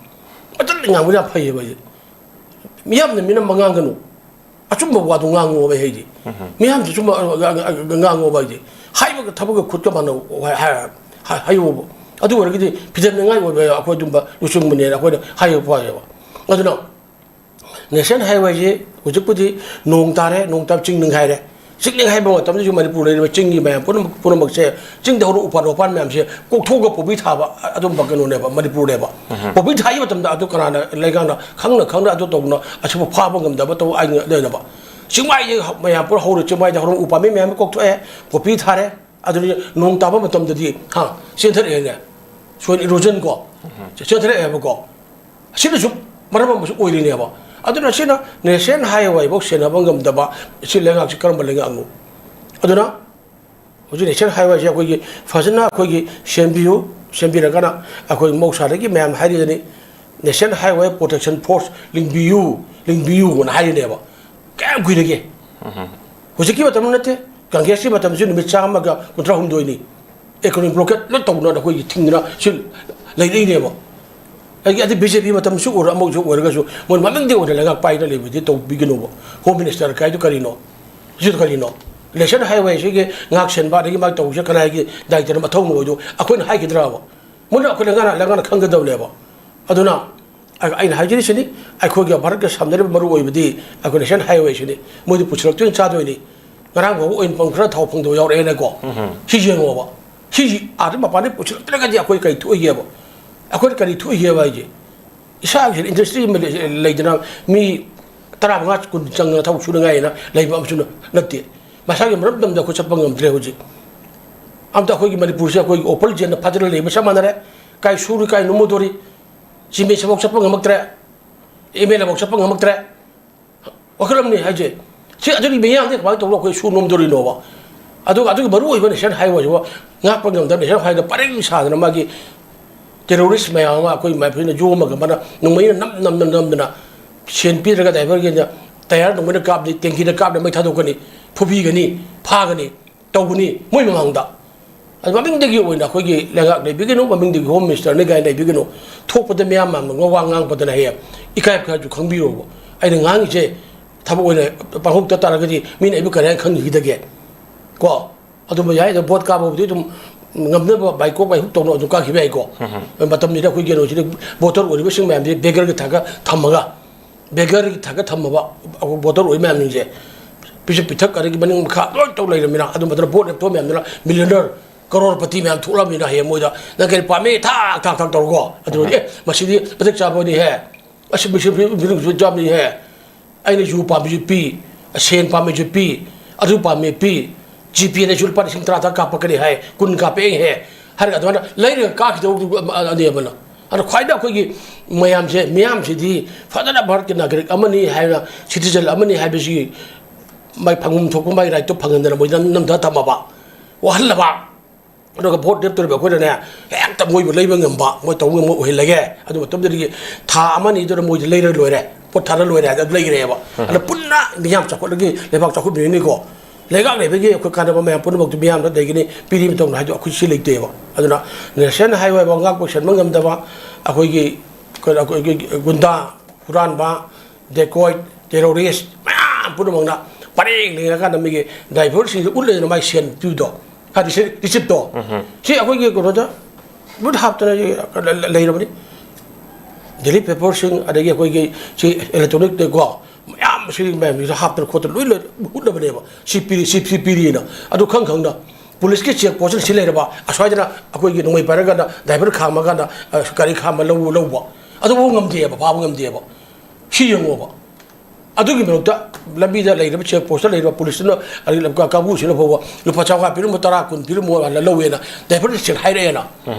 ꯃꯆꯤꯟꯅ ꯉꯥꯡꯕꯗꯤ ꯌꯥꯝ ꯐꯩꯌꯦꯕ ꯑꯩ꯫ ꯃꯤꯌꯥꯝꯅ ꯃꯤꯅꯝꯕ ꯉꯥꯡꯒꯅꯨ꯫ ꯑꯆꯨꯝꯕ ꯋꯥꯗꯨ ꯉꯥꯡꯉꯣꯕ ꯑꯩ ꯍꯥꯏꯗꯤ꯫ ꯃꯤꯌꯥꯝꯁꯨ ꯆꯨꯝꯕ ꯉꯥꯡꯉꯣꯕ ꯍꯥꯏꯗꯤ꯫ ꯍꯥꯏꯕꯒ ꯊꯕꯛꯀ ꯈꯨꯠꯀ ꯃꯥꯟꯅꯧ ꯍꯥꯏ-, ꯍꯥꯏ-, ꯍꯥꯏꯌꯣꯕ꯫ ꯑꯗꯨ ꯑꯣꯏꯔꯒꯗꯤ ꯐꯤꯗꯝꯅꯤꯡꯉꯥꯏ ꯑꯣꯏꯕ ꯑꯩꯈꯣꯏ ꯑꯗꯨꯝꯕ ꯂꯨꯆꯤꯡꯕꯅꯦꯅ ꯑꯩꯈꯣꯏꯅ ꯍꯥꯏꯕ ꯐꯩꯌꯦꯕ꯫ ꯑꯗꯨꯅ ꯅꯦꯁꯅꯦꯜ ꯍꯥꯏꯋꯦꯁꯤ ꯍꯧꯖꯤꯛꯄꯨꯗꯤ ꯅꯣꯡ ꯇꯥꯔꯦ, ꯅꯣꯡ ꯇꯥꯕ ꯆꯤꯡ ꯅꯤꯡꯈꯥꯏꯔꯦ꯫ ꯆꯤꯡ ꯅꯤꯡꯈꯥꯏꯕ ꯃꯇꯝꯗꯁꯨ ꯃꯅꯤꯄꯨꯔ ꯂꯩꯔꯤꯕ ꯆꯤꯡꯒꯤ ꯃꯌꯥꯝ ꯄꯨꯝꯅꯃꯛ, ꯄꯨꯝꯅꯃꯛꯁꯦ ꯆꯤꯡꯗ ꯍꯧꯔ ꯎꯄꯥꯟ ꯋꯥꯄꯥꯟ ꯃꯌꯥꯝꯁꯦ ꯀꯣꯛꯊꯣꯛꯑꯒ ꯄꯣꯄꯤ ꯊꯥꯕ ꯑꯗꯨꯝꯕ ꯀꯩꯅꯣꯅꯦꯕ ꯃꯅꯤꯄꯨꯔꯅꯦꯕ꯫ ꯄꯣꯄꯤ ꯊꯥꯕ ꯃꯇꯝꯗ ꯑꯗꯨ ꯀꯅꯥꯅ ꯂꯩꯉꯥꯛꯅ ꯈꯪꯅ ꯈꯪꯅ ꯑꯗꯨ ꯇꯧꯗꯅ ꯑꯁꯤꯕꯨ ꯐꯥꯕ ꯉꯝꯗꯕ ꯇꯧ ꯂꯩꯅꯕ꯫ ꯆꯤꯡꯃꯥꯏꯁꯦ ꯃꯌꯥꯝ ꯄꯨꯔ ꯍꯧꯔꯦ, ꯆꯤꯡꯃꯥꯏꯗ ꯍꯧꯔ ꯎꯄꯥꯝꯕꯤ ꯃꯌꯥꯝ ꯑꯃ ꯀꯣꯛꯊꯣꯛꯑꯦ, ꯄꯣꯄꯤ ꯊꯥꯔꯦ꯫ ꯑꯗꯨꯗꯤ ꯅꯣꯡ ꯇꯥꯕ ꯃꯇꯝꯗꯗꯤ, ꯍꯥ, ꯆꯦꯟꯊꯔꯛꯑꯦꯅꯦ꯫ Soil erosion ꯀꯣ꯫ ꯆꯦꯟꯊꯔꯛꯑꯦꯕꯀꯣ꯫ ꯑꯁꯤꯅꯁꯨ ꯃꯔꯝ ꯑꯃꯁꯨ ꯑꯣꯏꯔꯤꯅꯦꯕ꯫ ꯑꯗꯨꯅ ꯁꯤꯅ ꯅꯦꯁꯅꯦꯜ ꯍꯥꯏꯋꯦ ꯐꯥꯎ ꯁꯦꯟꯅꯕ ꯉꯝꯗꯕ ꯁꯤ ꯂꯩꯉꯥꯛꯁꯤ ꯀꯔꯝꯕ ꯂꯩꯉꯥꯛꯅꯣ? ꯑꯗꯨꯅ ꯍꯧꯖꯤꯛ ꯅꯦꯁꯅꯦꯜ ꯍꯥꯏꯋꯦꯁꯦ ꯑꯩꯈꯣꯏꯒꯤ ꯐꯖꯅ ꯑꯩꯈꯣꯏꯒꯤ ꯁꯦꯝꯕꯤꯌꯨ, ꯁꯦꯝꯕꯤꯔꯒꯅ ꯑꯩꯈꯣꯏ ꯃꯍꯧꯁꯥꯗꯒꯤ ꯃꯌꯥꯝ ꯍꯥꯏꯔꯤꯗꯨꯅꯤ, National Highway Protection Force ꯂꯤꯡꯕꯤꯌꯨ, ꯂꯤꯡꯕꯤꯌꯨꯅ ꯍꯥꯏꯔꯤꯅꯦꯕ꯫ ꯀꯌꯥꯝ ꯀꯨꯏꯔꯒꯦ? ꯍꯧꯖꯤꯛꯀꯤ ꯃꯇꯝ ꯅꯠꯇꯦ, ꯀꯪꯒ꯭ꯔꯦꯁꯀꯤ ꯃꯇꯝꯁꯨ ꯅꯨꯃꯤꯠ ꯆꯥꯝꯃꯒ ꯀꯨꯟꯊ꯭ꯔꯥ ꯍꯨꯝꯗꯣꯏꯅꯤ꯫ Economic blockade ꯂꯣꯏ ꯇꯧꯗꯅ ꯑꯩꯈꯣꯏꯒꯤ ꯊꯤꯡꯗꯅ ꯁꯤ ꯂꯩꯔꯛꯏꯅꯦꯕ꯫ ꯑꯩꯒꯤ ꯑꯗꯨ ꯕꯤ ꯖꯦ ꯄꯤ ꯃꯇꯝꯁꯨ ꯑꯣꯏꯔ-, ꯑꯃꯁꯨ ꯑꯣꯏꯔꯒꯁꯨ ꯃꯣꯏ ꯃꯃꯤꯡꯗꯤ ꯑꯣꯏꯅ ꯂꯩꯉꯥꯛ ꯄꯥꯏꯗ ꯂꯩꯕꯗꯤ ꯇꯧꯕꯤꯒꯅꯣꯕ꯫ Home Minister ꯀꯥꯏꯗꯨ ꯀꯔꯤꯅꯣ? ꯁꯤꯗ ꯀꯔꯤꯅꯣ? National Highway ꯁꯤꯒꯤ ꯉꯥꯛ ꯁꯦꯟꯕ ꯑꯗꯒꯤ ꯃꯥꯒꯤ ꯇꯧꯕꯁꯦ ꯀꯅꯥꯒꯤ ꯗꯥꯏꯇꯅꯣ, ꯃꯊꯧꯅꯣ ꯑꯣꯏꯗꯣ ꯑꯩꯈꯣꯏꯅ ꯍꯥꯏꯈꯤꯗ꯭ꯔꯕ? ꯃꯣꯏꯅ ꯑꯩꯈꯣꯏ ꯂꯩꯉꯥꯛꯅ, ꯂꯩꯉꯥꯛꯅ ꯈꯪꯒꯗꯕꯅꯦꯕ꯫ ꯑꯗꯨꯅ ꯑꯩ-, ꯑꯩꯅ ꯍꯥꯏꯖꯔꯤꯁꯤꯅꯤ, ꯑꯩꯈꯣꯏꯒ ꯚꯥꯔꯠꯀ ꯁꯝꯅꯔꯤꯕ ꯃꯔꯨ ꯑꯣꯏꯕꯗꯤ ꯑꯩꯈꯣꯏ National Highway ꯁꯤꯅꯤ꯫ ꯃꯣꯏꯗꯤ ꯄꯨꯁꯤꯜꯂꯛꯇꯣꯏꯅꯤ, ꯆꯥꯗꯣꯏꯅꯤ꯫ ꯉꯔꯥꯡ ꯐꯥꯎꯕ ꯑꯣꯏꯜ ꯄꯝ ꯈꯔ ꯊꯥꯎ ꯐꯪꯗꯕ ꯌꯥꯎꯔꯛꯑꯦꯅꯀꯣ꯫ ꯁꯤ ꯌꯦꯡꯉꯣꯕ꯫ ꯁꯤꯁꯤ ꯑꯥꯗ ꯃꯄꯥꯟꯗꯩ ꯄꯨꯁꯤꯜꯂꯛꯇ꯭ꯔꯒꯗꯤ ꯑꯩꯈꯣꯏ ꯀꯔꯤ ꯊꯣꯛꯏꯒꯦꯕ? ꯑꯩꯈꯣꯏꯅ ꯀꯔꯤ ꯊꯣꯛꯏꯒꯦꯕ ꯍꯥꯏꯁꯦ? ꯏꯁꯥꯒꯤ industry ꯑꯃ ꯂꯩ-, ꯂꯩꯗꯅ ꯃꯤ ꯇꯔꯥꯃꯉꯥ ꯀꯨꯟ ꯆꯪꯗꯅ ꯊꯕꯛ ꯁꯨꯅꯉꯥꯏꯅ ꯂꯩꯕ ꯑꯃꯁꯨ ꯅ-, ꯅꯠꯇꯦ꯫ ꯃꯁꯥꯒꯤ ꯃꯔꯝꯗꯝꯗ ꯑꯩꯈꯣꯏ ꯆꯠꯄ ꯉꯝꯗ꯭ꯔꯦ ꯍꯧꯖꯤꯛ꯫ ꯑꯝꯇ ꯑꯩꯈꯣꯏꯒꯤ ꯃꯅꯤꯄꯨꯔꯁꯦ ꯑꯩꯈꯣꯏꯒꯤ ꯑꯣꯄꯜ ꯖꯦꯟꯅ ꯐꯥꯖꯤꯜꯂ ꯂꯩꯕ ꯆꯞ ꯃꯥꯟꯅꯔꯦ꯫ ꯀꯥꯏ ꯁꯨꯔꯨ, ꯀꯥꯏ ꯅꯣꯝꯃꯨꯗꯣꯔꯤ? ꯆꯤꯞ ꯃꯤꯅꯤꯁꯇꯔꯐꯥꯎ ꯆꯠꯄ ꯉꯝꯃꯛꯇ꯭ꯔꯦ, ꯑꯦꯝ ꯑꯦꯜ ꯑꯦꯐꯥꯎ ꯆꯠꯄ ꯉꯝꯃꯛꯇ꯭ꯔꯦ꯫ ꯋꯥꯈꯜ ꯑꯃꯅꯤ ꯍꯥꯏꯁꯦ꯫ ꯁꯤ ꯑꯗꯨꯒꯤ ꯃꯤꯌꯥꯝꯗꯤ ꯀꯃꯥꯏꯅ ꯇꯧꯔꯒ ꯑꯩꯈꯣꯏ ꯁꯨ ꯅꯣꯝꯗꯣꯔꯤꯅꯣꯕ? ꯑꯗꯨꯒ ꯑꯗꯨꯒꯤ ꯃꯔꯨꯑꯣꯏꯕ National Highway ꯁꯤꯕꯨ ꯉꯥꯛꯄ ꯉꯝꯗꯕ, National Highway ꯗ ꯄꯔꯦꯡ ꯁꯥꯗꯅ ꯃꯥꯒꯤ terrorist ꯃꯌꯥꯝ ꯑꯃ ꯑꯩꯈꯣꯏ ꯃꯥꯏꯐꯩꯅ ꯌꯣꯝꯃꯒ ꯃꯥꯅ ꯅꯣꯡꯃꯩꯅ ꯅꯝ ꯅꯝꯅ ꯅꯝꯗꯅ ꯁꯦꯟ ꯄꯤꯗ꯭ꯔꯒ driver ꯒꯤꯅ tyre ꯅꯣꯡꯃꯩꯅ ꯀꯥꯞꯅꯤ, tanky ꯗ ꯀꯥꯞꯅ ꯃꯩ ꯊꯥꯗꯣꯛꯀꯅꯤ, ꯐꯨꯕꯤꯒꯅꯤ, ꯐꯥꯒꯅꯤ, ꯇꯧꯒꯅꯤ ꯃꯣꯏ ꯃꯃꯥꯡꯗ꯫ ꯑꯗꯨ ꯃꯃꯤꯡꯗꯒꯤ ꯑꯣꯏꯅ ꯑꯩꯈꯣꯏꯒꯤ ꯂꯩꯉꯥꯛ ꯂꯩꯕꯤꯒꯅꯨ, ꯃꯃꯤꯡꯗꯒꯤ ꯍꯣꯝ ꯃꯤꯅꯤꯁꯇꯔꯅꯤ ꯀꯥꯏꯅ ꯂꯩꯕꯤꯒꯅꯨ꯫ ꯊꯣꯛꯄꯗ ꯃꯤꯌꯥꯝ ꯃꯥꯡꯗ ꯋꯥ ꯉꯥꯡꯕꯗꯅ ꯍꯦꯛ ꯏꯀꯥꯏ ꯈꯔꯁꯨ ꯈꯪꯕꯤꯔꯣꯕ꯫ ꯑꯩꯅ ꯉꯥꯡꯉꯤꯁꯦ ꯊꯕꯛ ꯑꯣꯏꯅ ꯄꯥꯡꯊꯣꯛꯇ ꯇꯥꯔꯒꯗꯤ ꯃꯤꯅ ꯑꯩꯕꯨ ꯀꯔꯤ ꯍꯥꯏꯅ ꯈꯪꯈꯤꯗꯒꯦ? ꯀꯣ? ꯑꯗꯨꯝꯕ ꯌꯥꯏ꯫ ꯑꯗꯣ ꯚꯣꯠ ꯀꯥꯕꯕꯨꯗꯤ ꯑꯗꯨꯝ ꯉꯝꯅꯕ ꯕꯥꯏꯀꯣꯛ ꯕꯥꯏꯍꯨꯛ ꯇꯧꯅ ꯑꯗꯨꯝ ꯀꯥꯈꯤꯕ ꯌꯥꯏꯀꯣ꯫ ꯃꯇꯝꯁꯤꯗ ꯑꯩꯈꯣꯏ ꯀꯩꯅꯣꯁꯤꯗ ꯚꯣꯇꯔ ꯑꯣꯏꯔꯤꯕꯁꯤꯡ ꯃꯌꯥꯝꯁꯤ ꯕꯦꯒꯔꯒꯤ ꯊꯥꯛꯇ ꯊꯝꯃꯒ, ꯕꯦꯒꯔꯒꯤ ꯊꯥꯛꯇ ꯊꯝꯃꯕ ꯚꯣꯇꯔ ꯑꯣꯏꯔꯤ ꯃꯌꯥꯝꯁꯤꯡꯁꯦ ꯄꯤꯁꯛ ꯄꯤꯊꯛ ꯑꯗꯒꯤ ꯃꯅꯤꯡ ꯃꯈꯥ ꯂꯣꯏ ꯇꯧ ꯂꯩꯔꯃꯤꯅ, ꯑꯗꯨ ꯃꯇꯝꯗ ꯚꯣꯠ ꯂꯦꯞꯊꯣꯛꯄ ꯃꯌꯥꯝꯗꯨꯅ ꯃꯤꯂꯤꯌꯅꯔ, ꯀꯔꯣꯔꯄꯇꯤ ꯃꯌꯥꯝ ꯊꯣꯛꯂꯛꯑꯃꯤꯅ ꯍꯌꯦꯡ ꯃꯣꯏꯗ ꯅꯪ ꯀꯔꯤ ꯄꯥꯝꯃꯤ? ꯊꯥꯛ ꯊꯥꯛ ꯊꯥꯛ ꯇꯧꯔꯒꯣ꯫ ꯑꯗꯨꯗꯤ ꯑꯦ, ꯃꯁꯤꯗꯤ ꯃꯇꯤꯛ ꯆꯥꯕꯅꯤꯍꯦ, ꯑꯁꯤ ꯃꯤꯁꯤ ꯐꯤꯂꯝꯁꯨ ꯆꯥꯕꯅꯤꯍꯦ, ꯑꯩꯅ ꯌꯨ ꯄꯥꯝꯕꯁꯨ ꯄꯤ, ꯁꯦꯟ ꯄꯥꯝꯕꯁꯨ ꯄꯤ, ꯑꯗꯨ ꯄꯥꯝꯃꯤ ꯄꯤ, ꯖꯤ ꯄꯦꯗꯁꯨ ꯂꯨꯄꯥ ꯂꯤꯁꯤꯡ ꯇꯔꯥ ꯇꯔꯥ ꯀꯥꯞꯄꯛꯀꯅꯤ ꯍꯥꯏ, ꯀꯨꯟ ꯀꯥꯞꯄꯛꯑꯦ ꯍꯥꯏꯔꯒ ꯑꯗꯨꯃꯥꯏꯅ ꯂꯩꯔꯒ ꯀꯥꯈꯤꯗꯧꯕꯗꯨ ꯑꯅꯦꯕꯅ꯫ ꯑꯗꯣ ꯈ꯭ꯋꯥꯏꯗ ꯑꯩꯈꯣꯏꯒꯤ ꯃꯌꯥꯝꯁꯦ, ꯃꯤꯌꯥꯝꯁꯤꯗꯤ ꯐꯖꯅ ꯚꯥꯔꯠꯀꯤ ꯅꯥꯒꯔꯤꯛ ꯑꯃꯅꯤ ꯍꯥꯏꯅ, ꯁꯤꯇꯤꯖꯟ ꯑꯃꯅꯤ ꯍꯥꯏꯕꯁꯤ ꯃꯥꯏ ꯐꯪꯐꯝ ꯊꯣꯛꯄ ꯃꯥꯏ ꯔꯥꯏꯠꯇꯨ ꯐꯪꯍꯟꯗꯅ ꯃꯣꯏꯗ ꯅꯝꯊ ꯊꯝꯃꯕ, ꯋꯥꯍꯜꯂꯕ꯫ ꯑꯗꯨꯒ ꯚꯣꯠ ꯂꯦꯞꯇꯧꯔꯤꯕ ꯑꯩꯈꯣꯏꯅꯅꯦ, ꯍꯦꯛꯇ ꯃꯣꯏꯕꯨ ꯂꯩꯕ ꯉꯝꯕ, ꯃꯣꯏ ꯇꯧꯕ ꯉꯝꯕ ꯑꯣꯏꯍꯜꯂꯒꯦ꯫ ꯑꯗꯨ ꯃꯇꯝꯗꯨꯗꯒꯤ ꯊꯥ ꯑꯃ ꯑꯅꯤꯗꯨꯗ ꯃꯣꯏꯗ ꯂꯩꯔ ꯂꯣꯏꯔꯦ, ꯄꯣꯠ ꯊꯥꯔ ꯂꯣꯏꯔꯦ ꯍꯥꯏꯗ ꯂꯩꯈ꯭ꯔꯦꯕ꯫ ꯑꯗ ꯄꯨꯟꯅ ꯃꯤꯌꯥꯝ ꯆꯥꯎꯈꯠꯂꯒꯤ ꯂꯩꯕꯥꯛ ꯆꯥꯎꯈꯠꯃꯤꯟꯅꯅꯤꯀꯣ꯫ ꯂꯩꯉꯥꯛ ꯂꯩꯕꯒꯤ ꯑꯩꯈꯣꯏ ꯀꯥꯟꯅꯕ ꯃꯌꯥꯝ ꯄꯨꯝꯅꯃꯛꯇꯨ ꯃꯤꯌꯥꯝꯗ ꯂꯩꯒꯅꯤ, ꯄꯤꯔꯤ ꯃꯇꯝꯗ ꯍꯥꯏꯗꯣ ꯑꯩꯈꯣꯏ ꯁꯤ ꯂꯩꯇꯦꯕ꯫ ꯑꯗꯨꯅ ꯅꯦꯁꯅꯦꯜ ꯍꯥꯏꯋꯦ ꯐꯥꯎ ꯉꯥꯛꯄ ꯁꯦꯟꯕ ꯉꯝꯗꯕ, ꯑꯩꯈꯣꯏꯒꯤ ꯑꯩꯈꯣꯏꯒꯤ ꯒꯨꯟꯗꯥ, ꯍꯨꯔꯥꯟꯕ, ꯗꯦꯀꯣꯏꯠ, ꯇꯦꯔꯣꯔꯤꯁ ꯃꯌꯥꯝ ꯄꯨꯝꯅꯃꯛꯅ ꯄꯔꯦꯡ ꯂꯦꯡꯉꯀꯥꯟꯗ ꯃꯤꯒꯤ ꯗ꯭ꯔꯥꯏꯚꯔꯁꯤꯡꯁꯤ ꯎꯠꯂꯦꯗꯅ ꯃꯥꯏ ꯁꯦꯟ ꯄꯤꯕꯗꯣ, ꯍꯥꯏꯗꯤ ꯁꯤ ꯔꯤꯁꯤꯞꯇꯣ꯫ ꯁꯤ ꯑꯩꯈꯣꯏꯒꯤ ꯀꯩꯅꯣꯗ ꯂꯣꯏ ꯍꯥꯞꯇꯅ ꯂꯩꯔꯕꯅꯤ꯫ ꯗꯦꯂꯤ ꯄꯦꯄꯔꯁꯤꯡ, ꯑꯗꯒꯤ ꯑꯩꯈꯣꯏꯒꯤ ꯁꯤ ꯏꯂꯦꯛꯇ꯭ꯔꯣꯅꯤꯛꯇꯀꯣ, ꯃꯌꯥꯝ ꯁꯤ ꯃꯌꯥꯝꯁꯤꯁꯨ ꯍꯥꯞꯇꯅ ꯈꯣꯠꯇꯅ ꯂꯣꯏ ꯂꯣꯏ ꯎꯠꯂꯕꯅꯦꯕ꯫ ꯁꯤ ꯄꯤꯔꯤ, ꯁꯤ, ꯁꯤ ꯄꯤꯔꯤꯅ꯫ ꯑꯗꯨ ꯈꯪ ꯈꯪꯅ ꯄꯨꯂꯤꯁꯀꯤ ꯆꯦꯛ ꯄꯣꯁꯇ ꯁꯤ ꯂꯩꯔꯕ, ꯑꯁ꯭ꯋꯥꯏꯗꯅ ꯑꯩꯈꯣꯏꯒꯤ ꯅꯣꯡꯃꯩ ꯄꯥꯏꯔꯀꯥꯟꯗ ꯗ꯭ꯔꯥꯏꯚꯔ ꯈꯥꯝꯃꯀꯥꯟꯗ, ꯑ, ꯒꯥꯔꯤ ꯈꯥꯝꯃ ꯂꯧ-, ꯂꯧꯕ꯫ ꯑꯗꯨꯐꯥꯎ ꯉꯝꯗꯦꯕ, ꯐꯥꯕ ꯉꯝꯗꯦꯕ꯫ ꯁꯤ ꯌꯦꯡꯉꯣꯕ꯫ ꯑꯗꯨꯒꯤ ꯃꯔꯛꯇ ꯂꯝꯕꯤꯗ ꯂꯩꯔꯤꯕ ꯆꯦꯛ ꯄꯣꯁꯇ ꯂꯩꯔꯤꯕ ꯄꯨꯂꯤꯁꯇꯨꯅ, ꯑꯗꯒꯤ ꯀꯥꯡꯕꯨꯁꯤꯅ ꯐꯥꯎꯕ ꯂꯨꯄꯥ ꯆꯥꯝꯃꯉꯥ ꯄꯤꯔꯝꯃꯣ, ꯇꯔꯥ, ꯀꯨꯟ ꯄꯤꯔꯝꯃꯣ ꯍꯥꯏꯅ ꯂꯧꯋꯦꯅ ꯗ꯭ꯔꯥꯏꯚꯔꯗ ꯆꯦꯛ ꯍꯥꯏꯔꯛꯑꯦꯅ꯫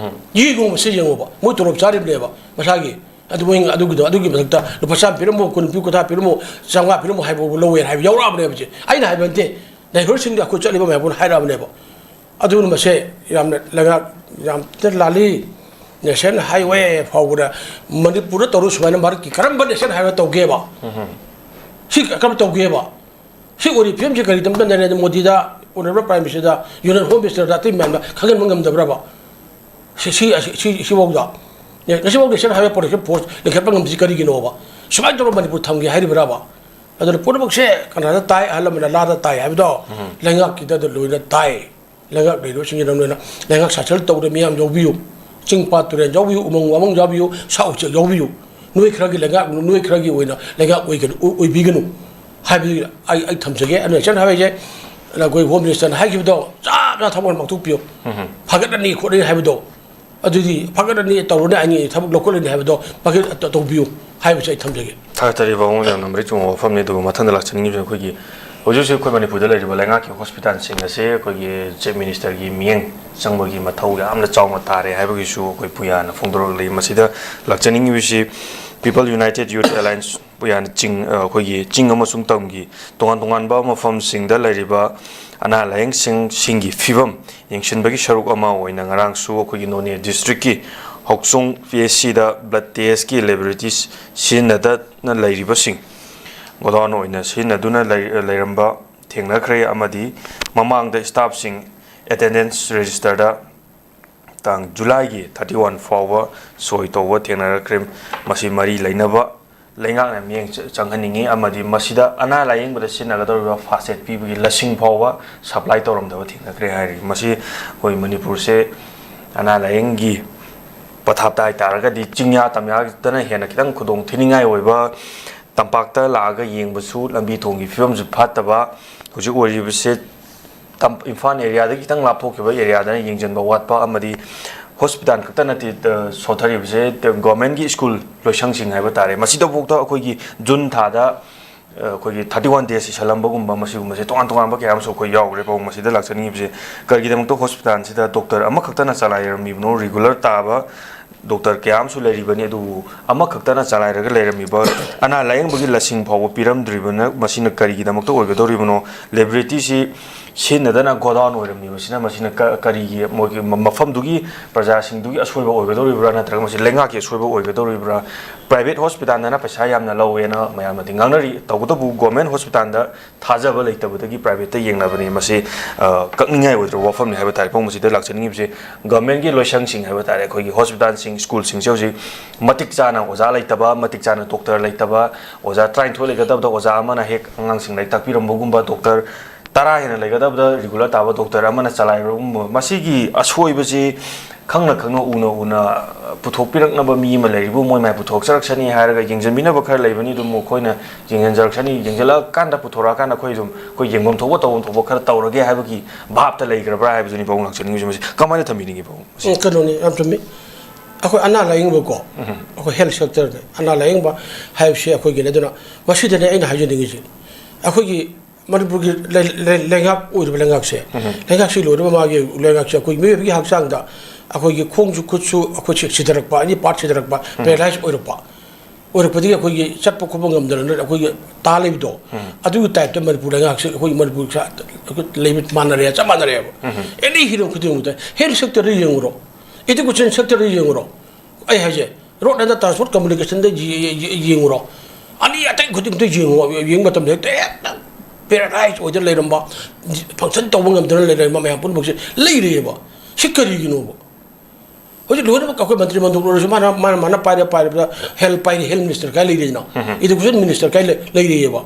ꯌꯦꯡꯉꯣꯕ, ꯁꯤ ꯌꯦꯡꯉꯣꯕ꯫ ꯃꯣꯏ ꯇꯣꯂꯣꯞ ꯆꯥꯔꯤꯕꯅꯦꯕ ꯃꯁꯥꯒꯤ꯫ ꯑꯗꯨ ꯃꯣꯏ ꯑꯗꯨꯒꯤꯗꯣ, ꯑꯗꯨꯒꯤ ꯃꯊꯛꯇ ꯂꯨꯄꯥ ꯆꯥꯝꯃ ꯄꯤꯔꯝꯃꯣ, ꯀꯨꯟ ꯄꯤꯌꯨ, ꯀꯨꯟꯊ꯭ꯔꯥ ꯄꯤꯔꯝꯃꯣ, ꯆꯥꯝꯃꯉꯥ ꯄꯤꯔꯝꯃꯣ ꯍꯥꯏꯕ ꯐꯥꯎꯕ ꯂꯧꯋꯦꯅ ꯍꯥꯏꯕ ꯌꯥꯎꯔꯛꯑꯕꯅꯦꯕ ꯁꯦ꯫ ꯑꯩꯅ ꯍꯥꯏꯕ ꯅꯠꯇꯦ, ꯗ꯭ꯔꯥꯏꯚꯔꯁꯤꯡꯗ ꯑꯩꯈꯣꯏ ꯆꯠꯂꯤꯕ ꯃꯌꯥꯝꯗꯨꯅ ꯍꯥꯏꯔꯛꯑꯕꯅꯦꯕ꯫ ꯑꯗꯨꯅ ꯃꯁꯦ ꯌꯥꯝꯅ ꯂꯩꯉꯥꯛ ꯌꯥꯝ ꯊꯤꯅ ꯂꯥꯜꯂꯤ꯫ ꯅꯦꯁꯅꯦꯜ ꯍꯥꯏꯋꯦ ꯐꯥꯎꯕꯗ ꯃꯅꯤꯄꯨꯔꯗ ꯇꯧꯔ ꯁꯨꯃꯥꯏꯅ ꯚꯥꯔꯠꯀꯤ ꯀꯔꯝꯕ ꯅꯦꯁꯅꯦꯜ ꯍꯥꯏꯋꯦ ꯇꯧꯒꯦꯕ? ꯁꯤ ꯀꯔꯝ ꯇꯧꯒꯦꯕ? ꯁꯤ ꯑꯣꯏꯔꯤ ꯐꯤꯕꯝꯁꯤ ꯀꯔꯤꯗꯝꯇ ꯅꯔꯦꯟꯗ꯭ꯔ ꯃꯣꯗꯤꯗ Honourable Prime Minister ꯗ, Union Home Minister ꯗ, ꯑꯇꯩ ꯃꯌꯥꯝꯗ ꯈꯪꯍꯟꯕ ꯉꯝꯗꯕ꯭ꯔꯕ? ꯁꯤ, ꯁꯤ, ꯑꯁꯤ, ꯁꯤ, ꯁꯤꯐꯥꯎꯗ꯫ ꯑꯦ, ꯉꯁꯤꯐꯥꯎ National Highway Protection Force ꯂꯤꯡꯈꯠꯄ ꯉꯝꯗ꯭ꯔꯤꯁꯤ ꯀꯔꯤꯒꯤꯅꯣꯕ? ꯁꯨꯃꯥꯏꯅ ꯇꯧꯔꯒ ꯃꯅꯤꯄꯨꯔ ꯊꯝꯒꯦ ꯍꯥꯏꯔꯤꯕ꯭ꯔꯕ? ꯑꯗꯨꯅ ꯄꯨꯝꯅꯃꯛꯁꯦ ꯀꯅꯥꯗ ꯇꯥꯏ? ꯑꯍꯜ ꯂꯃꯟꯅ ꯂꯥꯗ ꯇꯥꯏ ꯍꯥꯏꯕꯗꯣ ꯎꯝ꯫ ꯂꯩꯉꯥꯛꯀꯤꯗ ꯂꯣꯏꯅ ꯇꯥꯏ꯫ ꯂꯩꯉꯥꯛ ꯂꯩꯔꯤꯕꯁꯤꯡꯁꯤꯅ ꯂꯣꯏꯅ ꯂꯩꯉꯥꯛ ꯁꯥꯁꯟ ꯇꯧꯗ ꯃꯤꯌꯥꯝ ꯌꯥꯎꯕꯤꯌꯨ꯫ ꯆꯤꯡ ꯄꯥꯠ ꯇꯨꯔꯦꯜ ꯌꯥꯎꯕꯤꯌꯨ, ꯎꯃꯪ ꯋꯥꯃꯪ ꯌꯥꯎꯕꯤꯌꯨ, ꯁꯥ ꯎꯆꯦꯛ ꯌꯥꯎꯕꯤꯌꯨ꯫ ꯅꯣꯏ ꯈꯔꯒꯤ ꯂꯩꯉꯥꯛ, ꯅꯣꯏ ꯈꯔꯒꯤ ꯑꯣꯏꯅ ꯂꯩꯉꯥꯛ ꯑꯣꯏꯒꯅꯨ, ꯑꯣꯏ-, ꯑꯣꯏꯕꯤꯒꯅꯨ ꯍꯥꯏꯕꯗꯨ ꯑꯩ, ꯑꯩ ꯊꯝꯖꯒꯦ꯫ ꯑꯗꯨꯅ ꯏꯆꯟ ꯍꯥꯏꯔꯤꯁꯦ, ꯑꯩꯈꯣꯏ Home Minister ꯅ ꯍꯥꯏꯈꯤꯕꯗꯣ ꯆꯞ ꯆꯥ ꯊꯕꯛ ꯑꯣꯏꯅ ꯄꯥꯡꯊꯣꯛꯄꯤꯌꯨ꯫ ꯎꯝ꯫ ꯐꯒꯠꯂꯅꯤ ꯈꯣꯠꯂꯅꯤ ꯍꯥꯏꯕꯗꯣ, ꯑꯗꯨꯗꯤ ꯐꯒꯠꯂꯅꯤ, ꯇꯧꯔꯅꯤ, ꯑꯩ ꯊꯕꯛ ꯂꯧꯈꯠꯂꯅꯤ ꯍꯥꯏꯕꯗꯣ ꯐꯒꯠ-, ꯇꯧꯕꯤꯌꯨ ꯍꯥꯏꯕꯁꯦ ꯑꯩ ꯊꯝꯖꯒꯦ꯫ ꯊꯥꯒꯠꯆꯔꯤ ꯄꯥꯕꯨꯡ, ꯌꯥꯝꯅ ꯃꯔꯤꯛ ꯆꯨꯝꯕ ꯋꯥꯐꯝꯅꯤ꯫ ꯑꯗꯨꯒ ꯃꯊꯪꯗ ꯂꯥꯛꯆꯅꯤꯡꯉꯤꯕꯁꯤ ꯑꯩꯈꯣꯏꯒꯤ ꯍꯧꯖꯤꯛ ꯍꯧꯖꯤꯛ ꯑꯩꯈꯣꯏ ꯃꯅꯤꯄꯨꯔꯗ ꯂꯩꯔꯤꯕ ꯂꯩꯉꯥꯛꯀꯤ hospital ꯁꯤꯡ ꯑꯁꯤ ꯑꯩꯈꯣꯏꯒꯤ Chief Minister ꯒꯤ ꯃꯤꯠꯌꯦꯡ ꯆꯪꯕꯒꯤ ꯃꯊꯧ ꯌꯥꯝꯅ ꯆꯥꯎꯅ ꯇꯥꯔꯦ ꯍꯥꯏꯕꯒꯤꯁꯨ ꯑꯩꯈꯣꯏ ꯄꯨꯌꯥꯅ ꯐꯣꯡꯗꯣꯔꯛꯂꯤ꯫ ꯃꯁꯤꯗ ꯂꯥꯛꯆꯅꯤꯡꯉꯤꯕꯁꯤ People United Youth Alliance ꯄꯨꯌꯥꯅ ꯆꯤꯡ, ꯑꯩꯈꯣꯏꯒꯤ ꯆꯤꯡ ꯑꯃꯁꯨꯡ ꯇꯝꯒꯤ ꯇꯣꯉꯥꯟ ꯇꯣꯉꯥꯟꯕ ꯃꯐꯝꯁꯤꯡꯗ ꯂꯩꯔꯤꯕ ꯑꯅꯥ ꯂꯥꯌꯦꯡꯁꯪꯁꯤꯡꯒꯤ ꯐꯤꯕꯝ ꯌꯦꯡꯁꯤꯟꯕꯒꯤ ꯁꯔꯨꯛ ꯑꯃ ꯑꯣꯏꯅ ꯉꯔꯥꯡꯁꯨ ꯑꯩꯈꯣꯏꯒꯤ ꯅꯣꯅꯦ district ꯀꯤ ꯍꯣꯛꯆꯣꯡ P H C ꯗ blood test ꯀꯤ laboratories ꯁꯤꯖꯤꯟꯅꯗꯅ ꯂꯩꯔꯤꯕꯁꯤꯡ godown ꯑꯣꯏꯅ ꯁꯤꯖꯤꯟꯅꯗꯨꯅ ꯂꯩ-, ꯂꯩꯔꯝꯕ ꯊꯦꯡꯅꯈ꯭ꯔꯦ꯫ ꯑꯃꯗꯤ ꯃꯃꯥꯡꯗ staff ꯁꯤꯡ attendance register ꯗ ꯇꯥꯡ July ꯒꯤ thirty one ꯐꯥꯎꯕ ꯁꯣꯏ ꯇꯧꯕ ꯊꯦꯡꯅꯔꯛꯈ꯭ꯔꯦ꯫ ꯃꯁꯤ ꯃꯔꯤ ꯂꯩꯅꯕ ꯂꯩꯉꯥꯛꯅ ꯃꯤꯠꯌꯦꯡ ꯆ-, ꯆꯪꯍꯟꯅꯤꯡꯏ꯫ ꯑꯃꯗꯤ ꯃꯁꯤꯗ ꯑꯅꯥ ꯂꯥꯌꯦꯡꯕꯗ ꯁꯤꯖꯤꯟꯅꯒꯗꯧꯔꯤꯕ first aid ꯄꯤꯕꯒꯤ ꯂꯁꯤꯡ ꯐꯥꯎꯕ supply ꯇꯧꯔꯝꯗꯕ ꯊꯦꯡꯅꯈ꯭ꯔꯦ ꯍꯥꯏꯔꯤ꯫ ꯃꯁꯤ ꯑꯩꯈꯣꯏ ꯃꯅꯤꯄꯨꯔꯁꯦ ꯑꯅꯥ ꯂꯥꯌꯦꯡꯒꯤ ꯄꯊꯥꯞꯇ ꯍꯥꯏꯇꯥꯔꯒꯗꯤ ꯆꯤꯡꯌꯥ ꯇꯝꯌꯥꯗꯅ ꯍꯦꯟꯅ ꯈꯤꯇꯪ ꯈꯨꯗꯣꯡ ꯊꯤꯅꯤꯡꯉꯥꯏ ꯑꯣꯏꯕ, ꯇꯝꯄꯥꯛꯇ ꯂꯥꯛꯑꯒ ꯌꯦꯡꯕꯁꯨ ꯂꯝꯕꯤ ꯊꯣꯡꯒꯤ ꯐꯤꯕꯝꯁꯨ ꯐꯠꯇꯕ, ꯍꯧꯖꯤꯛ ꯑꯣꯏꯔꯤꯕꯁꯦ ꯇꯝ-, ꯏꯝꯐꯥꯜ area ꯗꯒꯤ ꯈꯤꯇꯪ ꯂꯥꯞꯊꯣꯛꯈꯤꯕ area ꯗꯅ ꯌꯦꯡꯁꯤꯟꯕ ꯋꯥꯠꯄ, ꯑꯃꯗꯤ hospital ꯈꯛꯇ ꯅꯠꯇꯦ, ꯑ, ꯁꯣꯠꯊꯔꯤꯕꯁꯦ, ꯇ-, government ꯀꯤ school ꯂꯣꯏꯁꯪꯁꯤꯡ ꯍꯥꯏꯕ ꯇꯥꯔꯦ꯫ ꯃꯁꯤꯗꯐꯥꯎꯗ ꯑꯩꯈꯣꯏꯒꯤ June ꯊꯥꯗ, ꯑ, ꯑꯩꯈꯣꯏꯒꯤ thirty one days ꯏꯁꯜꯂꯝꯕꯒꯨꯝꯕ, ꯃꯁꯤꯒꯨꯝꯕꯁꯦ ꯇꯣꯉꯥꯟ ꯇꯣꯉꯥꯟꯕ ꯀꯌꯥ ꯑꯃꯁꯨ ꯑꯩꯈꯣꯏ ꯌꯥꯎꯈ꯭ꯔꯦ꯫ ꯄꯥꯕꯨꯡ, ꯃꯁꯤꯗ ꯂꯥꯛꯆꯅꯤꯡꯉꯤꯕꯁꯦ ꯀꯔꯤꯒꯤꯗꯃꯛꯇ hospital ꯁꯤꯗ doctor ꯑꯃꯈꯛꯇꯅ ꯆꯂꯥꯏꯔꯝꯃꯤꯕꯅꯣ? Regular ꯇꯥꯕ doctor ꯀꯌꯥ ꯑꯃꯁꯨ ꯂꯩꯔꯤꯕꯅꯤ, ꯑꯗꯨꯕꯨ ꯑꯃꯈꯛꯇꯅ ꯆꯂꯥꯏꯔꯒ ꯂꯩꯔꯝꯃꯤꯕ ꯑꯅꯥ ꯂꯥꯌꯦꯡꯕꯒꯤ ꯂꯁꯤꯡ ꯐꯥꯎꯕ ꯄꯤꯔꯝꯗ꯭ꯔꯤꯕꯅ ꯃꯁꯤꯅ ꯀꯔꯤꯒꯤꯗꯃꯛꯇ ꯑꯣꯏꯒꯗꯧꯔꯤꯕꯅꯣ? Laboratory ꯁꯤ ꯁꯤꯖꯤꯟꯅꯗꯅ godown ꯑꯣꯏꯔꯝꯃꯤꯕꯁꯤꯅ ꯃꯁꯤꯅ ꯀ-, ꯀꯔꯤꯒꯤ ꯃꯣꯏꯒꯤ ꯃ-, ꯃꯐꯝꯗꯨꯒꯤ ꯄ꯭ꯔꯖꯥꯁꯤꯡꯗꯨꯒꯤ ꯑꯁꯣꯏꯕ ꯑꯣꯏꯒꯗꯧꯔꯤꯕ꯭ꯔꯥ, ꯅꯠꯇ꯭ꯔꯒ ꯃꯁꯤ ꯂꯩꯉꯥꯛꯀꯤ ꯑꯁꯣꯏꯕ ꯑꯣꯏꯒꯗꯧꯔꯤꯕ꯭ꯔꯥ? ꯄ꯭ꯔꯥꯏꯚꯦꯠ ꯍꯣꯁꯄꯤꯇꯥꯜꯗꯅ ꯄꯩꯁꯥ ꯌꯥꯝꯅ ꯂꯧꯋꯦꯅ ꯃꯌꯥꯝꯅꯗꯤ ꯉꯥꯡꯅꯔꯤ꯫ ꯇꯧꯕꯇꯕꯨ ꯒꯣꯔꯃꯦꯟ ꯍꯣꯁꯄꯤꯇꯥꯜꯗ ꯊꯥꯖꯕ ꯂꯩꯇꯕꯗꯒꯤ ꯄ꯭ꯔꯥꯏꯚꯦꯠꯇ ꯌꯦꯡꯅꯕꯅꯤ꯫ ꯃꯁꯤ, ꯑ, ꯀꯛꯅꯤꯡꯉꯥꯏ ꯑꯣꯏꯗ꯭ꯔꯕ ꯋꯥꯐꯝꯅꯤ ꯍꯥꯏꯕ ꯇꯥꯔꯦ꯫ ꯃꯐꯝ ꯑꯁꯤꯗ ꯂꯥꯛꯆꯅꯤꯡꯉꯤꯕꯁꯤ ꯒꯣꯔꯃꯦꯟꯒꯤ ꯂꯣꯏꯁꯪꯁꯤꯡ ꯍꯥꯏꯕ ꯇꯥꯔꯦ, ꯑꯩꯈꯣꯏꯒꯤ ꯍꯣꯁꯄꯤꯇꯥꯜꯁꯤꯡ, ꯁ꯭ꯀꯨꯜꯁꯤꯡꯁꯦ ꯍꯧꯖꯤꯛ ꯃꯇꯤꯛ ꯆꯥꯅ ꯑꯣꯖꯥ ꯂꯩꯇꯕ, ꯃꯇꯤꯛ ꯆꯥꯅ ꯗꯣꯛꯇꯔ ꯂꯩꯇꯕ, ꯑꯣꯖꯥ ꯇꯔꯥꯅꯤꯊꯣꯏ ꯂꯩꯒꯗꯕꯗ ꯑꯣꯖꯥ ꯑꯃꯅ ꯍꯦꯛ ꯑꯉꯥꯡꯁꯤꯡ ꯂꯥꯏꯔꯤꯛ ꯇꯥꯛꯄꯤꯔꯝꯕꯒꯨꯝꯕ, ꯗꯣꯛꯇꯔ ꯇꯔꯥ ꯍꯦꯟꯅ ꯂꯩꯒꯗꯕꯗ ꯔꯤꯒꯨꯂꯔ ꯇꯥꯕ ꯗꯣꯛꯇꯔ ꯑꯃꯅ ꯆꯂꯥꯏꯔꯝꯕ, ꯃꯁꯤꯒꯤ ꯑꯁꯣꯏꯕꯁꯤ ꯈꯪꯅ ꯈꯪꯅ ꯎꯅ ꯎꯅ ꯄꯨꯊꯣꯛꯄꯤꯔꯛꯅꯕ ꯃꯤ ꯑꯃ ꯂꯩꯔꯤꯕ, ꯃꯣꯏ ꯃꯥꯏ ꯄꯨꯊꯣꯛꯆꯔꯛꯁꯅꯤ ꯍꯥꯏꯔꯒ ꯌꯦꯡꯁꯤꯟꯕꯤꯅꯕ ꯈꯔ ꯂꯩꯕꯅꯤ꯫ ꯑꯗꯨꯝ ꯃꯈꯣꯏꯅ ꯌꯦꯡꯁꯤꯟꯖꯔꯛꯁꯅꯤ, ꯌꯦꯡꯁꯤꯜꯂꯛꯑꯀꯥꯟꯗ ꯄꯨꯊꯣꯔꯛꯑꯀꯥꯟꯗ ꯑꯩꯈꯣꯏ ꯑꯗꯨꯝ ꯑꯩꯈꯣꯏ ꯌꯦꯡꯐꯝ ꯊꯣꯛꯄ ꯇꯧꯐꯝ ꯊꯣꯛꯄ ꯈꯔ ꯇꯧꯔꯒꯦ ꯍꯥꯏꯕꯒꯤ ꯚꯥꯞꯇ ꯂꯩꯈ꯭ꯔꯕ꯭ꯔꯥ ꯍꯥꯏꯕꯗꯨꯅꯤ ꯄꯥꯕꯨꯡ ꯂꯥꯛꯆꯅꯤꯡꯉꯤꯁꯦ꯫ ꯃꯁꯤ ꯀꯃꯥꯏꯅ ꯊꯝꯕꯤꯅꯤꯡꯉꯤ ꯄꯥꯕꯨꯡ? ꯃꯁꯤ ꯎꯝ, ꯀꯩꯅꯣꯅꯤ, ꯌꯥꯝ ꯆꯨꯝꯃꯤ꯫ ꯑꯩꯈꯣꯏ ꯑꯅꯥ ꯂꯥꯏꯌꯦꯡꯕꯀꯣ, ꯎꯝ꯫ ꯑꯩꯈꯣꯏ ꯍꯦꯜꯊ ꯁꯦꯛꯇꯔꯗ ꯑꯅꯥ ꯂꯥꯏꯌꯦꯡꯕ ꯍꯥꯏꯕꯁꯤ ꯑꯩꯈꯣꯏꯒꯤꯅꯦ꯫ ꯑꯗꯨꯅ ꯃꯁꯤꯗꯅꯦ ꯑꯩꯅ ꯍꯥꯏꯖꯅꯤꯡꯉꯤꯁꯦ, ꯑꯩꯈꯣꯏꯒꯤ ꯃꯅꯤꯄꯨꯔꯒꯤ ꯂꯩ-, ꯂꯩ-, ꯂꯩꯉꯥꯛ ꯑꯣꯏꯔꯤꯕ ꯂꯩꯉꯥꯛꯁꯦ, ꯎꯝ꯫ ꯂꯩꯉꯥꯛꯁꯤ ꯂꯣꯏꯔꯕ ꯃꯥꯒꯤ ꯂꯩꯉꯥꯛꯁꯦ ꯑꯩꯈꯣꯏ ꯃꯤꯑꯣꯏꯕꯒꯤ ꯍꯛꯆꯥꯡꯗ ꯑꯩꯈꯣꯏꯒꯤ ꯈꯣꯡꯁꯨ ꯈꯨꯠꯁꯨ ꯑꯩꯈꯣꯏ ꯁꯤ-, ꯁꯤꯊꯔꯛꯄ, ꯑꯦꯅꯤ ꯄꯥꯔꯠ ꯁꯤꯊꯔꯛꯄ, ꯎꯝ꯫ ꯄꯦꯔꯥꯂꯥꯏꯁ ꯑꯣꯏꯔꯛꯄ, ꯑꯣꯏꯔꯛꯄꯗꯒꯤ ꯑꯩꯈꯣꯏꯒꯤ ꯆꯠꯄ ꯈꯣꯠꯄ ꯉꯝꯗꯅ ꯑꯩꯈꯣꯏꯒꯤ ꯇꯥ ꯂꯩꯕꯗꯣ, ꯎꯝ꯫ ꯑꯗꯨꯒꯤ ꯇꯥꯏꯞꯇ ꯃꯅꯤꯄꯨꯔ ꯂꯩꯉꯥꯛꯁꯦ ꯑꯩꯈꯣꯏ ꯃꯅꯤꯄꯨꯔ ꯁꯥ-, ꯑꯩꯈꯣꯏ ꯂꯩꯕ ꯃꯥꯟꯅꯔꯦ, ꯆꯞ ꯃꯥꯟꯅꯔꯦꯕ꯫ ꯎꯝ꯫ ꯑꯦꯅꯤ ꯍꯤꯔꯝ ꯈꯨꯗꯤꯡꯃꯛꯇ ꯍꯦꯜꯊ ꯁꯦꯛꯇꯔꯗ ꯌꯦꯡꯉꯨꯔꯣ, ꯏꯗꯨꯀꯦꯁꯟ ꯁꯦꯛꯇꯔꯗ ꯌꯦꯡꯉꯨꯔꯣ, ꯑꯩ ꯍꯥꯏꯁꯦ, ꯔꯣꯗ ꯑꯦꯟ ꯇ꯭ꯔꯥꯟꯁꯄꯣꯔꯠ ꯀꯝꯃꯨꯅꯤꯀꯦꯁꯟꯗ ꯌꯦ-, ꯌꯦ-, ꯌꯦ-, ꯌꯦꯡꯉꯨꯔꯣ, ꯑꯅꯤ ꯑꯇꯩ ꯈꯨꯗꯤꯡꯃꯛꯇ ꯌꯦꯡꯉꯨ, ꯌꯦꯡꯕ ꯃꯇꯝꯗ ꯍꯦꯛꯇ, ꯍꯦꯛꯇ ꯄꯦꯔꯥꯂꯥꯏꯁ ꯑꯣꯏꯗꯅ ꯂꯩꯔꯝꯕ, ꯐꯪꯁꯟ ꯇꯧꯕ ꯉꯝꯗꯅ ꯂꯩꯔꯝꯕ ꯃꯌꯥꯝ ꯄꯨꯝꯅꯃꯛꯁꯦ ꯂꯩꯔꯦꯕ꯫ ꯁꯤ ꯀꯔꯤꯒꯤꯅꯣꯕ? ꯍꯧꯖꯤꯛ ꯂꯣꯏꯅꯃꯛ ꯑꯩꯈꯣꯏ ꯃꯟꯇ꯭ꯔꯤ ꯃꯟꯗꯣꯛ ꯑꯣꯏꯔꯁꯨ ꯃꯥꯅ, ꯃꯥꯅ, ꯃꯥꯅ ꯄꯥꯏꯔ-, ꯄꯥꯏꯔꯕꯗ ꯍꯦꯜꯊ ꯄꯥꯏꯔꯤ, ꯍꯦꯜꯊ ꯃꯤꯅꯤꯁꯇꯔ ꯀꯥꯏ ꯂꯩꯔꯤꯅꯣ? ꯎꯝ꯫ ꯏꯗꯨꯀꯦꯁꯟ ꯃꯤꯅꯤꯁꯇꯔ ꯀꯥꯏ ꯂꯩ-, ꯂꯩꯔꯤꯑꯕ?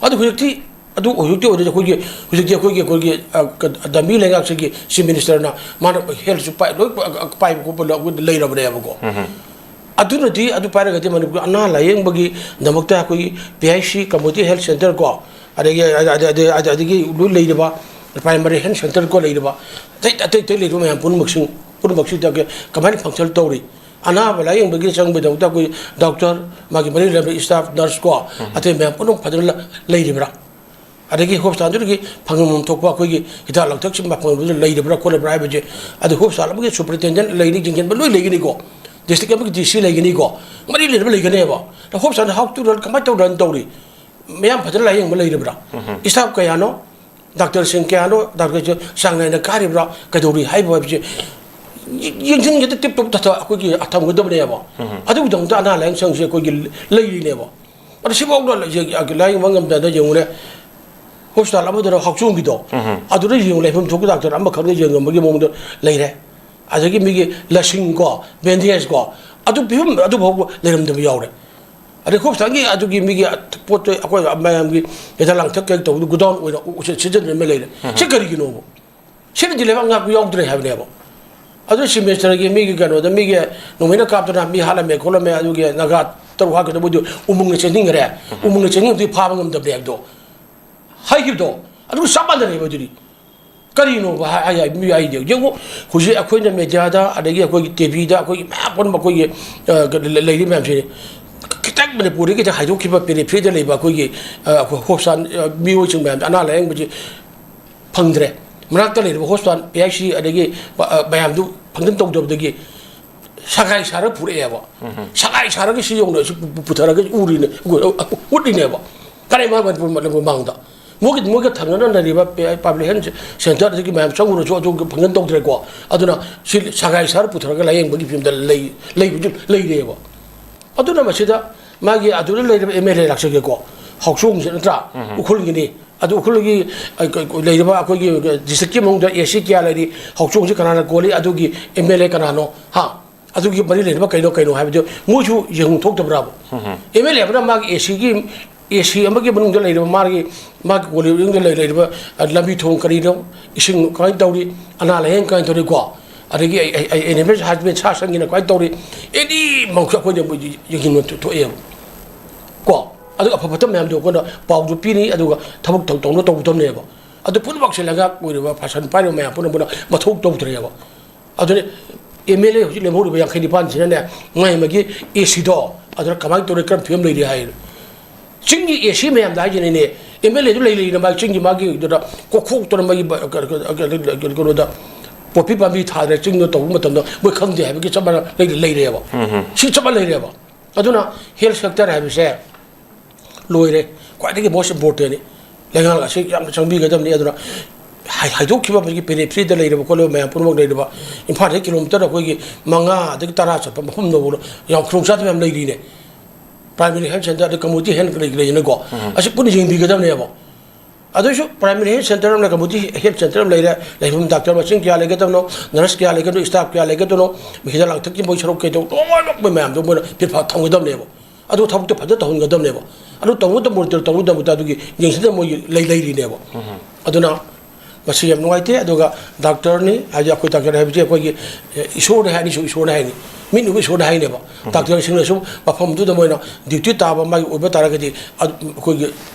ꯑꯗꯨ ꯍꯧꯖꯤꯛꯇꯤ, ꯑꯗꯨ ꯍꯧꯖꯤꯛꯇꯤ ꯑꯣꯏꯔꯗꯤ ꯑꯩꯈꯣꯏꯒꯤ, ꯍꯧꯖꯤꯛꯇꯤ ꯑꯩꯈꯣꯏꯒꯤ, ꯑꯩꯈꯣꯏꯒꯤ, ꯑ, ꯀ-, ꯗꯝꯃꯤ ꯂꯩꯉꯥꯛꯁꯤꯒꯤ ꯆꯤꯐ ꯃꯤꯅꯤꯁꯇꯔꯅ ꯃꯥꯅ ꯍꯦꯜꯊꯁꯨ ꯄꯥꯏ-, ꯂꯣꯏ ꯄ-, ꯑ, ꯄꯥꯏꯕ ꯈꯣꯠꯄ ꯂ-, ꯂꯩꯔꯕꯅꯦꯕꯀꯣ꯫ ꯎꯝ꯫ ꯑꯗꯨꯅꯗꯤ, ꯑꯗꯨ ꯄꯥꯏꯔꯒꯗꯤ ꯃꯅꯤꯄꯨꯔꯒꯤ ꯑꯅꯥ ꯂꯥꯏꯌꯦꯡꯕꯒꯤ ꯗꯃꯛꯇ ꯑꯩꯈꯣꯏꯒꯤ P H C, community health centre ꯀꯣ, ꯑꯗꯒꯤ, ꯑꯗ-, ꯑꯗ-, ꯑꯗ-, ꯑꯗ-, ꯑꯗꯒꯤ ꯂꯣꯏ ꯂꯩꯔꯤꯕ ꯄ꯭ꯔꯥꯏꯃꯥꯔꯤ ꯍꯦꯜꯊ ꯁꯦꯟꯇꯔ ꯀꯣ ꯂꯩꯔꯤꯕ, ꯑꯇꯩ, ꯑꯇꯩ, ꯑꯇꯩ ꯂꯩꯔꯤꯕ ꯃꯌꯥꯝ ꯄꯨꯝꯅꯃꯛꯁꯤꯡ, ꯄꯨꯝꯅꯃꯛꯁꯤꯗ ꯀꯃꯥꯏꯅ ꯐꯪꯁꯟ ꯇꯧꯔꯤ? ꯑꯅꯥꯕ ꯂꯥꯌꯦꯡꯕꯒꯤ ꯆꯪꯕꯒꯤꯗꯃꯛꯇ ꯑꯩꯈꯣꯏ ꯗꯣꯛꯇꯔ, ꯃꯥꯒꯤ ꯃꯔꯤ ꯂꯩꯅꯕ ꯁ꯭ꯇꯥꯐ, ꯅꯔꯁ ꯀꯣ, ꯎꯝ꯫ ꯑꯇꯩ ꯃꯌꯥꯝ ꯄꯨꯝꯅꯃꯛ ꯐꯖꯅ ꯂ-, ꯂꯩꯔꯤꯕ꯭ꯔꯥ? ꯑꯗꯒꯤ ꯍꯣꯁꯄꯤꯇꯥꯜꯗꯨꯗꯒꯤ ꯐꯪꯐꯝ ꯊꯣꯛꯄ ꯑꯩꯈꯣꯏꯒꯤ ꯍꯤꯗꯥꯛ ꯂꯥꯡꯊꯛꯁꯤꯡ ꯃꯐꯝꯗꯨꯗ ꯂꯩꯔꯤꯕ꯭ꯔꯥ ꯈꯣꯠꯂꯤꯕ꯭ꯔꯥ ꯍꯥꯏꯕꯁꯦ, ꯑꯗꯨ ꯍꯣꯁꯄꯤꯇꯥꯜ ꯑꯃꯒꯤ ꯁꯨꯄꯔꯤꯟꯇꯦꯟꯗꯦꯟ ꯂꯩꯅꯤ, ꯌꯦꯡꯁꯤꯟꯕ ꯂꯣꯏ ꯂꯩꯒꯅꯤꯀꯣ, ꯗꯤꯁꯇ꯭ꯔꯤꯛ ꯑꯃꯒꯤ ꯗꯤ ꯁꯤ ꯂꯩꯒꯅꯤꯀꯣ, ꯃꯔꯤ ꯂꯩꯅꯕ ꯂꯩꯒꯅꯦꯕ꯫ ꯑꯗꯣ ꯍꯣꯁꯄꯤꯇꯥꯜꯗ ꯍꯥꯎ ꯇꯨ ꯔꯟ ꯀꯃꯥꯏꯅ ꯇꯧ ꯔꯟ ꯇꯧꯔꯤ? ꯃꯌꯥꯝ ꯐꯖꯅ ꯂꯥꯌꯦꯡꯕ ꯂꯩꯔꯤꯕ꯭ꯔꯥ? ꯎꯝ꯫ ꯁ꯭ꯇꯥꯐ ꯀꯌꯥꯅꯣ? ꯗꯥꯛꯇꯔꯁꯤꯡ ꯀꯌꯥꯅꯣ, ꯗꯥꯛꯇꯔꯁꯦ ꯆꯥꯡ ꯅꯥꯏꯅ ꯀꯥꯔꯤꯕ꯭ꯔꯥ, ꯀꯩꯗꯧꯔꯤ ꯍꯥꯏꯕ ꯍꯥꯏꯕꯁꯦ ꯌꯦꯡꯁꯤꯟꯒꯗ ꯇꯤꯞ ꯇꯣꯞ ꯊꯝꯒꯗꯕꯅꯦꯕ꯫ ꯑꯗꯨꯒꯤꯗꯃꯛꯇ ꯑꯅꯥ ꯂꯥꯏꯌꯦꯡ ꯁꯪꯁꯦ ꯑꯩꯈꯣꯏꯒꯤ ꯂꯩꯔꯤꯅꯦꯕ꯫ ꯑꯗꯣ ꯁꯤꯐꯥꯎꯗ ꯂꯥꯏꯌꯦꯡꯕ ꯉꯝꯗꯗꯅ ꯌꯦꯡꯉꯨꯅꯦ꯫ ꯍꯣꯁꯄꯤꯇꯥꯜ ꯑꯃꯗꯅ ꯍꯛꯆꯣꯡꯒꯤꯗꯣ, ꯑꯗꯨꯗ ꯌꯦꯡꯉꯨ, ꯂꯩꯐꯝ ꯊꯣꯛꯄ ꯗꯥꯛꯇꯔ ꯑꯃꯈꯛꯅ ꯌꯦꯡꯉꯝꯕꯒꯤ ꯃꯑꯣꯡꯗ ꯂꯩꯔꯦ꯫ ꯑꯗꯒꯤ ꯃꯤꯒꯤ ꯂꯁꯤꯡ ꯀꯣ, ꯕꯦꯟꯗꯦꯖ ꯀꯣ, ꯑꯗꯨ ꯄꯤꯐꯝ ꯑꯗꯨ ꯐꯥꯎꯕ ꯂꯩꯔꯝꯗꯕ ꯌꯥꯎꯔꯦ꯫ ꯑꯗꯩ ꯍꯣꯁꯄꯤꯇꯥꯜꯒꯤ ꯑꯗꯨꯒꯤ ꯃꯤꯒꯤ ꯄꯣꯠ ꯆꯩ ꯑꯩꯈꯣꯏ ꯃꯌꯥꯝꯒꯤ ꯍꯤꯗꯥꯛ ꯂꯥꯡꯊꯛ ꯀꯩ ꯇꯧꯕꯗꯨ ꯒꯨꯗꯥꯎꯟ ꯑꯣꯏꯅ ꯁꯤꯖꯤꯟꯅꯔꯝꯃ ꯂꯩꯔꯦ꯫ ꯁꯤ ꯀꯔꯤꯒꯤꯅꯣꯕ? ꯁꯤꯃꯗꯤ ꯂꯩꯕꯥꯛ ꯉꯥꯛꯄ ꯌꯥꯎꯗ꯭ꯔꯦ ꯍꯥꯏꯕꯅꯦꯕ꯫ ꯑꯗꯨ ꯁꯤꯃꯦꯁꯇꯔꯒꯤ ꯃꯤꯒꯤ ꯀꯩꯅꯣꯗ ꯃꯤꯒꯤ ꯅꯣꯡꯃꯩꯅ ꯀꯥꯞꯇꯅ ꯃꯤ ꯍꯥꯠꯂꯝꯃꯦ ꯈꯣꯠꯂꯝꯃꯦ, ꯑꯗꯨꯒꯤ ꯅꯥꯒꯥ ꯇꯔꯨꯛ ꯍꯥꯠꯈꯤꯗꯕꯨꯗꯤ ꯎꯃꯪꯅ ꯆꯦꯟꯁꯤꯟꯈ꯭ꯔꯦ꯫ ꯎꯃꯪꯅ ꯆꯦꯟꯁꯤꯟꯕꯗꯤ ꯐꯥꯕ ꯉꯝꯗꯕꯅꯦ ꯍꯥꯏꯕꯗꯣ ꯍꯥꯏꯈꯤꯕꯗꯣ ꯑꯗꯨꯒ ꯆꯞ ꯃꯥꯟꯅꯔꯦꯕ꯫ ꯑꯗꯨꯗꯤ ꯀꯔꯤꯅꯣꯕ ꯍꯥꯏ-, ꯍꯥꯏ-, ꯍꯥꯏ-, ꯃꯤ ꯍꯥꯏꯗꯤ? ꯌꯦꯡꯉꯨ, ꯍꯧꯖꯤꯛ ꯑꯩꯈꯣꯏꯅ ꯃꯦꯗꯤꯌꯥꯗ, ꯑꯗꯒꯤ ꯑꯩꯈꯣꯏꯒꯤ ꯇꯤ ꯚꯤꯗ, ꯑꯩꯈꯣꯏꯒꯤ ꯃꯌꯥꯝ ꯄꯨꯝꯅꯃꯛ ꯑꯩꯈꯣꯏꯒꯤ, ꯑ, ꯂꯩ-, ꯂꯩꯔꯤꯕ ꯃꯌꯥꯝꯁꯦ ꯈꯤꯇꯪ ꯃꯅꯤꯄꯨꯔꯗꯒꯤ ꯈꯤꯇꯪ ꯍꯥꯏꯗꯣꯛꯈꯤꯕ ꯄꯦꯔꯤꯐꯦꯔꯤꯗ ꯂꯩꯕ ꯑꯩꯈꯣꯏꯒꯤ, ꯑ, ꯑꯩꯈꯣꯏ ꯍꯣꯁꯄꯤꯇꯥꯜ, ꯑ, ꯃꯤꯑꯣꯏꯁꯤꯡ ꯃꯌꯥꯝꯁꯦ ꯑꯅꯥ ꯂꯥꯌꯦꯡꯕꯁꯦ ꯐꯪꯗ꯭ꯔꯦ꯫ ꯃꯅꯥꯛꯇ ꯂꯩꯔꯤꯕ ꯍꯣꯁꯄꯤꯇꯥꯜ, ꯄꯤ ꯑꯩꯆ ꯁꯤ, ꯑꯗꯒꯤ, ꯑ, ꯃꯌꯥꯝꯗꯨ ꯐꯪꯁꯟ ꯇꯧꯗꯕꯗꯒꯤ ꯁꯒꯥꯏ ꯁꯥꯔꯒ ꯄꯨꯔꯛꯑꯦꯕ꯫ ꯁꯒꯥꯏ ꯁꯥꯔꯒ ꯁꯤ ꯌꯧꯅ ꯁꯤ ꯄꯨ-, ꯄꯨꯊꯔꯒ ꯎꯔꯤꯅꯦ, ꯎ-, ꯎ-, ꯎꯠꯂꯤꯅꯦꯕ꯫ ꯀꯔꯤ ꯃꯥ ꯃꯅꯤꯄꯨꯔ ꯃ-, ꯃꯃꯥꯡꯗ ꯃꯣꯏꯒꯤ, ꯃꯣꯏꯒ ꯊꯪꯅꯅ ꯂꯩꯔꯤꯕ ꯄꯦ-, ꯄꯕ꯭ꯂꯤꯛ ꯍꯦꯜꯊ ꯁꯦꯟꯇꯔ ꯑꯗꯒꯤ ꯃꯌꯥꯝ ꯆꯪꯉꯨꯔꯁꯨ ꯑꯗꯨ ꯐꯪꯁꯟ ꯇꯧꯗ꯭ꯔꯦꯀꯣ꯫ ꯑꯗꯨꯅ ꯁꯤ ꯁꯒꯥꯏ ꯁꯥꯔ ꯄꯨꯊꯔꯒ ꯂꯥꯌꯦꯡꯕꯒꯤ ꯐꯤꯕꯝꯗ ꯂꯩ-, ꯂꯩꯕꯁꯨ ꯂꯩꯔꯦꯕ꯫ ꯑꯗꯨꯅ ꯃꯁꯤꯗ ꯃꯥꯒꯤ ꯑꯗꯨꯗ ꯂꯩꯔꯤꯕ ꯑꯦꯝ ꯑꯦꯜ ꯑꯦ ꯂꯥꯛꯆꯒꯦꯀꯣ, ꯍꯥꯎꯆꯣꯡꯁꯦ ꯅꯠꯇ꯭ꯔꯥ? ꯎꯈ꯭ꯔꯨꯜꯒꯤꯅꯤ꯫ ꯑꯗꯨ ꯎꯈ꯭ꯔꯨꯜꯒꯤ, ꯑ, ꯀ-, ꯀ-, ꯂꯩꯔꯤꯕ ꯑꯩꯈꯣꯏꯒꯤ ꯗꯤꯁꯇ꯭ꯔꯤꯛꯀꯤ ꯃꯅꯨꯡꯗ ꯑꯦ ꯁꯤ ꯀꯌꯥ ꯂꯩꯔꯤ, ꯍꯥꯎꯆꯣꯡꯁꯤ ꯀꯅꯥꯅ ꯀꯣꯜꯂꯤ, ꯑꯗꯨꯒꯤ ꯑꯦꯝ ꯑꯦꯜ ꯑꯦ ꯀꯅꯥꯅꯣ? ꯍꯥ? ꯑꯗꯨꯒꯤ ꯃꯔꯤ ꯂꯩꯅꯕ ꯀꯩꯅꯣ, ꯀꯩꯅꯣ ꯍꯥꯏꯕꯗꯨ ꯃꯣꯏꯁꯨ ꯌꯦꯡꯐꯝ ꯊꯣꯛꯇꯕ꯭ꯔꯥꯕ? ꯑꯦꯝ ꯑꯦꯜ ꯑꯦ ꯑꯃꯅ ꯃꯥꯒꯤ ꯑꯦ ꯁꯤꯒꯤ, ꯑꯦ ꯁꯤ ꯑꯃꯒꯤ ꯃꯅꯨꯡꯗ ꯂꯩꯔꯤꯕ ꯃꯥꯒꯤ, ꯃꯥꯒꯤ ꯀꯣꯜꯂꯤꯕ ꯃꯅꯨꯡꯗ ꯂꯩ-, ꯂꯩꯔꯤꯕ, ꯑ, ꯂꯝꯕꯤ ꯊꯣꯡ ꯀꯔꯤꯅꯣ, ꯏꯁꯤꯡ ꯀꯃꯥꯏꯅ ꯇꯧꯔꯤ, ꯑꯅꯥ ꯂꯥꯌꯦꯡ ꯀꯃꯥꯏꯅ ꯇꯧꯔꯤꯀꯣ, ꯑꯗꯒꯤ ꯑꯩ, ꯑꯩ, ꯑꯩ, ꯑꯦꯅꯤꯃꯦꯜ ꯍꯁꯕꯦꯟ, ꯁꯥ ꯁꯟꯒꯤꯅ ꯀꯃꯥꯏꯅ ꯇꯧꯔꯤ, ꯑꯦꯅꯤ ꯃꯈꯩ ꯑꯩꯈꯣꯏꯅ ꯌꯦꯡꯁꯤꯟꯕ ꯊꯣ-, ꯊꯣꯛꯑꯦꯕ ꯀꯣ꯫ ꯑꯗꯨꯒ ꯑꯐ ꯐꯠꯇ ꯃꯌꯥꯝꯗꯣ ꯑꯩꯈꯣꯏꯅ ꯄꯥꯎꯗꯨ ꯄꯤꯅꯤ, ꯑꯗꯨꯒ ꯊꯕꯛ ꯇꯧ-, ꯇꯧꯅ ꯇꯧꯒꯗꯕꯅꯦꯕ꯫ ꯑꯗꯨ ꯄꯨꯝꯅꯃꯛꯁꯦ ꯂꯩꯉꯥꯛ ꯑꯣꯏꯔꯤꯕ ꯐꯥꯁꯟ ꯄꯥꯏꯔꯤꯕ ꯃꯌꯥꯝ ꯄꯨꯝꯅꯃꯛꯅ ꯃꯊꯧ ꯇꯧꯗ꯭ꯔꯦꯕ꯫ ꯑꯗꯨꯅ ꯑꯦꯝ ꯑꯦꯜ ꯑꯦ ꯍꯧꯖꯤꯛ ꯂꯦꯝꯍꯧꯔꯤꯕ ꯌꯥꯡꯈꯩ ꯅꯤꯄꯥꯟꯁꯤꯅꯅꯦ, ꯃꯥꯏ ꯑꯃꯒꯤ ꯑꯦ ꯁꯤꯗꯣ ꯑꯗꯨꯗ ꯀꯃꯥꯏꯅ ꯇꯧꯔꯤ, ꯀꯔꯝ ꯐꯤꯕꯝ ꯂꯩꯔꯤ ꯍꯥꯏ꯫ ꯆꯤꯡꯒꯤ ꯑꯦ ꯁꯤ ꯃꯌꯥꯝꯗ ꯍꯥꯏꯁꯤꯅꯅꯦ, ꯑꯦꯝ ꯑꯦꯜ ꯑꯦꯗꯨ ꯂꯩ ꯂꯩꯅ ꯃꯥꯒꯤ ꯆꯤꯡꯒꯤ ꯃꯥꯒꯤꯗꯨꯗ ꯀꯣꯛꯈꯣꯛꯇꯅ ꯃꯥꯒꯤ ꯕ-, ꯀ-, ꯀ-, ꯀ-, ꯀ-, ꯀꯩꯅꯣꯗ ꯄꯣꯄꯤ ꯄꯥꯝꯕꯤ ꯊꯥꯗꯅ ꯆꯤꯡꯗꯣ ꯇꯧꯕ ꯃꯇꯝꯗ ꯃꯣꯏ ꯈꯪꯗꯦ ꯍꯥꯏꯕꯒꯤ ꯆꯞ ꯃꯥꯟꯅ ꯂꯩ-, ꯂꯩꯔꯦꯕ꯫ ꯁꯤ ꯆꯞ ꯃꯥꯟꯅ ꯂꯩꯔꯦꯕ꯫ ꯑꯗꯨꯅ ꯍꯦꯜꯊ ꯁꯦꯛꯇꯔ ꯍꯥꯏꯕꯁꯦ ꯂꯣꯏꯔꯦ, ꯈ꯭ꯋꯥꯏꯗꯒꯤ most importantꯅꯤ꯫ ꯂꯩꯉꯥꯛ ꯑꯁꯤ ꯌꯥꯝꯅ ꯆꯪꯕꯤꯒꯗꯕꯅꯤ꯫ ꯑꯗꯨꯅ ꯍꯥꯏ-, ꯍꯥꯏꯗꯣꯛꯈꯤꯕ ꯑꯩꯈꯣꯏꯒꯤ ꯄꯦꯔꯤꯐꯦꯔꯤꯗ ꯂꯩꯔꯤꯕ ꯈꯣꯠꯂꯤꯕ ꯃꯌꯥꯝ ꯄꯨꯝꯅꯃꯛ ꯂꯩꯔꯤꯕ, ꯏꯝꯐꯥꯜꯗꯒꯤ ꯀꯤꯂꯣꯃꯤꯇꯔ ꯑꯩꯈꯣꯏꯒꯤ ꯃꯉꯥ ꯑꯗꯒꯤ ꯇꯔꯥ ꯆꯠꯄ ꯃꯐꯝꯗ ꯐꯥꯎꯕ ꯌꯥꯝ ꯈꯨꯗꯣꯡꯆꯥꯗꯕ ꯌꯥꯝ ꯂꯩꯔꯤꯅꯦ꯫ Primary health centre, ꯑꯗꯩ community health clinic ꯂꯩꯗꯅꯀꯣ꯫ ꯑꯁꯤ ꯄꯨꯟꯅ ꯌꯦꯡꯕꯤꯒꯗꯕꯅꯦꯕ꯫ ꯑꯗꯨꯏꯁꯨ primary health centre ꯑꯃ, community health centre ꯑꯃ ꯂꯩꯔꯦ, ꯂꯩꯐꯝ doctor ꯃꯁꯤꯡ ꯀꯌꯥ ꯂꯩꯒꯗꯕꯅꯣ, nurse ꯀꯌꯥ ꯂꯩꯒꯗꯕꯅꯣ, staff ꯀꯌꯥ ꯂꯩꯒꯗꯕꯅꯣ, ꯍꯤꯗꯥꯛ ꯂꯥꯡꯊꯛꯀꯤ ꯃꯣꯏ ꯁꯔꯨꯛ ꯀꯩꯗꯧ ꯂꯣꯏꯅꯃꯛ ꯃꯣꯏ ꯃꯌꯥꯝꯗꯣ ꯃꯣꯏꯅ ꯐꯤꯠ ꯐꯥ ꯊꯝꯒꯗꯕꯅꯦꯕ꯫ ꯑꯗꯨ ꯊꯕꯛꯇꯣ ꯐꯖꯅ ꯇꯧꯍꯟꯒꯗꯕꯅꯦꯕ꯫ ꯑꯗꯨ ꯇꯧꯕꯗ monitor ꯇꯧꯕꯗ ꯑꯗꯨꯒꯤ ꯌꯦꯡꯁꯤꯟꯗ ꯃꯣꯏꯒꯤ ꯂꯩ ꯂꯩꯔꯤꯅꯦꯕ꯫ ꯑꯗꯨꯅ ꯃꯁꯤ ꯌꯥꯝ ꯅꯨꯡꯉꯥꯏꯇꯦ꯫ ꯑꯗꯨꯒ doctor ꯅꯤ, ꯍꯥꯏꯗꯤ ꯑꯩꯈꯣꯏ doctor ꯍꯥꯏꯕꯁꯤ ꯑꯩꯈꯣꯏꯒꯤ, ꯑꯦ, ꯏꯁꯣꯔꯅꯤ ꯍꯥꯏꯅꯤꯁꯨ ꯏꯁꯣꯔꯅꯤ ꯍꯥꯏꯅꯤ, ꯃꯤꯠ ꯎꯕ ꯏꯁꯣꯔꯅꯤ ꯍꯥꯏꯅꯦꯕ꯫ Doctor ꯁꯤꯡꯅꯁꯨ ꯃꯐꯝꯗꯨꯗ ꯃꯣꯏꯅ duty ꯇꯥꯕ ꯃꯥꯒꯤ ꯑꯣꯏꯕ ꯇꯥꯔꯒꯗꯤ ꯑꯗꯨ ꯑꯩꯈꯣꯏꯒꯤ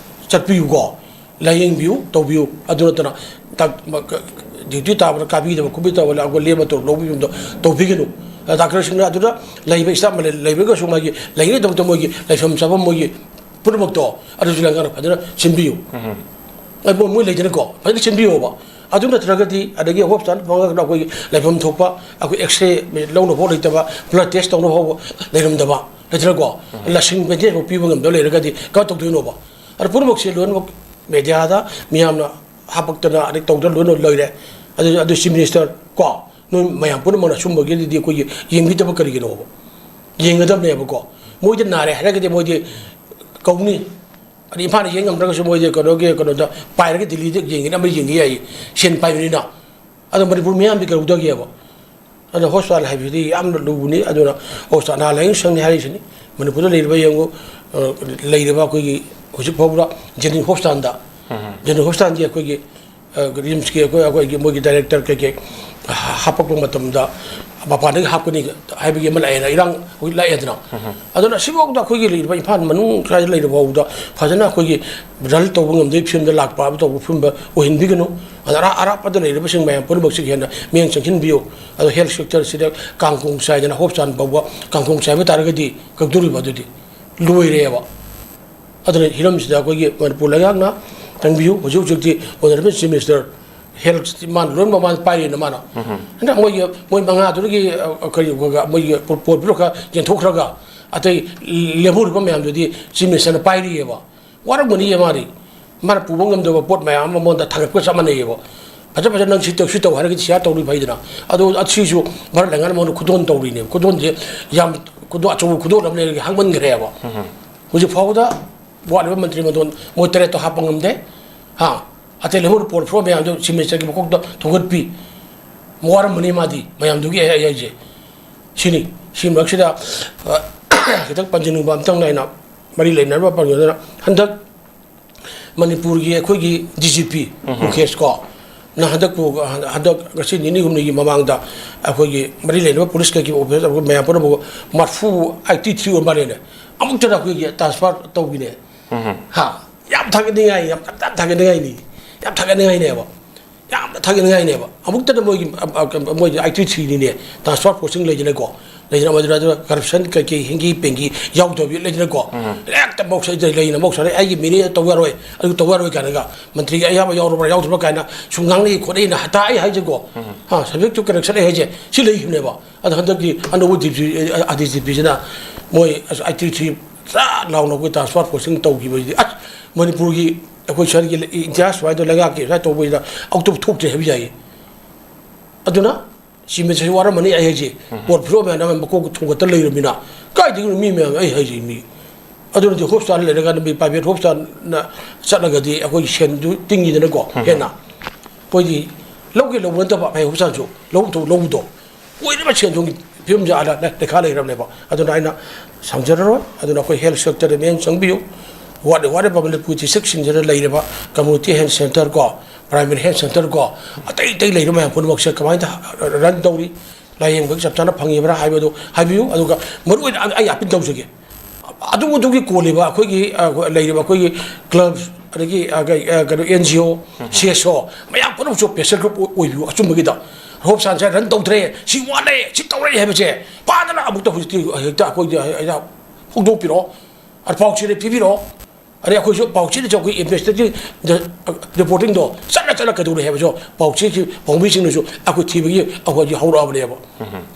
ꯆꯠꯄꯤꯌꯨꯀꯣ, ꯂꯥꯏꯌꯦꯡꯕꯤꯌꯨ, ꯇꯧꯕꯤꯌꯨ꯫ ꯑꯗꯨ ꯅꯠꯇꯅ ꯗꯥꯛ-, ꯃ-, ꯀ-, duty ꯇꯥꯕꯗ ꯀꯥꯕꯤꯗꯕ ꯈꯣꯠꯄꯤꯗꯕ ꯑꯩꯈꯣꯏ ꯂꯦꯝꯕ ꯇꯧ ꯂꯧꯕꯤꯕꯗꯣ ꯇꯧꯕꯤꯒꯅꯨ꯫ ꯑ, doctor ꯁꯤꯡꯅ ꯑꯗꯨꯗ ꯂꯩꯕ staff ꯑꯃ ꯂꯩ-, ꯂꯩꯕꯒꯁꯨ ꯃꯥꯒꯤ ꯂꯩꯅꯕꯒꯤꯗꯃꯛꯇ ꯃꯣꯏꯒꯤ ꯂꯩꯐꯝ ꯆꯥꯐꯝ ꯃꯣꯏꯒꯤ ꯄꯨꯝꯅꯃꯛꯇꯣ ꯑꯗꯨꯁꯨ ꯂꯩꯉꯥꯛꯅ ꯐꯖꯅ ꯁꯤꯟꯕꯤꯌꯨ꯫ ꯑꯩ ꯃꯣꯏ, ꯃꯣꯏ ꯂꯩꯗꯅꯀꯣ, ꯐꯖꯅ ꯁꯤꯟꯕꯤꯌꯣꯕ꯫ ꯑꯗꯨ ꯅꯠꯇ꯭ꯔꯒꯗꯤ ꯑꯗꯒꯤ hospital ꯐꯪꯉꯒꯅ ꯑꯩꯈꯣꯏꯒꯤ ꯂꯩꯐꯝ ꯊꯣꯛꯄ, ꯑꯩꯈꯣꯏ X-ray ꯂꯧꯅꯕ ꯐꯥꯎ ꯂꯩꯇꯕ, blood test ꯇꯧꯅꯕ ꯐꯥꯎꯕ ꯂꯩꯔꯝꯗꯕ, ꯂꯩꯇ꯭ꯔꯀꯣ? ꯂꯁꯤꯡ maintenance ꯐꯥꯎ ꯄꯤꯕ ꯉꯝꯗꯕ ꯂꯩꯔꯒꯗꯤ ꯀꯃꯥꯏꯅ ꯇꯧꯗꯣꯏꯅꯣꯕ? ꯑꯗꯨ ꯄꯨꯝꯅꯃꯛꯁꯦ ꯂꯣꯏꯅꯃꯛ media ꯗ ꯃꯤꯌꯥꯝꯅ ꯍꯥꯄꯛꯇꯅ ꯑꯗꯩ ꯇꯧꯗꯅ ꯂꯣꯏꯅ ꯂꯩꯔꯦ꯫ ꯑꯗꯨ, ꯑꯗꯨ Chief Minister ꯀꯣ, ꯅꯣꯏ ꯃꯌꯥꯝ ꯄꯨꯝꯅꯃꯛꯅ ꯁꯨꯝꯕꯒꯤꯗꯤ ꯑꯩꯈꯣꯏꯒꯤ ꯌꯦꯡꯕꯤꯗꯕ ꯀꯔꯤꯒꯤꯅꯣꯕ? ꯌꯦꯡꯒꯗꯕꯅꯦꯕꯀꯣ꯫ ꯃꯣꯏꯗꯤ ꯅꯥꯔꯦ ꯍꯥꯏꯔꯒꯗꯤ ꯃꯣꯏꯗꯤ ꯀꯧꯅꯤ꯫ ꯑꯗꯩ ꯏꯝꯐꯥꯜꯗ ꯌꯦꯡ ꯉꯝꯗ꯭ꯔꯒꯁꯨ ꯃꯣꯏꯗꯤ ꯀꯩꯅꯣꯒꯤ, ꯀꯩꯅꯣꯗ ꯄꯥꯏꯔꯒ ꯗꯤꯜꯂꯤꯗ ꯌꯦꯡꯒꯦꯅ ꯑꯃ ꯌꯦꯡꯒꯦ ꯌꯥꯏꯌꯦ, ꯁꯦꯟ ꯄꯥꯏꯕꯅꯤꯅ꯫ ꯑꯗꯣ ꯃꯅꯤꯄꯨꯔ ꯃꯤꯌꯥꯝꯗꯤ ꯀꯩꯗꯧꯗꯒꯦꯕ? ꯑꯗꯣ hospital ꯍꯥꯏꯕꯁꯤꯗꯤ ꯌꯥꯝꯅ ꯂꯨꯕꯅꯤ꯫ ꯑꯗꯨꯅ hospital, ꯑꯅꯥ ꯂꯥꯏꯌꯦꯡ ꯁꯪꯅꯤ ꯍꯥꯏꯔꯤꯁꯤꯅꯤ꯫ ꯃꯅꯤꯄꯨꯔꯗ ꯂꯩꯔꯤꯕ ꯌꯦꯡꯉꯨ, ꯑ, ꯂꯩꯔꯤꯕ ꯑꯩꯈꯣꯏꯒꯤ ꯍꯧꯖꯤꯛ ꯐꯥꯎꯕꯗ Jennings hospital ꯗ, Jennings hospital ꯒꯤ ꯑꯩꯈꯣꯏꯒꯤ, ꯑ, RIMS ꯀꯤ ꯑꯩꯈꯣꯏ, ꯑꯩꯈꯣꯏꯒꯤ ꯃꯣꯏꯒꯤ director ꯀꯩꯀꯩ ꯍꯥ-, ꯍꯥꯄꯛꯄ ꯃꯇꯝꯗ ꯃꯄꯥꯟꯗꯒꯤ ꯍꯥꯞꯀꯅꯤ ꯍꯥꯏꯕꯒꯤ ꯑꯃ ꯂꯥꯛꯑꯦꯅ, ꯏꯔꯥꯡ ꯍꯧꯖꯤꯛ ꯂꯥꯛꯑꯦꯗꯅ꯫ ꯑꯗꯨꯅ ꯁꯤꯐꯥꯎꯗ ꯑꯩꯈꯣꯏꯒꯤ ꯂꯩꯔꯤꯕ ꯏꯝꯐꯥꯜ ꯃꯅꯨꯡ ꯁ꯭ꯋꯥꯏꯗ ꯂꯩꯔꯤꯕ ꯐꯥꯎꯕꯗ ꯐꯖꯅ ꯑꯩꯈꯣꯏꯒꯤ run ꯇꯧꯕ ꯉꯝꯗꯕꯒꯤ ꯐꯤꯕꯝꯗ ꯂꯥꯛꯄ ꯍꯥꯏꯕ ꯇꯧꯕ ꯐꯤꯕꯝꯗ ꯑꯣꯏꯍꯟꯕꯤꯒꯅꯨ꯫ ꯑꯗ ꯑꯔꯥ-, ꯑꯔꯥꯞꯄꯗ ꯂꯩꯔꯤꯕꯁꯤꯡ ꯃꯌꯥꯝ ꯄꯨꯝꯅꯃꯛꯁꯤꯒꯤ ꯍꯦꯟꯅ ꯃꯤꯠꯌꯦꯡ ꯆꯪꯁꯤꯟꯕꯤꯌꯨ꯫ ꯑꯗꯣ health sector ꯁꯤꯗ ꯀꯥꯡꯈꯣꯡ ꯆꯥꯏꯗꯅ hospital ꯐꯥꯎꯕ ꯀꯥꯡꯈꯣꯡ ꯆꯥꯏꯕ ꯇꯥꯔꯒꯗꯤ ꯀꯩꯗꯧꯔꯤꯕ ꯑꯗꯨꯗꯤ? ꯂꯣꯏꯔꯦꯕ꯫ ꯑꯗꯨꯅ ꯍꯤꯔꯝꯁꯤꯗ ꯑꯩꯈꯣꯏꯒꯤ ꯃꯅꯤꯄꯨꯔ ꯂꯩꯉꯥꯛꯅ ꯆꯪꯕꯤꯌꯨ꯫ ꯍꯧꯖꯤꯛ ꯍꯧꯖꯤꯛꯇꯤ Honourable Chief Minister health ꯁꯤ ꯃꯥꯅ ꯂꯣꯏꯅꯃꯛ ꯃꯥꯅ ꯄꯥꯏꯔꯤꯅ ꯃꯥꯅ꯫ ꯍꯟꯗꯛ ꯃꯣꯏꯒꯤ, ꯃꯣꯏ ꯃꯉꯥꯗꯨꯗꯒꯤ, ꯑ, ꯀꯔꯤ, ꯃꯣꯏꯒꯤ ꯄꯣ-, ꯄꯣꯠ ꯄꯤꯔꯣ ꯈꯔ ꯌꯦꯟꯊꯣꯛꯈ꯭ꯔꯒ ꯑꯇꯩ ꯂꯦꯝꯍꯧꯔꯤꯕ ꯃꯌꯥꯝꯗꯨꯗꯤ Chief Minister ꯅ ꯄꯥꯏꯔꯤꯑꯕ꯫ ꯋꯥꯔꯝꯒꯅꯤꯌꯦ ꯃꯥꯗꯤ꯫ ꯃꯥꯅ ꯄꯨꯕ ꯉꯝꯗꯕ ꯄꯣꯠ ꯃꯌꯥꯝ ꯑꯃ ꯃꯉꯣꯟꯗ ꯊꯥꯡꯒꯠꯄꯒ ꯆꯞ ꯃꯥꯟꯅꯩꯌꯦꯕ꯫ ꯐꯖ ꯐꯖ ꯅꯪ ꯁꯤ ꯇꯧ, ꯁꯤ ꯇꯧ ꯍꯥꯏꯔꯒꯗꯤ ꯁꯤꯌꯥꯔ ꯇꯧꯔꯤ ꯐꯩꯗꯅ꯫ ꯑꯗꯣ ꯑꯁꯤꯁꯨ ꯚꯥꯔꯠ ꯂꯩꯉꯥꯛꯅ ꯃꯉꯣꯟꯗ ꯈꯨꯗꯣꯜ ꯇꯧꯔꯤꯅꯦꯕ꯫ ꯈꯨꯗꯣꯜꯁꯦ ꯌꯥꯝ ꯈꯨꯗꯣꯜ, ꯑꯆꯧꯕ ꯈꯨꯗꯣꯜ ꯑꯃ ꯂꯩꯔꯒ ꯍꯥꯡꯃꯟꯈ꯭ꯔꯦꯕ꯫ ꯍꯧꯖꯤꯛ ꯐꯥꯎꯕꯗ ꯋꯥꯠꯂꯤꯕ ꯃꯟꯇ꯭ꯔꯤ ꯃꯟꯗꯣꯟ ꯃꯣꯏ ꯇꯔꯦꯠꯇꯣ ꯍꯥꯞꯄ ꯉꯝꯗꯦ꯫ ꯍꯥ? ꯑꯇꯩ ꯂꯩꯍꯧꯔꯤꯕ ꯄꯣꯔꯠꯐꯣꯂꯤꯑꯣ ꯃꯌꯥꯝꯗꯣ ꯆꯤꯐ ꯃꯤꯅꯤꯁꯇꯔꯒꯤ ꯃꯀꯣꯛꯇ ꯊꯣꯡꯒꯠꯄꯤ꯫ ꯋꯥꯔꯝꯕꯅꯤ ꯃꯥꯗꯤ ꯃꯌꯥꯝꯗꯨꯒꯤ꯫ ꯑꯩ, ꯑꯩ ꯍꯥꯏꯁꯦ ꯁꯤꯅꯤ꯫ ꯁꯤ ꯃꯔꯛꯁꯤꯗ, ꯑ, ꯈꯤꯇꯪ ꯄꯟꯖꯅꯤꯡꯕ ꯑꯝꯇꯪ ꯑꯩꯅ ꯃꯔꯤ ꯂꯩꯅꯔꯕ ꯄꯟꯖꯗꯅ, ꯍꯟꯗꯛ ꯃꯅꯤꯄꯨꯔꯒꯤ ꯑꯩꯈꯣꯏꯒꯤ ꯗꯤ ꯖꯤ ꯄꯤ ꯃꯨꯀꯦꯁ ꯀꯣ, ꯅ ꯍꯟꯗꯛ, ꯍꯟꯗꯛ ꯉꯁꯤ ꯅꯤꯅꯤ ꯍꯨꯝꯅꯤꯒꯤ ꯃꯃꯥꯡꯗ ꯑꯩꯈꯣꯏꯒꯤ ꯃꯔꯤ ꯂꯩꯅꯕ ꯄꯨꯂꯤꯁ ꯀꯩꯒꯤ ꯑꯣꯐꯤꯁꯔ ꯃꯌꯥꯝ ꯄꯨꯝꯅꯃꯛ ꯃꯔꯐꯨ ꯑꯩꯠꯇꯤ ꯊ꯭ꯔꯤ ꯑꯣꯏ ꯃꯥꯜꯂꯦꯅꯦ, ꯑꯃꯨꯛꯇꯗ ꯑꯩꯈꯣꯏꯒꯤ ꯇ꯭ꯔꯥꯟꯁꯐꯔ ꯇꯧꯕꯤꯅꯦ꯫ ꯍꯥ? ꯌꯥꯝ ꯊꯥꯒꯠꯅꯤꯡꯉꯥꯏ, ꯌꯥꯝ, ꯌꯥꯝ ꯊꯥꯒꯠꯅꯤꯡꯉꯥꯏꯅꯤ꯫ ꯌꯥꯝ ꯊꯥꯒꯠꯅꯤꯡꯉꯥꯏꯅꯦꯕ꯫ ꯌꯥꯝꯅ ꯊꯥꯒꯠꯅꯤꯡꯉꯥꯏꯅꯦꯕ꯫ ꯑꯃꯨꯛꯇꯗ ꯃꯣꯏꯒꯤ, ꯑ, ꯑ, ꯃꯣꯏꯒꯤ ꯑꯩꯠꯇꯤ ꯊ꯭ꯔꯤꯅꯤꯅꯦ, ꯇ꯭ꯔꯥꯟꯁꯐꯔ ꯄꯣꯁꯇꯤꯡ ꯂꯩꯗꯅꯀꯣ꯫ ꯂꯩꯗꯅ ꯃꯗꯨꯗ, ꯑꯗꯨꯒ ꯀꯔꯞꯁꯟ ꯀꯩꯀꯩ ꯍꯤꯡꯒꯤ ꯄꯦꯡꯒꯤ ꯌꯥꯎꯗꯕꯤ ꯂꯩꯗꯅꯀꯣ꯫ ꯍꯦꯛꯇ ꯃꯧꯁ-, ꯂꯩꯅ ꯃꯧꯁꯥꯅ ꯑꯩꯒꯤ ꯃꯤꯅꯦ ꯇꯧ ꯌꯥꯔꯣꯏ, ꯑꯗꯨ ꯇꯧ ꯌꯥꯔꯣꯏ ꯀꯥꯏꯅꯒ ꯃꯟꯇ꯭ꯔꯤꯒꯤ ꯑꯌꯥꯕ ꯌꯥꯎꯔꯕ꯭ꯔꯥ ꯌꯥꯎꯗꯕ꯭ꯔꯥ ꯀꯥꯏꯅ ꯁꯨꯝ ꯉꯥꯡꯅꯩ ꯈꯣꯠꯅꯩꯅ ꯍꯇꯥ ꯑꯩ ꯍꯥꯏꯁꯦꯀꯣ꯫ ꯍꯥ, subject to correction ꯑꯩ ꯍꯥꯏꯁꯦ ꯁꯤ ꯂꯩꯈꯤꯕꯅꯦꯕ꯫ ꯑꯗꯣ ꯍꯟꯗꯛꯀꯤ ꯑꯅꯧꯕ ꯗꯤ ꯖꯤ ꯄꯤ, ꯑ, ꯑ, ꯗꯤ ꯖꯤ ꯄꯤꯁꯤꯅ ꯃꯣꯏ ꯑꯩꯠꯇꯤ ꯊ꯭ꯔꯤ ꯆꯥꯛ ꯂꯥꯎꯅ ꯑꯩꯈꯣꯏ ꯇ꯭ꯔꯥꯟꯁꯐꯔ ꯄꯣꯁꯇꯤꯡ ꯇꯧꯈꯤꯕꯁꯤꯗꯤ, ꯑꯁ, ꯃꯅꯤꯄꯨꯔꯒꯤ ꯑꯩꯈꯣꯏ ꯁ꯭ꯋꯥꯏꯒꯤ ꯏꯇꯤꯍꯥꯁ ꯁꯨꯃꯥꯏꯅ ꯇꯧ-, ꯂꯩꯉꯥꯛꯀꯤ ꯁꯨꯃꯥꯏꯅ ꯇꯧꯕꯁꯤꯗ ꯑꯃꯨꯛꯇ ꯊꯣꯛꯇ꯭ꯔꯤ ꯍꯥꯏꯕ ꯌꯥꯏꯌꯦ꯫ ꯑꯗꯨꯅ ꯁꯤ ꯃꯤꯁꯤꯁꯨ ꯋꯥꯔꯝꯃꯅꯤ ꯑꯩ ꯍꯥꯏꯁꯦ꯫ ꯎꯝ꯫ ꯄꯣꯔꯠꯐꯣꯂꯤꯑꯣ ꯃꯌꯥꯝ ꯑꯃ ꯃꯀꯣꯛꯇ ꯊꯣꯡꯒꯠꯇ ꯂꯩꯔꯕꯅꯤꯅ ꯀꯥꯏꯗꯒꯤꯅꯣ ꯃꯤ ꯃꯌꯥꯝ ꯑꯩ ꯍꯥꯏꯁꯦ ꯃꯤ꯫ ꯑꯗꯨꯅꯗꯤ ꯍꯣꯁꯄꯤꯇꯥꯜ ꯂꯩꯔꯒ ꯃꯤ ꯄ꯭ꯔꯥꯏꯚꯦꯠ ꯍꯣꯁꯄꯤꯇꯥꯜꯅ ꯆꯠꯂꯒꯗꯤ ꯑꯩꯈꯣꯏꯒꯤ ꯁꯦꯟꯗꯨ ꯇꯤꯡꯉꯤꯗꯅꯀꯣ꯫ ꯎꯝ꯫ ꯍꯦꯟꯅ ꯑꯩꯈꯣꯏꯗꯤ ꯂꯧꯒꯦ ꯂꯧꯕ ꯅꯠꯇꯕ ꯐꯩ ꯍꯣꯁꯄꯤꯇꯥꯜꯁꯨ ꯂꯧꯗꯧ ꯂꯧꯕꯗꯣ ꯑꯣꯏꯔꯤꯕ ꯁꯦꯟ ꯊꯨꯝꯒꯤ ꯐꯤꯕꯝꯁꯦ ꯑꯥꯗ ꯂꯩ-, ꯂꯩꯈꯥ ꯂꯩꯔꯕꯅꯦꯕ꯫ ꯑꯗꯨꯅ ꯑꯩꯅ ꯁꯪꯖꯔꯔꯣꯏ꯫ ꯑꯗꯨꯅ ꯑꯩꯈꯣꯏ ꯍꯦꯜꯊ ꯁꯦꯛꯇꯔꯗ ꯃꯤꯠꯌꯦꯡ ꯆꯪꯕꯤꯌꯨ꯫ ꯋꯥꯠꯂꯤ ꯋꯥꯠꯂꯤꯕ ꯃꯅꯤꯄꯨꯔ ꯗꯤꯁꯇ꯭ꯔꯤꯛꯁꯤꯡꯁꯤꯗ ꯂꯩꯔꯤꯕ ꯀꯝꯃ꯭ꯌꯨꯅꯤꯇꯤ ꯍꯦꯜꯊ ꯁꯦꯟꯇꯔ ꯀꯣ, ꯄ꯭ꯔꯥꯏꯃꯔꯤ ꯍꯦꯜꯊ ꯁꯦꯟꯇꯔ ꯀꯣ, ꯑꯇꯩ ꯑꯇꯩ ꯂꯩꯔꯤꯕ ꯃꯌꯥꯝ ꯄꯨꯝꯅꯃꯛꯁꯦ ꯀꯃꯥꯏꯅ ꯔꯟ ꯇꯧꯔꯤ, ꯂꯥꯏꯌꯦꯡꯕꯒꯤ ꯆꯞ ꯆꯥꯅ ꯐꯪꯉꯤꯕ꯭ꯔꯥ ꯍꯥꯏꯕꯗꯨ ꯍꯥꯏꯕꯤꯌꯨ꯫ ꯑꯗꯨꯒ ꯃꯔꯨꯑꯣꯏꯅ ꯑꯩ, ꯑꯩ ꯑꯄꯤꯜ ꯇꯧꯖꯒꯦ꯫ ꯑꯗꯨ ꯑꯗꯨꯒꯤ ꯀꯣꯜꯂꯤꯕ ꯑꯩꯈꯣꯏꯒꯤ, ꯑ, ꯂꯩꯔꯤꯕ ꯑꯩꯈꯣꯏꯒꯤ ꯀ꯭ꯂꯕ, ꯑꯗꯒꯤ, ꯑ, ꯀꯩ-, ꯑ, ꯀꯩꯅꯣ, and G O, C S ꯑꯣ ꯃꯌꯥꯝ ꯄꯨꯝꯅꯃꯛꯁꯨ ꯄ꯭ꯔꯦꯁꯔ ꯒ꯭ꯔꯨꯞ ꯑꯣꯏꯕꯤꯌꯨ ꯑꯆꯨꯝꯕꯒꯤꯗ꯫ ꯍꯣꯞ ꯁꯥꯟꯁꯦ ꯔꯟ ꯇꯧꯗ꯭ꯔꯦ, ꯁꯤ ꯋꯥꯠꯂꯦ, ꯁꯤ ꯇꯧꯔꯦ ꯍꯥꯏꯕꯁꯦ ꯐꯥꯗꯅ ꯑꯃꯨꯛꯇ ꯍꯧꯖꯤꯛꯇꯤ ꯍꯦꯛꯇ ꯑꯩꯈꯣꯏꯗ ꯍꯦꯛꯇ ꯐꯣꯡꯗꯣꯛꯄꯤꯔꯛꯑꯣ꯫ ꯑꯗ ꯄꯥꯎꯆꯦꯗ ꯄꯤꯕꯤꯔꯛꯑꯣ꯫ ꯑꯗꯩ ꯑꯩꯈꯣꯏꯁꯨ ꯄꯥꯎꯆꯦꯗꯁꯨ ꯑꯩꯈꯣꯏ ꯏꯟꯚꯦꯁꯇꯤꯒꯦꯇꯤꯡ ꯔꯤꯄꯣꯔꯇꯤꯡꯗꯣ ꯆꯠꯂ ꯆꯠꯂ ꯀꯩꯗꯧꯔꯦ ꯍꯥꯏꯕꯁꯨ ꯄꯥꯎꯆꯦꯒꯤ ꯄꯥꯎꯃꯤꯁꯤꯡꯅꯁꯨ ꯑꯩꯈꯣꯏ ꯊꯤꯕꯒꯤ ꯑꯩꯈꯣꯏꯒꯤ ꯍꯧꯔꯛꯑꯕꯅꯦꯕ꯫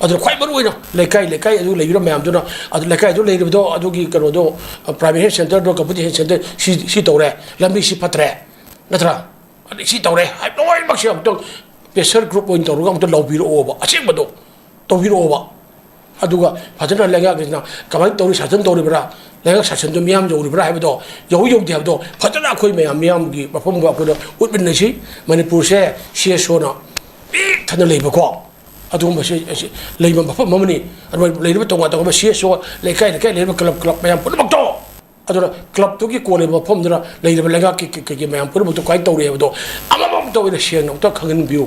ꯑꯗꯨꯅ ꯈ꯭ꯋꯥꯏ ꯃꯔꯨꯑꯣꯏꯅ ꯂꯩꯀꯥꯏ ꯂꯩꯀꯥꯏ ꯑꯗꯨ ꯂꯩꯕꯤꯔ ꯃꯌꯥꯝꯗꯨꯅ, ꯑꯗꯨ ꯂꯩꯀꯥꯏꯗꯨ ꯂꯩꯔꯤꯕꯗꯣ ꯑꯗꯨꯒꯤ ꯀꯩꯅꯣꯗꯣ, ꯄ꯭ꯔꯥꯏꯃꯔꯤ ꯍꯦꯜꯊ ꯁꯦꯟꯇꯔꯗꯣ, ꯀꯝꯃ꯭ꯌꯨꯅꯤꯇꯤ ꯍꯦꯜꯊ ꯁꯦꯟꯇꯔ ꯁꯤ, ꯁꯤ ꯇꯧꯔꯦ, ꯂꯝꯕꯤ ꯁꯤ ꯐꯠꯇ꯭ꯔꯦ, ꯅꯠꯇ꯭ꯔꯥ? ꯁꯤ ꯇꯧꯔꯦ ꯍꯥꯏꯕ ꯂꯣꯏꯅꯃꯛꯁꯦ ꯑꯃꯨꯛꯇꯪ pressure group ꯑꯣꯏꯅ ꯇꯧꯔꯒ ꯑꯃꯨꯛꯇ ꯂꯧꯕꯤꯔꯛꯑꯣꯕ, ꯑꯁꯦꯡꯕꯗꯣ ꯇꯧꯕꯤꯔꯛꯑꯣꯕ꯫ ꯑꯗꯨꯒ ꯐꯖꯅ ꯂꯩꯉꯥꯛꯁꯤꯅ ꯀꯃꯥꯏꯅ ꯇꯧꯔꯤ, ꯁꯥꯁꯟ ꯇꯧꯔꯤꯕ꯭ꯔꯥ, ꯂꯩꯉꯥꯛ ꯁꯥꯁꯟꯗꯣ ꯃꯤꯌꯥꯝ ꯌꯧꯔꯤꯕ꯭ꯔꯥ ꯍꯥꯏꯕꯗꯣ, ꯌꯧ ꯌꯧꯗꯦ ꯍꯥꯏꯕꯗꯣ ꯐꯖꯅ ꯑꯩꯈꯣꯏ ꯃꯌꯥꯝ ꯃꯤꯌꯥꯝꯒꯤ ꯃꯐꯝꯗ ꯑꯩꯈꯣꯏꯅ ꯎꯠꯃꯤꯟꯅꯁꯤ꯫ ꯃꯅꯤꯄꯨꯔꯁꯦ C S Oꯅ ꯄꯤꯛ ꯊꯟꯅ ꯂꯩꯕꯀꯣ, ꯑꯗꯨꯒꯨꯝꯕꯁꯦ ꯑꯁꯤ ꯂꯩꯕ ꯃꯐꯝ ꯑꯃꯅꯤ꯫ ꯑꯗꯨꯒ ꯂꯩꯔꯤꯕ ꯇꯣꯉꯥꯟ ꯇꯣꯉꯥꯟꯕ C S O, ꯂꯩꯀꯥꯏ ꯂꯩꯀꯥꯏ ꯂꯩꯔꯤꯕ club club ꯃꯌꯥꯝ ꯄꯨꯝꯅꯃꯛꯇꯣ, ꯑꯗꯨꯅ clubꯇꯨꯒꯤ ꯀꯣꯜꯂꯤꯕ ꯃꯐꯝꯗꯨꯅ ꯂꯩꯔꯤꯕ ꯂꯩꯉꯥꯛꯀꯤ ꯀꯩ- ꯀꯩꯒꯤ ꯃꯌꯥꯝ ꯄꯨꯝꯅꯃꯛꯇꯣ ꯀꯃꯥꯏꯅ ꯇꯧꯔꯤ ꯍꯥꯏꯕꯗꯣ ꯑꯃꯃꯝꯇ ꯑꯣꯏꯅ ꯁꯦꯡꯅ ꯑꯃꯨꯛꯇ ꯈꯪꯍꯟꯕꯤꯌꯨ꯫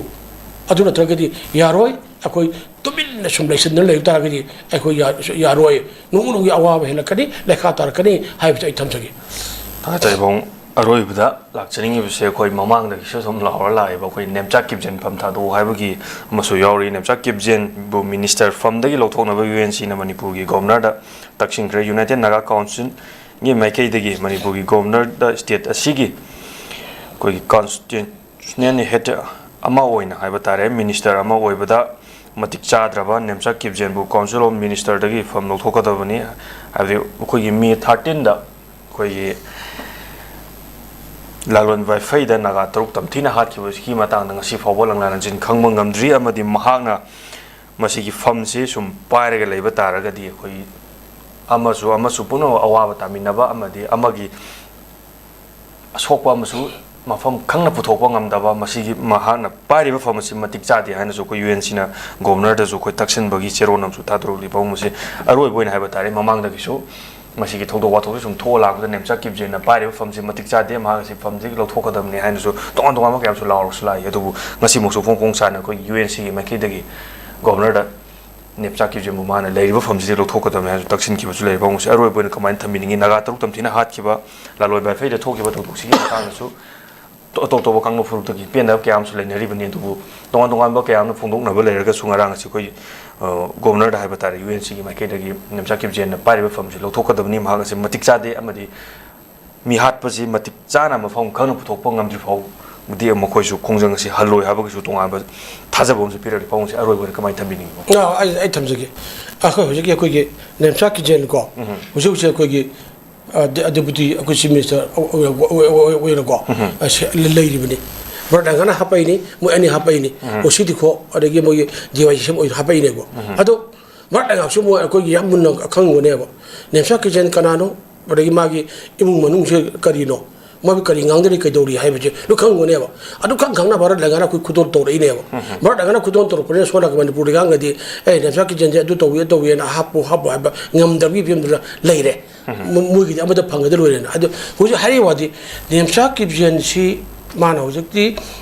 ꯑꯗꯨ ꯅꯠꯇ꯭ꯔꯒꯗꯤ ꯌꯥꯔꯣꯏ꯫ ꯑꯩꯈꯣꯏ ꯇꯨꯃꯤꯟꯅ ꯁꯨꯝ ꯂꯩꯁꯤꯟꯗꯨꯅ ꯂꯩꯕ ꯇꯥꯔꯒꯗꯤ ꯑꯩꯈꯣꯏ ꯌꯥ- ꯌꯥꯔꯣꯏ꯫ ꯅꯣꯡꯃ ꯅꯣꯡꯃꯒꯤ ꯑꯋꯥꯕ ꯍꯦꯜꯂꯛꯀꯅꯤ, ꯂꯩꯈꯥ ꯇꯥꯔꯛꯀꯅꯤ ꯍꯥꯏꯕꯁꯦ ꯑꯩ ꯊꯝꯖꯒꯦ꯫ ꯊꯥꯒꯠꯆꯔꯤ ꯄꯥꯕꯨꯡ꯫ ꯑꯔꯣꯏꯕꯗ ꯂꯥꯛꯆꯅꯤꯡꯉꯤꯕꯁꯦ, ꯑꯩꯈꯣꯏ ꯃꯃꯥꯡꯗꯒꯤꯁꯨ ꯑꯗꯨꯝ ꯂꯥꯎꯔ ꯂꯥꯛꯑꯦꯕ, ꯑꯩꯈꯣꯏ ꯅꯦꯝꯆꯥꯛ ꯀꯤꯞꯖꯦꯟ ꯐꯝ ꯊꯥꯗꯣꯛꯎ ꯍꯥꯏꯕꯒꯤ ꯑꯃꯁꯨ ꯌꯥꯎꯔꯤ꯫ ꯅꯦꯝꯆꯥꯛ ꯀꯤꯞꯖꯦꯟꯕꯨ minister ꯐꯝꯗꯒꯤ ꯂꯧꯊꯣꯛꯅꯕ UNCꯅ ꯃꯅꯤꯄꯨꯔꯒꯤ Governorꯗ ꯇꯛꯁꯤꯟꯈ꯭ꯔꯦ꯫ United Naga Councilꯒꯤ ꯃꯥꯏꯀꯩꯗꯒꯤ ꯃꯅꯤꯄꯨꯔꯒꯤ Governorꯗ state ꯑꯁꯤꯒꯤ ꯑꯩꯈꯣꯏꯒꯤ constitutional head ꯑꯃ ꯑꯣꯏꯅ ꯍꯥꯏꯕ ꯇꯥꯔꯦ, minister ꯑꯃ ꯑꯣꯏꯕꯗ ꯃꯇꯤꯛ ꯆꯥꯗ꯭ꯔꯕ ꯅꯦꯝꯆꯥꯛ ꯀꯤꯞꯖꯦꯟꯕꯨ Council of Ministerꯗꯒꯤ ꯐꯝ ꯂꯧꯊꯣꯛꯀꯗꯕꯅꯤ꯫ ꯍꯥꯏꯕꯗꯤ ꯑꯩꯈꯣꯏꯒꯤ May thirteenꯗ ꯑꯩꯈꯣꯏꯒꯤ ꯂꯥꯂꯣꯟ ꯋꯥꯏꯐꯩꯗ ꯅꯥꯒꯥ ꯇꯔꯨꯛ ꯇꯝꯊꯤꯅ ꯍꯥꯠꯈꯤꯕꯁꯤꯒꯤ ꯃꯇꯥꯡꯗ ꯉꯁꯤ ꯐꯥꯎꯕ ꯂꯪꯂꯥ ꯂꯪꯖꯤꯟ ꯈꯪꯕ ꯉꯝꯗ꯭ꯔꯤ, ꯑꯃꯗꯤ ꯃꯍꯥꯛꯅ ꯃꯁꯤꯒꯤ ꯐꯝꯁꯤ ꯁꯨꯝ ꯄꯥꯏꯔꯒ ꯂꯩꯕ ꯇꯥꯔꯒꯗꯤ ꯑꯩꯈꯣꯏ ꯑꯃꯁꯨ ꯑꯃꯁꯨ ꯄꯨꯝꯅꯃꯛ ꯑꯋꯥꯕ ꯇꯥꯃꯤꯟꯅꯕ ꯑꯃꯗꯤ ꯑꯃꯒꯤ ꯑꯁꯣꯛꯄ ꯑꯃꯁꯨ ꯃꯐꯝ ꯈꯪꯅ ꯄꯨꯊꯣꯛꯄ ꯉꯝꯗꯕ, ꯃꯁꯤꯒꯤ ꯃꯍꯥꯛꯅ ꯄꯥꯏꯔꯤꯕ ꯐꯝ ꯑꯁꯤ ꯃꯇꯤꯛ ꯆꯥꯗꯦ ꯍꯥꯏꯅꯁꯨ ꯑꯩꯈꯣꯏ UNCꯅ Governorꯗꯁꯨ ꯑꯩꯈꯣꯏ ꯇꯛꯁꯤꯟꯕꯒꯤ ꯆꯦꯔꯣꯜ ꯑꯃꯁꯨ ꯊꯥꯗꯣꯔꯛꯂꯤ꯫ ꯄꯥꯕꯨꯡ, ꯃꯁꯤ ꯑꯔꯣꯏꯕ ꯑꯣꯏꯅ ꯍꯥꯏꯕ ꯇꯥꯔꯦ, ꯃꯃꯥꯡꯗꯒꯤꯁꯨ ꯃꯁꯤꯒꯤ ꯊꯧꯗꯣꯛ ꯋꯥꯊꯣꯛꯁꯤ ꯁꯨꯝ ꯊꯣꯛꯑ ꯂꯥꯛꯄꯗ ꯅꯦꯝꯆꯥꯛ ꯀꯤꯞꯖꯦꯟꯅ ꯄꯥꯏꯔꯤꯕ ꯐꯝꯁꯤ ꯃꯇꯤꯛ ꯆꯥꯗꯦ, ꯃꯍꯥꯛ ꯑꯁꯤ ꯐꯝꯁꯤꯗꯒꯤ ꯂꯧꯊꯣꯛꯀꯗꯕꯅꯤ ꯍꯥꯏꯅꯁꯨ ꯇꯣꯉꯥꯟ ꯇꯣꯉꯥꯟꯕ ꯀꯌꯥ ꯑꯃꯁꯨ ꯂꯥꯎꯔꯁꯨ ꯂꯥꯛꯏ꯫ ꯑꯗꯨꯕꯨ ꯉꯁꯤꯃꯛꯁꯨ ꯐꯣꯡ ꯐꯣꯡ ꯁꯥꯅ ꯑꯩꯈꯣꯏ UNCꯒꯤ ꯃꯥꯏꯀꯩꯗꯒꯤ Governorꯗ ꯅꯦꯝꯆꯥꯛ ꯀꯤꯞꯖꯦꯟꯕꯨ ꯃꯥꯅ ꯂꯩꯔꯤꯕ ꯐꯝꯁꯤꯗꯒꯤ ꯂꯧꯊꯣꯛꯀꯗꯕꯅꯤ ꯍꯥꯏꯅꯁꯨ ꯇꯛꯁꯤꯟꯈꯤꯕꯁꯨ ꯂꯩꯔꯦ꯫ ꯄꯥꯕꯨꯡꯁꯦ ꯑꯔꯣꯏꯕ ꯑꯣꯏꯅ ꯀꯃꯥꯏꯅ ꯊꯝꯕꯤꯅꯤꯡꯉꯤ? ꯅꯥꯒꯥ ꯇꯔꯨꯛ ꯇꯝꯊꯤꯅ ꯍꯥꯠꯈꯤꯕ ꯂꯥꯂꯣꯏ ꯋꯥꯏꯐꯩꯗ ꯊꯣꯛꯈꯤꯕ ꯊꯧꯗꯣꯛꯁꯤꯒꯤ ꯃꯇꯥꯡꯗꯁꯨ ꯑꯇꯣꯞ ꯑꯇꯣꯞꯄ ꯀꯥꯡꯂꯨꯞ ꯐꯨꯔꯨꯞꯇꯒꯤ ꯄꯦꯟꯗꯕ ꯀꯌꯥ ꯑꯃꯁꯨ ꯂꯩꯅꯔꯤꯕꯅꯤ꯫ ꯑꯗꯨꯕꯨ ꯇꯣꯉꯥꯟ ꯇꯣꯉꯥꯟꯕ ꯀꯌꯥ ꯑꯃꯅ ꯐꯣꯡꯗꯣꯛꯅꯕ ꯂꯩꯔꯒꯁꯨ ꯉꯔꯥꯡ ꯑꯁꯤ ꯑꯩꯈꯣꯏ, ꯑ, Governorꯗ ꯍꯥꯏꯕ ꯇꯥꯔꯦ, UNCꯒꯤ ꯃꯥꯏꯀꯩꯗꯒꯤ ꯅꯦꯝꯆꯥꯛ ꯀꯤꯞꯖꯦꯟꯅ ꯄꯥꯏꯔꯤꯕ ꯐꯝꯁꯤ ꯂꯧꯊꯣꯛꯀꯗꯕꯅꯤ, ꯃꯍꯥꯛ ꯑꯁꯤ ꯃꯇꯤꯛ ꯆꯥꯗꯦ ꯑꯃꯗꯤ ꯃꯤꯍꯥꯠꯄꯁꯤ ꯃꯇꯤꯛ ꯆꯥꯅ ꯃꯐꯝ ꯈꯪꯅ ꯄꯨꯊꯣꯛꯄ ꯉꯝꯗ꯭ꯔꯤ ꯐꯥꯎꯕꯗꯤ ꯃꯈꯣꯏꯁꯨ ꯈꯣꯡꯖꯪ ꯑꯁꯤ ꯍꯜꯂꯣꯏ ꯍꯥꯏꯕꯒꯤꯁꯨ ꯇꯣꯉꯥꯟꯕ ꯊꯥꯖꯕ ꯑꯃꯁꯨ ꯄꯤꯔꯛꯂꯤ꯫ ꯄꯥꯕꯨꯡꯁꯦ ꯑꯔꯣꯏꯕ ꯑꯣꯏꯅ ꯀꯃꯥꯏꯅ ꯊꯝꯕꯤꯅꯤꯡꯉꯤꯕ? ꯑ, ꯑꯩ, ꯑꯩ ꯊꯝꯖꯒꯦ꯫ ꯑꯩꯈꯣꯏ ꯍꯧꯖꯤꯛꯀꯤ ꯑꯩꯈꯣꯏꯒꯤ ꯅꯦꯝꯆꯥꯛ ꯀꯤꯞꯖꯦꯟꯀꯣ, ꯎꯝ꯫ ꯍꯧꯖꯤꯛ ꯍꯧꯖꯤꯛ ꯑꯩꯈꯣꯏꯒꯤ, ꯑ, ꯗꯦ-, Deputy ꯑꯩꯈꯣꯏ Chief Minister ꯑꯣꯏ-, ꯑꯣꯏ-, ꯑꯣꯏ-, ꯑꯣꯏ-, ꯑꯣꯏꯅꯀꯣ, ꯎꯝ꯫ ꯑ, ꯁꯦ-, ꯂꯩꯔꯤꯕꯅꯤ꯫ ꯚꯔꯠ ꯂꯥꯏꯉꯥꯛꯅ ꯍꯥꯄꯛꯏꯅꯤ, ꯃꯣꯏ ꯑꯅꯤ ꯍꯥꯄꯛꯏꯅꯤ꯫ ꯎꯝ꯫ ꯑꯣ ꯁꯤ ꯗꯤ ꯈꯣ ꯑꯗꯒꯤ ꯃꯣꯏꯒꯤ ꯗꯤ ꯋꯥꯏ ꯁꯤ ꯁꯤ ꯑꯣꯏ ꯍꯥꯄꯛꯏꯅꯦꯕ꯫ ꯎꯝ꯫ ꯑꯗꯣ ꯚꯔꯠ ꯂꯥꯏꯉꯥꯛꯁꯨ ꯃꯣꯏ ꯑꯩꯈꯣꯏꯒꯤ ꯌꯥꯝ ꯃꯨꯟꯅ ꯈꯪꯉꯨꯅꯦꯕ꯫ ꯅꯦꯝꯁꯥ ꯀꯤꯖꯟ ꯀꯅꯥꯅꯣ? ꯑꯗꯒꯤ ꯃꯥꯒꯤ ꯏꯃꯨꯡ ꯃꯅꯨꯡꯁꯦ ꯀꯔꯤꯅꯣ? ꯃꯥꯕꯨ ꯀꯔꯤ ꯉꯥꯡꯗꯔꯤ, ꯀꯩꯗꯧꯔꯤ ꯍꯥꯏꯕꯁꯦ ꯂꯣꯏ ꯈꯪꯉꯨꯅꯦꯕ꯫ ꯑꯗꯨ ꯈꯪ ꯈꯪꯅ ꯚꯥꯔꯠ ꯂꯩꯉꯥꯛꯅ ꯑꯩꯈꯣꯏ ꯈꯨꯗꯣꯜ ꯇꯧꯔꯛꯏꯅꯦꯕ꯫ ꯎꯝ꯫ ꯚꯥꯔꯠ ꯂꯩꯉꯥꯛꯅ ꯈꯨꯗꯣꯜ ꯇꯧꯔꯛꯄꯅꯤꯅ ꯁꯣꯝ ꯅꯥꯀꯟ ꯃꯅꯤꯄꯨꯔꯗ ꯉꯥꯡꯉꯗꯤ, "ꯑꯦ, ꯅꯦꯝꯁꯥ ꯀꯤꯖꯟꯁꯦ ꯑꯗꯨ ꯇꯧꯏ, ꯑꯗꯨ ꯇꯧꯏꯅ ꯍꯥꯞꯄꯨ, ꯍꯥꯞꯄꯨ" ꯍꯥꯏꯕ ꯉꯝꯗꯕꯒꯤ ꯐꯤꯕꯝꯗꯨꯗ ꯂꯩꯔꯦ꯫ ꯎꯝ꯫ ꯃꯣ-, ꯃꯣꯏꯒꯤꯗꯤ ꯑꯃꯗ ꯐꯪꯉꯗꯤ ꯂꯣꯏꯔꯦꯅ꯫ ꯑꯗꯣ ꯍꯧꯖꯤꯛ ꯍꯥꯏꯔꯤꯕ ꯋꯥꯗꯤ, ꯅꯦꯝꯁꯥ ꯀꯤꯖꯟꯁꯤ ꯃꯥꯅ ꯍꯧꯖꯤꯛꯇꯤ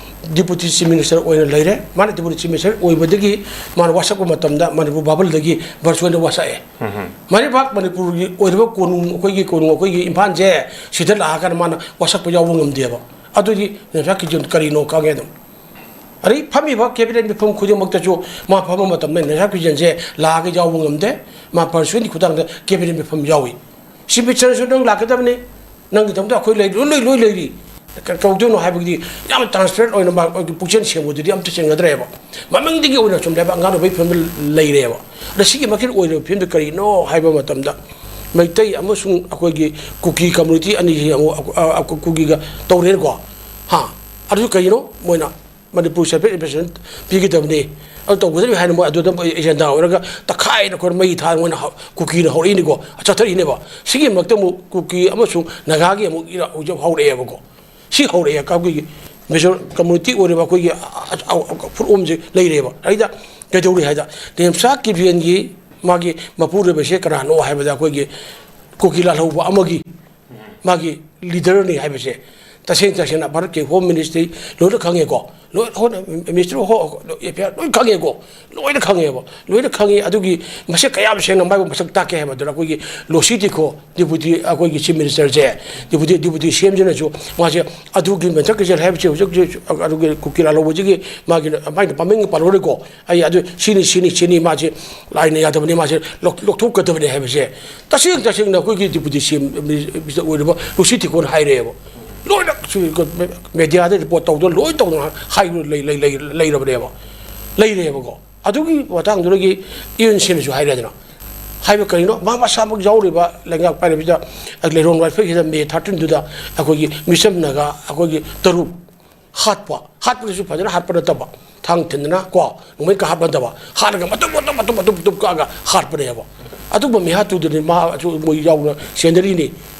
ꯗꯤꯄꯨꯇꯤ ꯆꯤꯐ ꯃꯤꯅꯤꯁꯇꯔ ꯑꯣꯏꯅ ꯂꯩꯔꯦ꯫ ꯃꯥꯅ ꯗꯤꯄꯨꯇꯤ ꯆꯤꯐ ꯃꯤꯅꯤꯁꯇꯔ ꯑꯣꯏꯕꯗꯒꯤ ꯃꯥꯅ ꯋꯥꯁꯛꯄ ꯃꯇꯝꯗ ꯃꯅꯤꯄꯨꯔ ꯚꯥꯕꯜꯗꯒꯤ ꯚꯔꯆꯨꯋꯦꯜꯗ ꯋꯥꯁꯛꯑꯦ꯫ ꯎꯝ꯫ ꯃꯥꯏꯔꯩꯄꯥꯛ ꯃꯅꯤꯄꯨꯔꯒꯤ ꯑꯣꯏꯔꯤꯕ ꯀꯣꯅꯨꯡ, ꯑꯩꯈꯣꯏꯒꯤ ꯀꯣꯅꯨꯡ, ꯑꯩꯈꯣꯏꯒꯤ ꯏꯝꯐꯥꯜꯁꯦ ꯁꯤꯗ ꯂꯥꯛꯑꯀꯥꯟꯗ ꯃꯥꯅ ꯋꯥꯁꯛꯄ ꯌꯥꯎꯕ ꯉꯝꯗꯦꯕ꯫ ꯑꯗꯨꯗꯤ ꯅꯦꯝꯁꯥ ꯀꯤꯖꯟ ꯀꯔꯤꯅꯣ ꯈꯪꯉꯦ ꯑꯗꯨꯝ꯫ ꯑꯗꯩ ꯐꯝꯃꯤꯕ ꯀꯦꯕꯤꯅꯦꯠ ꯃꯤꯐꯝ ꯈꯨꯗꯤꯡꯃꯛꯇꯁꯨ ꯃꯥ ꯐꯝꯕ ꯃꯇꯝꯗ ꯅꯦꯝꯁꯥ ꯀꯤꯖꯟꯁꯦ ꯂꯥꯛꯑꯒ ꯌꯥꯎꯕ ꯉꯝꯗꯦ꯫ ꯃꯥ ꯄꯔꯁꯣꯅꯦꯜꯒꯤ ꯈꯨꯊꯥꯡꯗ ꯀꯦꯕꯤꯅꯦꯠ ꯃꯤꯐꯝ ꯌꯥꯎꯏ꯫ ꯆꯤꯐ ꯃꯤꯅꯤꯁꯇꯔꯁꯨ ꯅꯪ ꯂꯥꯛꯀꯗꯕꯅꯤ, ꯅꯪꯒꯤꯗꯃꯛꯇ ꯑꯩꯈꯣꯏ ꯂꯩ, ꯂꯣꯏ, ꯂꯣꯏ, ꯂꯣꯏ ꯂꯩꯔꯤ꯫ ꯀ-, ꯀꯧꯗꯣꯏꯅꯣ ꯍꯥꯏꯕꯒꯤꯗꯤ ꯌꯥꯝꯅ ꯇ꯭ꯔꯥꯟꯁꯄꯦꯔꯦꯟ ꯑꯣꯏꯅ ꯃꯥ, ꯑꯩꯈꯣꯏꯒꯤ ꯄꯨꯛꯆꯦꯜ ꯁꯦꯡꯕꯗꯨꯗꯤ ꯑꯝꯇ ꯆꯦꯡꯅꯗ꯭ꯔꯦꯕ꯫ ꯃꯃꯤꯡꯗꯒꯤ ꯑꯣꯏꯅ ꯁꯨꯝ ꯂꯩꯕꯥꯛ ꯉꯥꯡꯅꯕꯒꯤ ꯐꯤꯕꯝꯗ ꯂꯩꯔꯦꯕ꯫ ꯑꯗ ꯁꯤꯒꯤ ꯃꯈꯜ ꯑꯣꯏꯔꯤꯕ ꯐꯤꯕꯝꯗꯨ ꯀꯔꯤꯅꯣ ꯍꯥꯏꯕ ꯃꯇꯝꯗ, ꯃꯩꯇꯩ ꯑꯃꯁꯨꯡ ꯑꯩꯈꯣꯏꯒꯤ ꯀꯨꯀꯤ ꯀꯝꯃꯨꯅꯤꯇꯤ ꯑꯅꯤꯁꯤ ꯑꯃꯨꯛ ꯑꯀꯨ-, ꯑ-, ꯑꯀꯨ-, ꯀꯨꯀꯤꯒ ꯇꯧꯔꯦꯅꯀꯣ꯫ ꯍꯥ? ꯑꯗꯨ ꯀꯩꯅꯣ? ꯃꯣꯏꯅ ꯃꯅꯤꯄꯨꯔ ꯁꯦꯄꯔꯦꯠ ꯏꯟꯚꯦꯁ꯭ꯇꯃꯦꯟ ꯄꯤꯒꯗꯕꯅꯤ, ꯑꯗꯨ ꯇꯧꯒꯗꯕꯅꯤ ꯍꯥꯏꯅ ꯃꯣꯏ ꯑꯗꯨꯗ ꯑꯦꯖꯦꯟꯗꯥ ꯑꯣꯏꯔꯒ ꯇꯛꯈꯥꯏꯅ ꯑꯩꯈꯣꯏ ꯃꯩ ꯊꯥ ꯃꯣꯏꯅ ꯍꯧ-, ꯀꯨꯀꯤꯅ ꯍꯧꯔꯛꯏꯅꯤꯀꯣ, ꯆꯠꯊꯔꯛꯏꯅꯦꯕ꯫ ꯁꯤꯒꯤ ꯃꯔꯛꯇ ꯑꯃꯨꯛ ꯀꯨꯀꯤ ꯑꯃꯁꯨꯡ ꯅꯥꯒꯥꯒꯤ ꯑꯃꯨꯛ ꯏꯔꯥ ꯍꯧꯖꯤꯛ ꯍꯧꯔꯛꯑꯦꯕꯀꯣ꯫ ꯁꯤ ꯍꯧꯔꯛꯑꯦ, ꯑꯩꯈꯣꯏꯒꯤ ꯃꯦꯖꯣꯔ ꯀꯝꯃꯨꯅꯤꯇꯤ ꯑꯣꯏꯔꯤꯕ ꯑꯩꯈꯣꯏꯒꯤ ꯑ-, ꯑ-, ꯑ-, ꯐꯨꯔꯨꯞ ꯑꯃꯁꯦ ꯂꯩꯔꯦꯕ꯫ ꯑꯩꯗ ꯀꯩꯗꯧꯔꯤ ꯍꯥꯏꯗ, ꯅꯦꯝꯁꯥ ꯀꯤꯕꯦꯟꯒꯤ ꯃꯥꯒꯤ ꯃꯄꯨꯔꯣꯏꯕꯁꯦ ꯀꯅꯥꯅꯣ ꯍꯥꯏꯕꯗ, ꯑꯩꯈꯣꯏꯒꯤ ꯀꯨꯀꯤ ꯂꯥꯜꯍꯧꯕ ꯑꯃꯒꯤ ꯃꯥꯒꯤ ꯂꯤꯗꯔꯅꯤ ꯍꯥꯏꯕꯁꯦ ꯇꯁꯦꯡ ꯇꯁꯦꯡꯅ ꯚꯥꯔꯠꯀꯤ ꯍꯣꯝ ꯃꯤꯅꯤꯁꯇ꯭ꯔꯤ ꯂꯣꯏꯅ ꯈꯪꯉꯦꯀꯣ, ꯂꯣꯏ, ꯍꯣꯝ ꯃꯤꯅꯤꯁꯇ꯭ꯔꯤ, ꯍꯣ-, ꯑꯦꯐꯤꯌꯥꯔ ꯂꯣꯏ ꯈꯪꯉꯦꯀꯣ, ꯂꯣꯏꯅ ꯈꯪꯉꯦꯕ, ꯂꯣꯏꯅ ꯈꯪꯉꯤ꯫ ꯑꯗꯨꯒꯤ ꯃꯁꯛ ꯀꯌꯥꯝ ꯁꯦꯡꯅ ꯃꯥꯏꯕꯨ ꯃꯁꯛ ꯇꯥꯛꯀꯦ ꯍꯥꯏꯕꯗꯨꯅ ꯑꯩꯈꯣꯏꯒꯤ ꯂꯣꯁꯤ ꯇꯤꯈꯣ, ꯗꯤꯄꯨꯇꯤ, ꯑꯩꯈꯣꯏꯒꯤ ꯆꯤꯐ ꯃꯤꯅꯤꯁꯇꯔꯁꯦ, ꯗꯤꯄꯨꯇꯤ, ꯗꯤꯄꯨꯇꯤ ꯁꯤ ꯑꯦꯝꯁꯤꯅꯁꯨ ꯃꯥꯁꯦ ꯑꯗꯨꯒꯤ ꯃꯁꯛ ꯀꯩꯁꯦꯜ ꯍꯥꯏꯕꯁꯦ ꯍꯧꯖꯤꯛ ꯍꯧꯖꯤꯛ ꯑꯗꯨꯒꯤ ꯀꯨꯀꯤ ꯂꯥꯜꯍꯧꯕꯁꯤꯒꯤ ꯃꯥꯒꯤ, ꯃꯥꯒꯤ ꯃꯃꯤꯡ ꯄꯜꯂꯔꯣꯏꯀꯣ꯫ ꯑꯩ ꯑꯗꯨ ꯁꯤꯅꯤ, ꯁꯤꯅꯤ, ꯁꯤꯅꯤ, ꯃꯥꯁꯦ ꯂꯥꯏꯅ ꯌꯥꯗꯕꯅꯤ, ꯃꯥꯁꯦ ꯂꯧ-, ꯂꯧꯊꯣꯛꯀꯗꯕꯅꯤ ꯍꯥꯏꯕꯁꯦ ꯇꯁꯦꯡ ꯇꯁꯦꯡꯅ ꯑꯩꯈꯣꯏꯒꯤ ꯗꯤꯄꯨꯇꯤ ꯁꯤ ꯑꯦꯝ ꯃꯤꯅꯤꯁꯇꯔ ꯑꯣꯏꯔꯤꯕ ꯂꯨꯁꯤ ꯇꯤꯈꯣꯅ ꯍꯥꯏꯔꯛꯑꯦꯕ꯫ ꯂꯣꯏꯅ ꯁꯤ ꯃꯦꯗꯤꯌꯥꯗ ꯔꯤꯄꯣꯔꯠ ꯇꯧꯗꯅ ꯂꯣꯏ ꯇꯧꯗꯅ ꯍꯥꯏ-, ꯂꯩ-, ꯂꯩ-, ꯂꯩ-, ꯂꯩꯔꯕꯅꯦꯕ꯫ ꯂꯩꯔꯦꯕꯀꯣ꯫ ꯑꯗꯨꯒꯤ ꯃꯇꯥꯡꯗꯨꯗꯒꯤ ꯏꯌꯨ ꯑꯦꯟ ꯁꯤꯅꯁꯨ ꯍꯥꯏꯔꯦꯗꯅ꯫ ꯍꯥꯏꯕ ꯀꯔꯤꯅꯣ? ꯃꯥ ꯃꯁꯥꯃꯛ ꯌꯥꯎꯔꯤꯕ ꯂꯩꯉꯥꯛ ꯄꯥꯏꯔꯤꯕꯁꯤꯗ ꯂꯩꯔꯣꯡ ꯋꯥꯏꯐꯩꯁꯤꯗ ꯃꯦ ꯊꯥꯔꯇꯤꯟꯗꯨꯗ ꯑꯩꯈꯣꯏꯒꯤ ꯃꯤꯆꯝ ꯅꯥꯒꯥ ꯑꯩꯈꯣꯏꯒꯤ ꯇꯔꯨꯛ ꯍꯥꯠꯄ, ꯍꯥꯠꯄꯗꯁꯨ ꯐꯖꯅ ꯍꯥꯠꯄ ꯅꯠꯇꯕ, ꯊꯥꯡ ꯊꯤꯟꯗꯅ ꯀꯣ, ꯅꯣꯡꯃꯩ ꯀꯥꯞꯍꯟꯗꯕ, ꯍꯥꯠꯂꯒ ꯃꯇꯨꯝ ꯃꯇꯨꯝ ꯃꯇꯨꯝ ꯃꯇꯨꯝ ꯃꯇꯨꯝ ꯀꯛꯑꯒ ꯍꯥꯠꯄꯅꯦꯕ꯫ ꯑꯗꯨꯒꯨꯝꯕ ꯃꯤꯍꯥꯠꯇꯨꯗꯅꯤ ꯃꯥ, ꯃꯣꯏ ꯌꯥꯎꯅ ꯆꯦꯟꯅꯔꯤꯅꯤ꯫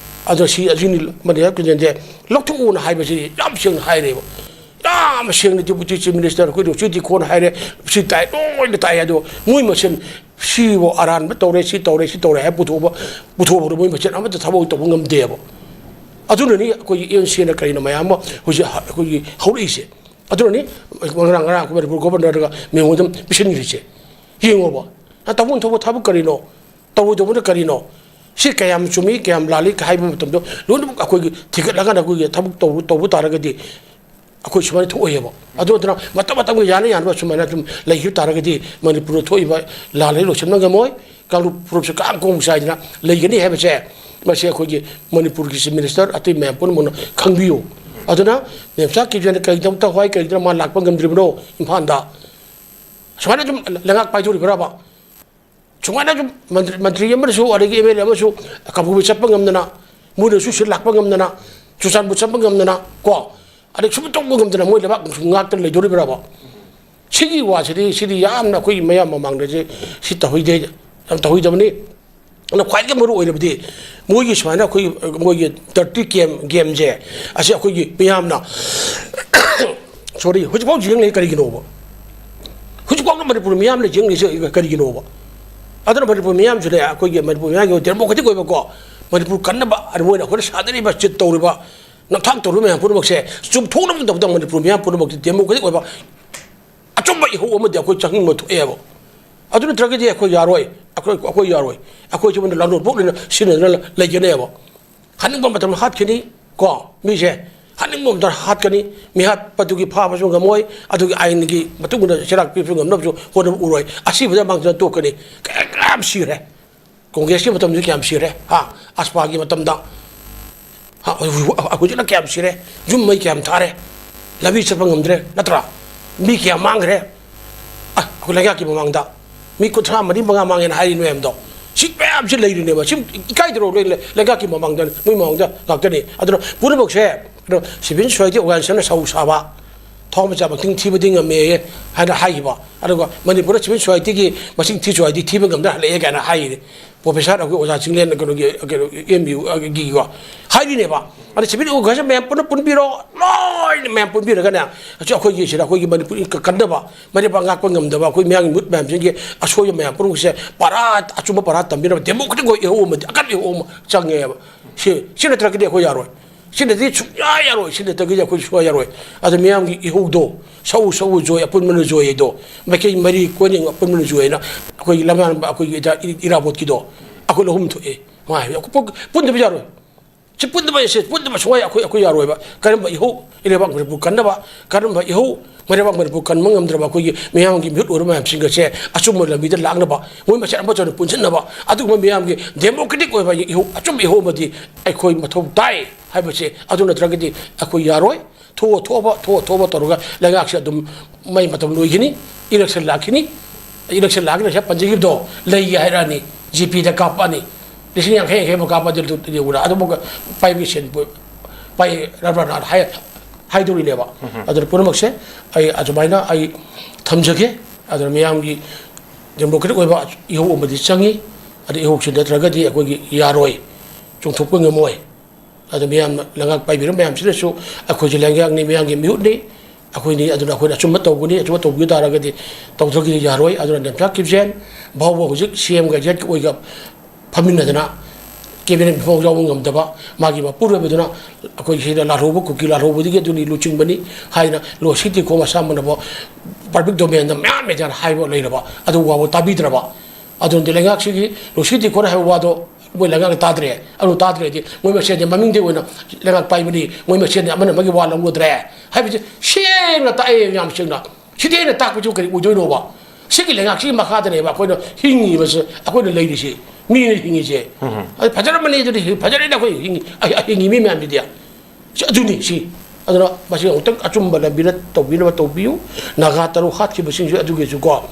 ꯑꯗꯣ ꯁꯤ ꯑꯁꯤꯅꯤ ꯃꯅꯤ ꯍꯦꯜꯊ ꯀꯦꯟꯗ꯭ꯔꯁꯦ ꯂꯧꯊꯣꯛꯎꯅ ꯍꯥꯏꯕꯁꯤ ꯌꯥꯝ ꯁꯦꯡꯅ ꯍꯥꯏꯔꯦꯕ꯫ ꯌꯥꯝ ꯁꯦꯡꯅ ꯗꯤꯄꯨꯇꯤ ꯆꯤꯐ ꯃꯤꯅꯤꯁꯇꯔ ꯑꯩꯈꯣꯏ ꯔꯣꯁꯤ ꯗꯤꯈꯣꯟ ꯍꯥꯏꯔꯦ, ꯁꯤ ꯇꯥꯏ, ꯂꯣꯏꯅ ꯇꯥꯏ꯫ ꯑꯗꯣ ꯃꯣꯏ ꯃꯁꯦꯟ ꯁꯤꯕꯨ ꯑꯔꯥꯟꯕ ꯇꯧꯔꯦ, ꯁꯤ ꯇꯧꯔꯦ, ꯁꯤ ꯇꯧꯔꯦ ꯍꯥꯏꯕ ꯄꯨꯊꯣꯛꯄ, ꯄꯨꯊꯣꯛꯄꯗ ꯃꯣꯏ ꯃꯁꯦꯟ ꯑꯃꯠꯇ ꯊꯕꯛ ꯇꯧꯕ ꯉꯝꯗꯦꯕ꯫ ꯑꯗꯨꯅꯅꯤ ꯑꯩꯈꯣꯏꯒꯤ ꯑꯦꯟ ꯁꯤꯅ ꯀꯔꯤꯅꯣ ꯃꯌꯥꯝ ꯑꯃ ꯍꯧꯖꯤꯛ ꯍ-, ꯑꯩꯈꯣꯏꯒꯤ ꯍꯧꯔꯛꯏꯁꯦ꯫ ꯑꯗꯨꯅꯅꯤ ꯉꯔꯥꯡ, ꯉꯔꯥꯡ ꯑꯩꯈꯣꯏ ꯃꯅꯤꯄꯨꯔ ꯒꯣꯕꯔꯅꯔꯗꯒ ꯃꯦꯃꯣꯔꯦꯟꯗꯝ ꯄꯤꯁꯤꯟꯈ꯭ꯔꯤꯁꯦ꯫ ꯌꯦꯡꯉꯣꯕ, ꯅꯪ ꯇꯧꯐꯝ ꯊꯣꯛꯄ ꯊꯕꯛ ꯀꯔꯤꯅꯣ? ꯇꯧꯔꯣꯏꯗꯧꯕꯅ ꯀꯔꯤꯅꯣ? ꯁꯤ ꯀꯌꯥꯝ ꯆꯨꯝꯃꯤ, ꯀꯌꯥꯝ ꯂꯥꯜꯂꯤ ꯍꯥꯏꯕ ꯃꯇꯝꯗꯣ ꯂꯣꯏꯅꯃꯛ ꯑꯩꯈꯣꯏꯒꯤ ꯊꯤꯒꯠꯂꯀꯥꯟꯗ ꯑꯩꯈꯣꯏꯒꯤ ꯊꯕꯛ ꯇꯧꯕ, ꯇꯧꯕ ꯇꯥꯔꯒꯗꯤ ꯑꯩꯈꯣꯏ ꯁꯨꯃꯥꯏꯅ ꯊꯣꯛꯑꯣꯏꯌꯦꯕ꯫ ꯑꯗꯨ ꯅꯠꯇꯅ ꯃꯇꯝ ꯃꯇꯝꯒꯤ ꯌꯥꯅ ꯌꯥꯅꯕ ꯁꯨꯃꯥꯏꯅ ꯑꯗꯨꯝ ꯂꯩꯈꯤꯕ ꯇꯥꯔꯒꯗꯤ ꯃꯅꯤꯄꯨꯔꯗ ꯊꯣꯛꯏꯕ ꯂꯥꯜꯂꯩ ꯂꯣꯏꯁꯤꯟꯕ ꯉꯝꯃꯣꯏ꯫ ꯀꯥꯡꯂꯨꯞ ꯐꯨꯔꯨꯞꯁꯦ ꯀꯥꯡ ꯀꯣꯡ ꯆꯥꯏꯗꯅ ꯂꯩꯒꯅꯤ ꯍꯥꯏꯕꯁꯦ ꯃꯁꯤ ꯑꯩꯈꯣꯏꯒꯤ ꯃꯅꯤꯄꯨꯔꯒꯤ ꯆꯤꯐ ꯃꯤꯅꯤꯁꯇꯔ ꯑꯇꯩ ꯃꯌꯥꯝ ꯄꯨꯝꯅꯃꯛꯅ ꯈꯪꯕꯤꯌꯨ꯫ ꯑꯗꯨꯅ ꯃꯦꯝꯆꯥ ꯀꯤꯖꯣꯏꯅ ꯀꯔꯤꯒꯤꯗꯃꯛꯇ ꯍꯣꯏ ꯀꯔꯤꯒꯤꯗꯃꯛꯇ ꯃꯥ ꯂꯥꯛꯄ ꯉꯝꯗ꯭ꯔꯤꯕꯅꯣ ꯏꯝꯐꯥꯜꯗ? ꯁꯨꯃꯥꯏꯅ ꯁꯨꯝ ꯂꯩꯉꯥꯛ ꯄꯥꯏꯊꯣꯔꯤꯕ꯭ꯔꯕ? ꯁꯨꯃꯥꯏꯅ ꯁꯨꯝ ꯃꯟꯇ꯭ꯔꯤ, ꯃꯟꯇ꯭ꯔꯤ ꯑꯃꯅꯁꯨ ꯑꯗꯒꯤ ꯑꯦꯝ ꯑꯦꯜ ꯑꯦ ꯑꯃꯁꯨ ꯀꯕꯨꯕ ꯆꯠꯄ ꯉꯝꯗꯅ, ꯃꯣꯏꯅꯁꯨ ꯁꯤꯗ ꯂꯥꯛꯄ ꯉꯝꯗꯅ, ꯆꯨꯔꯆꯥꯟꯄꯨꯔ ꯆꯠꯄ ꯉꯝꯗꯅ ꯀꯣ, ꯑꯗꯩ ꯁꯨꯝ ꯇꯧꯕ ꯉꯝꯗꯅ ꯃꯣꯏ ꯂꯩꯕꯥꯛ ꯉꯥꯛꯇꯅ ꯂꯩꯗꯣꯔꯤꯕ꯭ꯔꯕ? ꯁꯤꯒꯤ ꯋꯥꯁꯤꯗꯤ, ꯁꯤꯗꯤ ꯌꯥꯝꯅ ꯑꯩꯈꯣꯏꯒꯤ ꯃꯌꯥꯝ ꯃꯃꯥꯡꯗ ꯁꯤ, ꯁꯤ ꯇꯧꯍꯩꯗꯦ, ꯌꯥꯝ ꯇꯧꯍꯩꯗꯕꯅꯤ꯫ ꯑꯗꯨꯅ ꯈ꯭ꯋꯥꯏꯗꯒꯤ ꯃꯔꯨ ꯑꯣꯏꯔꯕꯗꯤ ꯃꯣꯏꯒꯤ ꯁꯨꯃꯥꯏꯅ ꯑꯩꯈꯣꯏꯒꯤ, ꯃꯣꯏꯒꯤ ꯗꯔꯇꯤ ꯒꯦꯝ, ꯒꯦꯝꯁꯦ ꯑꯁꯤ ꯑꯩꯈꯣꯏꯒꯤ ꯃꯤꯌꯥꯝꯅ ꯁꯣꯔꯤ, ꯍꯧꯖꯤꯛꯐꯥꯎ ꯌꯦꯡꯂꯤ ꯀꯔꯤꯒꯤꯅꯣꯕ? ꯍꯧꯖꯤꯛꯐꯥꯎꯗ ꯃꯅꯤꯄꯨꯔ ꯃꯤꯌꯥꯝꯅ ꯌꯦꯡꯂꯤꯁꯦ ꯀꯔꯤꯒꯤꯅꯣꯕ? ꯑꯗꯨꯅ ꯃꯅꯤꯄꯨꯔ ꯃꯤꯌꯥꯝꯁꯨꯅꯦ, ꯑꯩꯈꯣꯏꯒꯤ ꯃꯅꯤꯄꯨꯔ ꯃꯤꯌꯥꯝꯒꯤ ꯗꯦꯃꯣꯀ꯭ꯔꯦꯇꯤꯛ ꯑꯣꯏꯕꯀꯣ, ꯃꯅꯤꯄꯨꯔ ꯀꯟꯅꯕ, ꯑꯗꯨ ꯃꯣꯏꯅ ꯑꯩꯈꯣꯏꯅ ꯁꯥꯟꯅꯔꯤꯕ, ꯆꯤꯠ ꯇꯧꯔꯤꯕ, ꯅꯝꯊꯥꯛ ꯇꯧꯔꯤꯕ ꯃꯌꯥꯝ ꯄꯨꯝꯅꯃꯛꯁꯦ ꯆꯨꯝꯊꯣꯛꯅꯕꯒꯤꯗꯃꯛꯇ ꯃꯅꯤꯄꯨꯔ ꯃꯤꯌꯥꯝ ꯄꯨꯝꯅꯃꯛꯇꯤ ꯗꯦꯃꯣꯀ꯭ꯔꯦꯇꯤꯛ ꯑꯣꯏꯕ ꯑꯆꯨꯝꯕ ꯏꯍꯧ ꯑꯃꯗꯤ ꯑꯩꯈꯣꯏ ꯆꯪꯅꯤꯡꯕ ꯊꯣꯛꯑꯦꯕ꯫ ꯑꯗꯨ ꯅꯠꯇ꯭ꯔꯒꯗꯤ ꯑꯩꯈꯣꯏ ꯌꯥꯔꯣꯏ, ꯑꯩꯈꯣꯏ, ꯑꯩꯈꯣꯏ ꯌꯥꯔꯣꯏ꯫ ꯑꯩꯈꯣꯏ ꯁꯤꯃꯗ ꯂꯥꯟꯂꯣꯟ ꯄꯣꯛꯂꯦꯅ ꯁꯤꯖꯤꯟꯅꯗꯅ ꯂꯩꯒꯅꯦꯕ꯫ ꯍꯥꯠꯅꯤꯡꯕ ꯃꯇꯝꯗ ꯍꯥꯠꯀꯅꯤ ꯀꯣ, ꯃꯤꯁꯦ ꯍꯥꯠꯅꯤꯡꯕ ꯃꯇꯝꯗ ꯍꯥꯠꯀꯅꯤ꯫ ꯃꯤꯍꯥꯠꯄꯗꯨꯒꯤ ꯐꯥꯕꯁꯨ ꯉꯝꯃꯣꯏ, ꯑꯗꯨꯒꯤ ꯑꯥꯏꯟꯒꯤ ꯃꯇꯨꯡ ꯏꯟꯅ ꯆꯩꯔꯥꯛ ꯄꯤꯕꯁꯨ ꯉꯝꯅꯕꯁꯨ ꯍꯣꯠꯅꯕ ꯎꯔꯣꯏ꯫ ꯑꯁꯤꯕꯗ ꯃꯥꯡꯖꯅ ꯇꯣꯛꯀꯅꯤ꯫ ꯀꯌꯥ, ꯀꯌꯥꯝ ꯁꯤꯈ꯭ꯔꯦ꯫ ꯀꯣꯡꯒ꯭ꯔꯦꯁꯀꯤ ꯃꯇꯝꯗꯁꯨ ꯀꯌꯥꯝ ꯁꯤꯔꯦ, ꯍꯥ? ꯑꯁꯄꯥꯒꯤ ꯃꯇꯝꯗ, ꯍꯥ? ꯍꯧꯖꯤꯛꯅ ꯀꯌꯥꯝ ꯁꯤꯔꯦ, ꯌꯨꯝ ꯃꯩ ꯀꯌꯥꯝ ꯊꯥꯔꯦ, ꯂꯝꯕꯤ ꯆꯠꯄ ꯉꯝꯗ꯭ꯔꯦ, ꯅꯠꯇ꯭ꯔꯥ? ꯃꯤ ꯀꯌꯥꯝ ꯃꯥꯡꯈ꯭ꯔꯦ꯫ ꯑ, ꯑꯩꯈꯣꯏ ꯂꯩꯉꯥꯛꯀꯤ ꯃꯃꯥꯡꯗ ꯃꯤ ꯀꯨꯟꯊ꯭ꯔꯥ ꯃꯔꯤ ꯃꯉꯥ ꯃꯥꯡꯉꯦꯅ ꯍꯥꯏꯔꯤ ꯃꯌꯥꯝꯗꯣ, ꯁꯤ ꯃꯌꯥꯝꯁꯤ ꯂꯩꯔꯤꯅꯦꯕ꯫ ꯁꯤ ꯏꯀꯥꯏꯗ꯭ꯔꯣ? ꯂꯩ-, ꯂꯩ-, ꯂꯩꯉꯥꯛꯀꯤ ꯃꯃꯥꯡꯗ, ꯃꯣꯏ ꯃꯃꯥꯡꯗ ꯉꯥꯛꯇꯅꯤ꯫ ꯑꯗꯨꯅ ꯄꯨꯝꯅꯃꯛꯁꯦ, ꯀꯩꯅꯣ, civil society organizationꯅ ꯁꯧ ꯁꯥꯕ, ꯊꯋꯥꯟ ꯃꯆꯥ ꯃꯇꯤꯡ ꯊꯤꯕꯗꯤ ꯉꯝꯃꯦ ꯍꯥꯏꯅ ꯍꯥꯏꯈꯤꯕ꯫ ꯑꯗꯨꯒ ꯃꯅꯤꯄꯨꯔꯗ civil societyꯒꯤ ꯃꯁꯤꯡ ꯊꯤꯁꯨ ꯍꯥꯏꯗꯤ ꯊꯤꯕ ꯉꯝꯗꯅ ꯍꯜꯂꯛꯑꯦ ꯀꯥꯏꯅ ꯍꯥꯏꯔꯤ꯫ Professor ꯑꯩꯈꯣꯏ ꯑꯣꯖꯥ ꯆꯤꯡꯂꯦꯟ, ꯀꯩꯅꯣꯒꯤ, ꯀꯩꯅꯣ, ꯑꯦꯝ ꯌꯨꯒꯤꯀꯣ, ꯍꯥꯏꯔꯤꯅꯦꯕ꯫ ꯑꯗ civil organization ꯃꯌꯥꯝ ꯄꯨꯟꯅ ꯄꯨꯟꯕꯤꯔꯣ, ꯂꯣꯏꯅ ꯃꯌꯥꯝ ꯄꯨꯟꯕꯤꯔꯒꯅꯦ, ꯍꯧꯖꯤꯛ ꯑꯩꯈꯣꯏꯒꯤ ꯁꯤꯗ ꯑꯩꯈꯣꯏꯒꯤ ꯃꯅꯤꯄꯨꯔ ꯀꯟꯅꯕ, ꯃꯔꯩꯕꯥꯛ ꯉꯥꯛꯄ ꯉꯝꯗꯕ ꯑꯩꯈꯣꯏ ꯃꯌꯥꯝꯒꯤ ꯃꯤꯍꯨꯠ ꯃꯌꯥꯝꯁꯤꯡꯒꯤ ꯑꯁꯣꯏꯕ ꯃꯌꯥꯝ ꯄꯨꯝꯅꯃꯛꯁꯦ ꯄꯔꯥ, ꯑꯆꯨꯝꯕ ꯄꯔꯥ ꯇꯝꯕꯤꯅꯕ democratic ꯑꯣꯏ ꯏꯍꯧ ꯑꯃꯗꯤ, ꯑꯀꯟꯕ ꯏꯍꯧ ꯑꯃ ꯆꯪꯉꯦꯕ꯫ ꯁꯤ, ꯁꯤ ꯅꯠꯇ꯭ꯔꯒꯗꯤ ꯑꯩꯈꯣꯏ ꯌꯥꯔꯣꯏ꯫ ꯁꯤꯅꯗꯤ ꯁꯨꯡꯌꯥ ꯌꯥꯔꯣꯏ꯫ ꯁꯤ ꯅꯠꯇ꯭ꯔꯒꯗꯤ ꯑꯩꯈꯣꯏ ꯁꯨꯡꯌꯥ ꯌꯥꯔꯣꯏ꯫ ꯑꯗꯨ ꯃꯤꯌꯥꯝꯒꯤ ꯏꯍꯧꯗꯣ, ꯁꯧ ꯁꯧ ꯖꯣꯏ, ꯑꯄꯨꯟꯕꯅ ꯖꯣꯏ ꯍꯥꯏꯗꯣ, ꯃꯥꯏꯀꯩ ꯃꯔꯤ ꯀꯣꯏꯅ ꯑꯄꯨꯟꯕꯅ ꯖꯣꯏ ꯍꯥꯏꯅ ꯑꯩꯈꯣꯏꯒꯤ ꯂꯝꯌꯥꯟꯕ ꯑꯩꯈꯣꯏꯒꯤ ꯏꯔꯥ-, ꯏꯔꯥꯕꯣꯠꯀꯤꯗꯣ ꯑꯩꯈꯣꯏ ꯑꯍꯨꯝ ꯊꯣꯛꯑꯦ꯫ ꯃꯥ ꯍꯥꯏꯕ, ꯑꯩꯈꯣꯏ ꯄꯨꯟ-, ꯄꯨꯟꯗꯕ ꯌꯥꯔꯣꯏ꯫ ꯁꯤ ꯄꯨꯟꯗꯕ, ꯁꯤ ꯄꯨꯟꯗꯕ ꯁꯨꯡꯌꯥ ꯑꯩꯈꯣꯏ, ꯑꯩꯈꯣꯏ ꯌꯥꯔꯣꯏꯕ꯫ ꯀꯔꯝꯕ ꯏꯍꯧ ꯏꯔꯩꯕꯥꯛ ꯃꯅꯤꯄꯨꯔ ꯀꯟꯅꯕ, ꯀꯔꯝꯕ ꯏꯍꯧ ꯃꯩꯔꯩꯕꯥꯛ ꯃꯅꯤꯄꯨꯔ ꯀꯟꯕ ꯉꯝꯗ꯭ꯔꯕ ꯑꯩꯈꯣꯏꯒꯤ ꯃꯤꯌꯥꯝꯒꯤ ꯃꯤꯍꯨꯠ ꯑꯣꯏꯔꯕ ꯃꯌꯥꯝꯁꯤꯡ ꯑꯁꯦ ꯑꯆꯨꯝꯕ ꯂꯝꯕꯤꯗ ꯂꯥꯛꯅꯕ, ꯃꯣꯏ ꯃꯁꯦꯟ ꯑꯃꯠꯇ ꯑꯣꯏꯅ ꯄꯨꯟꯁꯤꯟꯅꯕ, ꯑꯗꯨꯒꯨꯝꯕ ꯃꯤꯌꯥꯝꯒꯤ democratic ꯑꯣꯏꯕ ꯏꯍꯧ, ꯑꯆꯨꯝꯕ ꯏꯍꯧ ꯑꯃꯗꯤ ꯑꯩꯈꯣꯏ ꯃꯊꯧ ꯇꯥꯏ ꯍꯥꯏꯕꯁꯦ꯫ ꯑꯗꯨ ꯅꯠꯇ꯭ꯔꯒꯗꯤ ꯑꯩꯈꯣꯏ ꯌꯥꯔꯣꯏ꯫ ꯊꯣꯛꯑ ꯊꯣꯛꯑꯕ, ꯊꯣꯛꯑ ꯊꯣꯛꯑꯕ ꯇꯧꯔꯒ ꯂꯩꯉꯥꯛꯁꯦ ꯑꯗꯨꯝ ꯃꯩ ꯃꯇꯝ ꯂꯣꯏꯈꯤꯅꯤ, election ꯂꯥꯛꯈꯤꯅꯤ꯫ Election ꯂꯥꯛꯈꯤꯅꯤ, ꯉꯁꯥꯏ ꯄꯟꯖꯈꯤꯕꯗꯣ ꯂꯩꯒꯦ ꯍꯥꯏꯔꯛꯑꯅꯤ, GPꯗ ꯀꯥꯞꯄꯛꯑꯅꯤ, ꯂꯤꯁꯤꯡ ꯌꯥꯡꯈꯩ ꯌꯥꯡꯈꯩ ꯑꯃ ꯀꯥꯞꯄꯗꯤ ꯌꯦꯡꯉꯨꯔꯥ, ꯑꯗꯨꯃꯛ ꯄꯥꯏꯕꯒꯤ ꯁꯦꯟ ꯄꯥꯏ ꯔꯕꯔꯅꯥꯊ ꯍꯥꯏ-, ꯍꯥꯏꯗꯧꯔꯤꯅꯦꯕ꯫ ꯑꯗꯨꯅ ꯄꯨꯝꯅꯃꯛꯁꯦ ꯑꯩ ꯑꯗꯨꯃꯥꯏꯅ ꯑꯩ ꯊꯝꯖꯒꯦ꯫ ꯑꯗꯨꯅ ꯃꯤꯌꯥꯝꯒꯤ democratic ꯑꯣꯏꯕ ꯏꯍꯧ ꯑꯃꯗꯤ ꯆꯪꯉꯤ꯫ ꯑꯗꯨ ꯏꯍꯧꯁꯤ ꯅꯠꯇ꯭ꯔꯒꯗꯤ ꯑꯩꯈꯣꯏꯒꯤ ꯌꯥꯔꯣꯏ, ꯆꯣꯡꯊꯣꯛꯄ ꯉꯝꯃꯣꯏ꯫ ꯑꯗꯨ ꯃꯤꯌꯥꯝꯅ ꯂꯩꯉꯥꯛ ꯄꯥꯏꯕꯤꯔꯤꯕ ꯃꯌꯥꯝꯁꯤꯅꯁꯨ ꯑꯩꯈꯣꯏꯁꯦ ꯂꯩꯉꯥꯛꯅꯤ, ꯃꯤꯌꯥꯝꯒꯤ ꯃꯤꯍꯨꯠꯅꯤ, ꯑꯩꯈꯣꯏꯅꯤ, ꯑꯗꯨꯅ ꯑꯩꯈꯣꯏꯅ ꯑꯆꯨꯝꯕ ꯇꯧꯒꯅꯤ, ꯑꯆꯨꯝꯕ ꯇꯧꯕꯤꯕ ꯇꯥꯔꯒꯗꯤ ꯇꯧꯗ꯭ꯔꯒꯗꯤ ꯌꯥꯔꯣꯏ꯫ ꯑꯗꯨꯅ ꯅꯦꯝꯆꯥ ꯀꯤꯞꯖꯦꯟ ꯐꯥꯎꯕ ꯍꯧꯖꯤꯛ CMꯒ ꯖꯦꯠꯀ ꯑꯣꯏꯒ ꯐꯝꯃꯤꯟꯅꯗꯅ cabinet ꯐꯥꯎ ꯌꯥꯎꯕ ꯉꯝꯗꯕ ꯃꯥꯒꯤ ꯃꯄꯨꯔꯣꯏꯕꯗꯨꯅ ꯑꯩꯈꯣꯏ ꯁꯤꯗ ꯂꯥꯜꯍꯧꯕ, ꯀꯨꯀꯤ ꯂꯥꯜꯍꯧꯕꯗꯒꯤ ꯑꯗꯨꯅꯤ ꯂꯨꯆꯤꯡꯕꯅꯤ ꯍꯥꯏꯅ ꯂꯣ ꯁꯤꯇꯤ ꯀꯣ ꯃꯁꯥ ꯃꯅꯕ public domainꯗ ꯃꯌꯥꯝ ꯃꯌꯥꯝ ꯍꯥꯏꯕ ꯂꯩꯔꯕ, ꯑꯗꯨ ꯐꯥꯎꯕ ꯇꯥꯕꯤꯗ꯭ꯔꯕ꯫ ꯑꯗꯨꯅꯗꯤ ꯂꯩꯉꯥꯛꯁꯤꯒꯤ ꯂꯣ ꯁꯤꯇꯤ ꯀꯣ ꯍꯥꯏꯕ ꯋꯥꯗꯣ ꯃꯣꯏ ꯂꯩꯉꯥꯛꯅ ꯇꯥꯗ꯭ꯔꯦ꯫ ꯑꯗꯨ ꯇꯥꯗ꯭ꯔꯦꯗꯤ ꯃꯣꯏ ꯃꯁꯦꯟꯗꯤ ꯃꯃꯤꯡꯗꯤ ꯑꯣꯏꯅ ꯂꯩꯉꯥꯛ ꯄꯥꯏꯕꯅꯤ, ꯃꯣꯏ ꯃꯁꯦꯟꯗꯤ ꯑꯃꯅ ꯑꯃꯒꯤ ꯋꯥ ꯂꯧꯅꯗ꯭ꯔꯦ ꯍꯥꯏꯕꯁꯤ ꯁꯦꯡꯅ ꯇꯥꯛꯑꯦ, ꯌꯥꯝ ꯁꯦꯡꯅ꯫ ꯁꯤꯗꯤ ꯑꯩꯅ ꯇꯥꯛꯄꯁꯤꯕꯨ ꯀꯔꯤ ꯑꯣꯏꯗꯣꯏꯅꯣꯕ? ꯁꯤꯒꯤ ꯂꯩꯉꯥꯛꯁꯤꯒꯤ ꯃꯈꯥꯗꯅꯦꯕ ꯑꯩꯈꯣꯏꯅ ꯍꯤꯡꯉꯤꯕꯁꯦ, ꯑꯩꯈꯣꯏꯅ ꯂꯩꯔꯤꯁꯦ, ꯃꯤꯅ ꯍꯤꯡꯉꯤꯁꯦ꯫ ꯑꯗꯨ ꯐꯖꯔꯝꯃꯅꯤ, ꯑꯗꯨꯗꯤ ꯍꯤꯡ-, ꯐꯖꯔꯦꯅꯦ ꯑꯩꯈꯣꯏ ꯍꯤꯡꯉꯤ, ꯑꯍꯤ-, ꯑꯍꯤꯡꯒꯤ ꯃꯤ ꯃꯌꯥꯝꯁꯤꯗꯤ꯫ ꯁꯤ ꯑꯗꯨꯅꯤ ꯁꯤ꯫ ꯑꯗꯨꯅ ꯃꯁꯤ ꯑꯃꯨꯛꯇꯪ ꯑꯆꯨꯝꯕ ꯂꯝꯕꯤꯗ ꯇꯧꯕꯤꯅꯕ ꯇꯧꯕꯤꯌꯨ꯫ ꯅꯥꯒꯥ ꯇꯔꯨꯛ ꯍꯥꯠꯈꯤꯕꯁꯤꯡꯁꯨ ꯑꯗꯨꯒꯤꯁꯨꯀꯣ,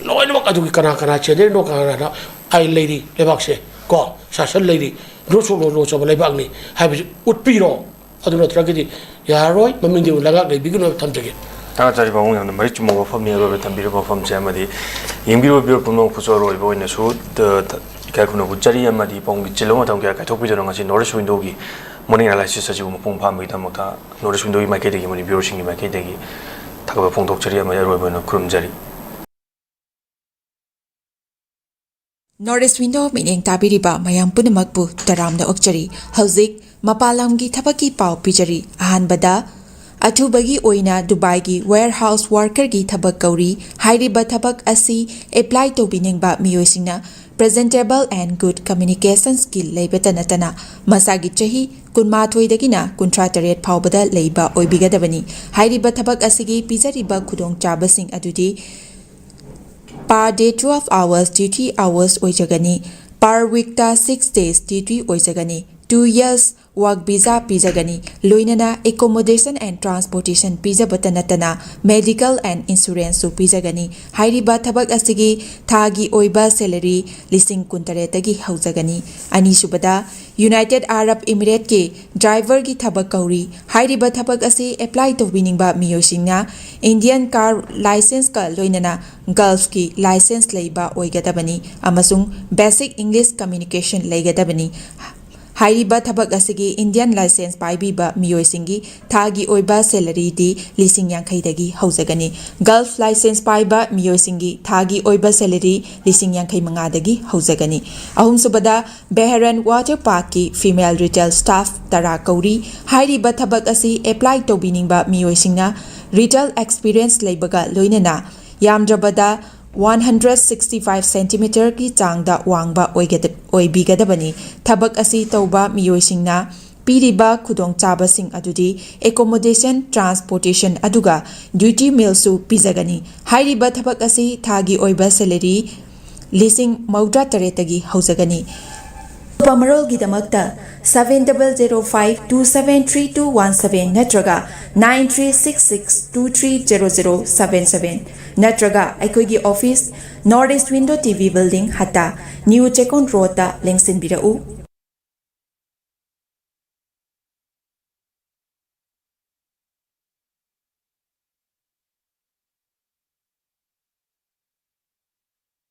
ꯂꯣꯏꯅꯃꯛ ꯑꯗꯨꯒꯤ ꯀꯅꯥ ꯀꯅꯥ ꯆꯦꯟꯅꯔꯤꯅꯣ, ꯀꯅꯥ ꯀꯅꯥ ꯑꯥꯏꯟ ꯂꯩꯔꯤ ꯂꯩꯕꯥꯛꯁꯦ, ꯀꯣ, ꯁꯥꯁꯟ ꯂꯩꯔꯤ, ꯔꯨꯜꯁ ꯑꯣꯐ ꯂꯣ ꯆꯠꯄ ꯂꯩꯕꯥꯛꯅꯤ ꯍꯥꯏꯕꯁꯤ ꯎꯠꯄꯤꯔꯣ꯫ ꯑꯗꯨ ꯅꯠꯇ꯭ꯔꯒꯗꯤ ꯌꯥꯔꯔꯣꯏ, ꯃꯃꯤꯡꯗꯤ ꯂꯩꯉꯥꯛ ꯂꯩꯕꯤꯒꯅꯨ ꯍꯥꯏꯕ ꯊꯝꯖꯒꯦ꯫ ꯊꯥꯒꯠꯆꯔꯤ ꯄꯥꯕꯨꯡ, ꯌꯥꯝꯅ ꯃꯔꯤꯛ ꯆꯨꯝꯕ ꯋꯥꯐꯝꯅꯤ ꯑꯔꯣꯏꯕ ꯊꯝꯕꯤꯔꯤꯕ ꯋꯥꯐꯝꯁꯦ꯫ ꯑꯃꯗꯤ ꯌꯦꯡꯕꯤꯔꯤꯕ viewer ꯄꯨꯝꯅꯃꯛꯄꯨꯁꯨ ꯑꯔꯣꯏꯕ ꯑꯣꯏꯅꯁꯨ, ꯇ-, ꯇ-, ꯏꯀꯥꯏ ꯈꯨꯝꯅꯕ ꯎꯠꯆꯔꯤ꯫ ꯑꯃꯗꯤ ꯄꯥꯕꯨꯡꯒꯤ ꯆꯤꯜꯂꯕ ꯃꯇꯝ ꯀꯌꯥ ꯀꯥꯏꯊꯣꯛꯄꯤꯗꯨꯅ ꯉꯁꯤ North East Window ꯒꯤ morning analysis ꯑꯁꯤꯕꯨ ꯃꯄꯨꯡ ꯐꯥꯍꯟꯕꯒꯤꯗꯃꯛꯇ North East Window ꯒꯤ ꯃꯥꯏꯀꯩꯗꯒꯤ ꯑꯃꯗꯤ viewer ꯁꯤꯡꯒꯤ ꯃꯥꯏꯀꯩꯗꯒꯤ ꯊꯥꯒꯠꯄ ꯐꯣꯡꯗꯣꯛꯆꯔꯤ ꯑꯃꯗꯤ ꯑꯔꯣꯏꯕ ꯑꯣꯏꯅ ꯈꯨꯔꯨꯝꯖꯔꯤ꯫ North East Window ꯃꯤꯠꯌꯦꯡ ꯇꯥꯕꯤꯔꯤꯕ ꯃꯌꯥꯝ ꯄꯨꯝꯅꯃꯛꯄꯨ ꯇꯔꯥꯝꯅ ꯑꯣꯛꯆꯔꯤ꯫ ꯍꯧꯖꯤꯛ ꯃꯄꯥꯟ ꯂꯝꯒꯤ ꯊꯕꯛꯀꯤ ꯄꯥꯎ ꯄꯤꯖꯔꯤ꯫ ꯑꯍꯥꯟꯕꯗ, ꯑꯊꯨꯕꯒꯤ ꯑꯣꯏꯅ ꯗꯨꯕꯥꯏꯒꯤ warehouse worker ꯒꯤ ꯊꯕꯛ ꯀꯧꯔꯤ꯫ ꯍꯥꯏꯔꯤꯕ ꯊꯕꯛ ꯑꯁꯤ apply ꯇꯧꯕꯤꯅꯤꯡꯕ ꯃꯤꯑꯣꯏꯁꯤꯡꯅ presentable and good communication skill ꯂꯩꯕꯇ ꯅꯠꯇꯅ ꯃꯁꯥꯒꯤ ꯆꯍꯤ ꯀꯨꯟꯃꯥꯊꯣꯏꯗꯒꯤꯅ ꯀꯨꯟꯊ꯭ꯔꯥ ꯇꯔꯦꯠ ꯐꯥꯎꯕꯗ ꯂꯩꯕ ꯑꯣꯏꯕꯤꯒꯗꯕꯅꯤ꯫ ꯍꯥꯏꯔꯤꯕ ꯊꯕꯛ ꯑꯁꯤꯒꯤ ꯄꯤꯖꯔꯤꯕ ꯈꯨꯗꯣꯡꯆꯥꯕꯁꯤꯡ ꯑꯗꯨꯗꯤ per day twelve hours duty hours ꯑꯣꯏꯖꯒꯅꯤ꯫ Per week ꯇ six days duty ꯑꯣꯏꯖꯒꯅꯤ꯫ Two years work visa ꯄꯤꯖꯒꯅꯤ꯫ ꯂꯣꯏꯅꯅ accommodation and transportation ꯄꯤꯖꯕꯇ ꯅꯠꯇꯅ medical and insurance ꯁꯨ ꯄꯤꯖꯒꯅꯤ꯫ ꯍꯥꯏꯔꯤꯕ ꯊꯕꯛ ꯑꯁꯤꯒꯤ ꯊꯥꯒꯤ ꯑꯣꯏꯕ salary ꯂꯤꯁꯤꯡ ꯀꯨꯟꯇꯔꯦꯠꯇꯒꯤ ꯍꯧꯖꯒꯅꯤ꯫ ꯑꯅꯤꯁꯨꯕꯗ, United Arab Emirates ꯀꯤ driver ꯒꯤ ꯊꯕꯛ ꯀꯧꯔꯤ꯫ ꯍꯥꯏꯔꯤꯕ ꯊꯕꯛ ꯑꯁꯤ apply ꯇꯧꯕꯤꯅꯤꯡꯕ ꯃꯤꯑꯣꯏꯁꯤꯡꯅ Indian car licence ꯀ ꯂꯣꯏꯅꯅ Gulf ꯀꯤ licence ꯂꯩꯕ ꯑꯣꯏꯒꯗꯕꯅꯤ ꯑꯃꯁꯨꯡ basic English communication ꯂꯩꯒꯗꯕꯅꯤ꯫ ꯍꯥꯏꯔꯤꯕ ꯊꯕꯛ ꯑꯁꯤꯒꯤ Indian licence ꯄꯥꯏꯕꯤꯕ ꯃꯤꯑꯣꯏꯁꯤꯡꯒꯤ ꯊꯥꯒꯤ ꯑꯣꯏꯕ salary ꯗꯤ ꯂꯤꯁꯤꯡ ꯌꯥꯡꯈꯩꯗꯒꯤ ꯍꯧꯖꯒꯅꯤ꯫ Gulf licence ꯄꯥꯏꯕ ꯃꯤꯑꯣꯏꯁꯤꯡꯒꯤ ꯊꯥꯒꯤ ꯑꯣꯏꯕ salary ꯂꯤꯁꯤꯡ ꯌꯥꯡꯈꯩ ꯃꯉꯥꯗꯒꯤ ꯍꯧꯖꯒꯅꯤ꯫ ꯑꯍꯨꯝꯁꯨꯕꯗ, Bahrain Water Park ꯀꯤ female retail staff ꯇꯔꯥ ꯀꯧꯔꯤ꯫ ꯍꯥꯏꯔꯤꯕ ꯊꯕꯛ ꯑꯁꯤ apply ꯇꯧꯕꯤꯅꯤꯡꯕ ꯃꯤꯑꯣꯏꯁꯤꯡꯅ retail experience ꯂꯩꯕꯒ ꯂꯣꯏꯅꯅ ꯌꯥꯝꯗ꯭ꯔꯕꯗ one hundred sixty five centimeter ꯒꯤ ꯆꯥꯡꯗ ꯋꯥꯡꯕ ꯑꯣꯏꯒꯗ-, ꯑꯣꯏꯕꯤꯒꯗꯕꯅꯤ꯫ ꯊꯕꯛ ꯑꯁꯤ ꯇꯧꯕ ꯃꯤꯑꯣꯏꯁꯤꯡꯅ ꯄꯤꯔꯤꯕ ꯈꯨꯗꯣꯡꯆꯥꯕꯁꯤꯡ ꯑꯗꯨꯗꯤ accommodation, transportation ꯑꯗꯨꯒ duty meal ꯁꯨ ꯄꯤꯖꯒꯅꯤ꯫ ꯍꯥꯏꯔꯤꯕ ꯊꯕꯛ ꯑꯁꯤ ꯊꯥꯒꯤ ꯑꯣꯏꯕ salary ꯂꯤꯁꯤꯡ ꯃꯧꯗ꯭ꯔꯥ ꯇꯔꯦꯠꯇꯒꯤ ꯍꯧꯖꯒꯅꯤ꯫ ꯑꯀꯨꯞꯄ ꯃꯔꯣꯜꯒꯤꯗꯃꯛꯇ seven double zero five two seven three two one seven ꯅꯠꯇ꯭ꯔꯒ nine three six six two three zero zero seven seven ꯅꯠꯇ꯭ꯔꯒ ꯑꯩꯈꯣꯏꯒꯤ office, North East Window T V Building, ꯍꯠꯇꯥ, New Chekon Roadꯇ ꯂꯦꯡꯁꯤꯟꯕꯤꯔꯛꯎ꯫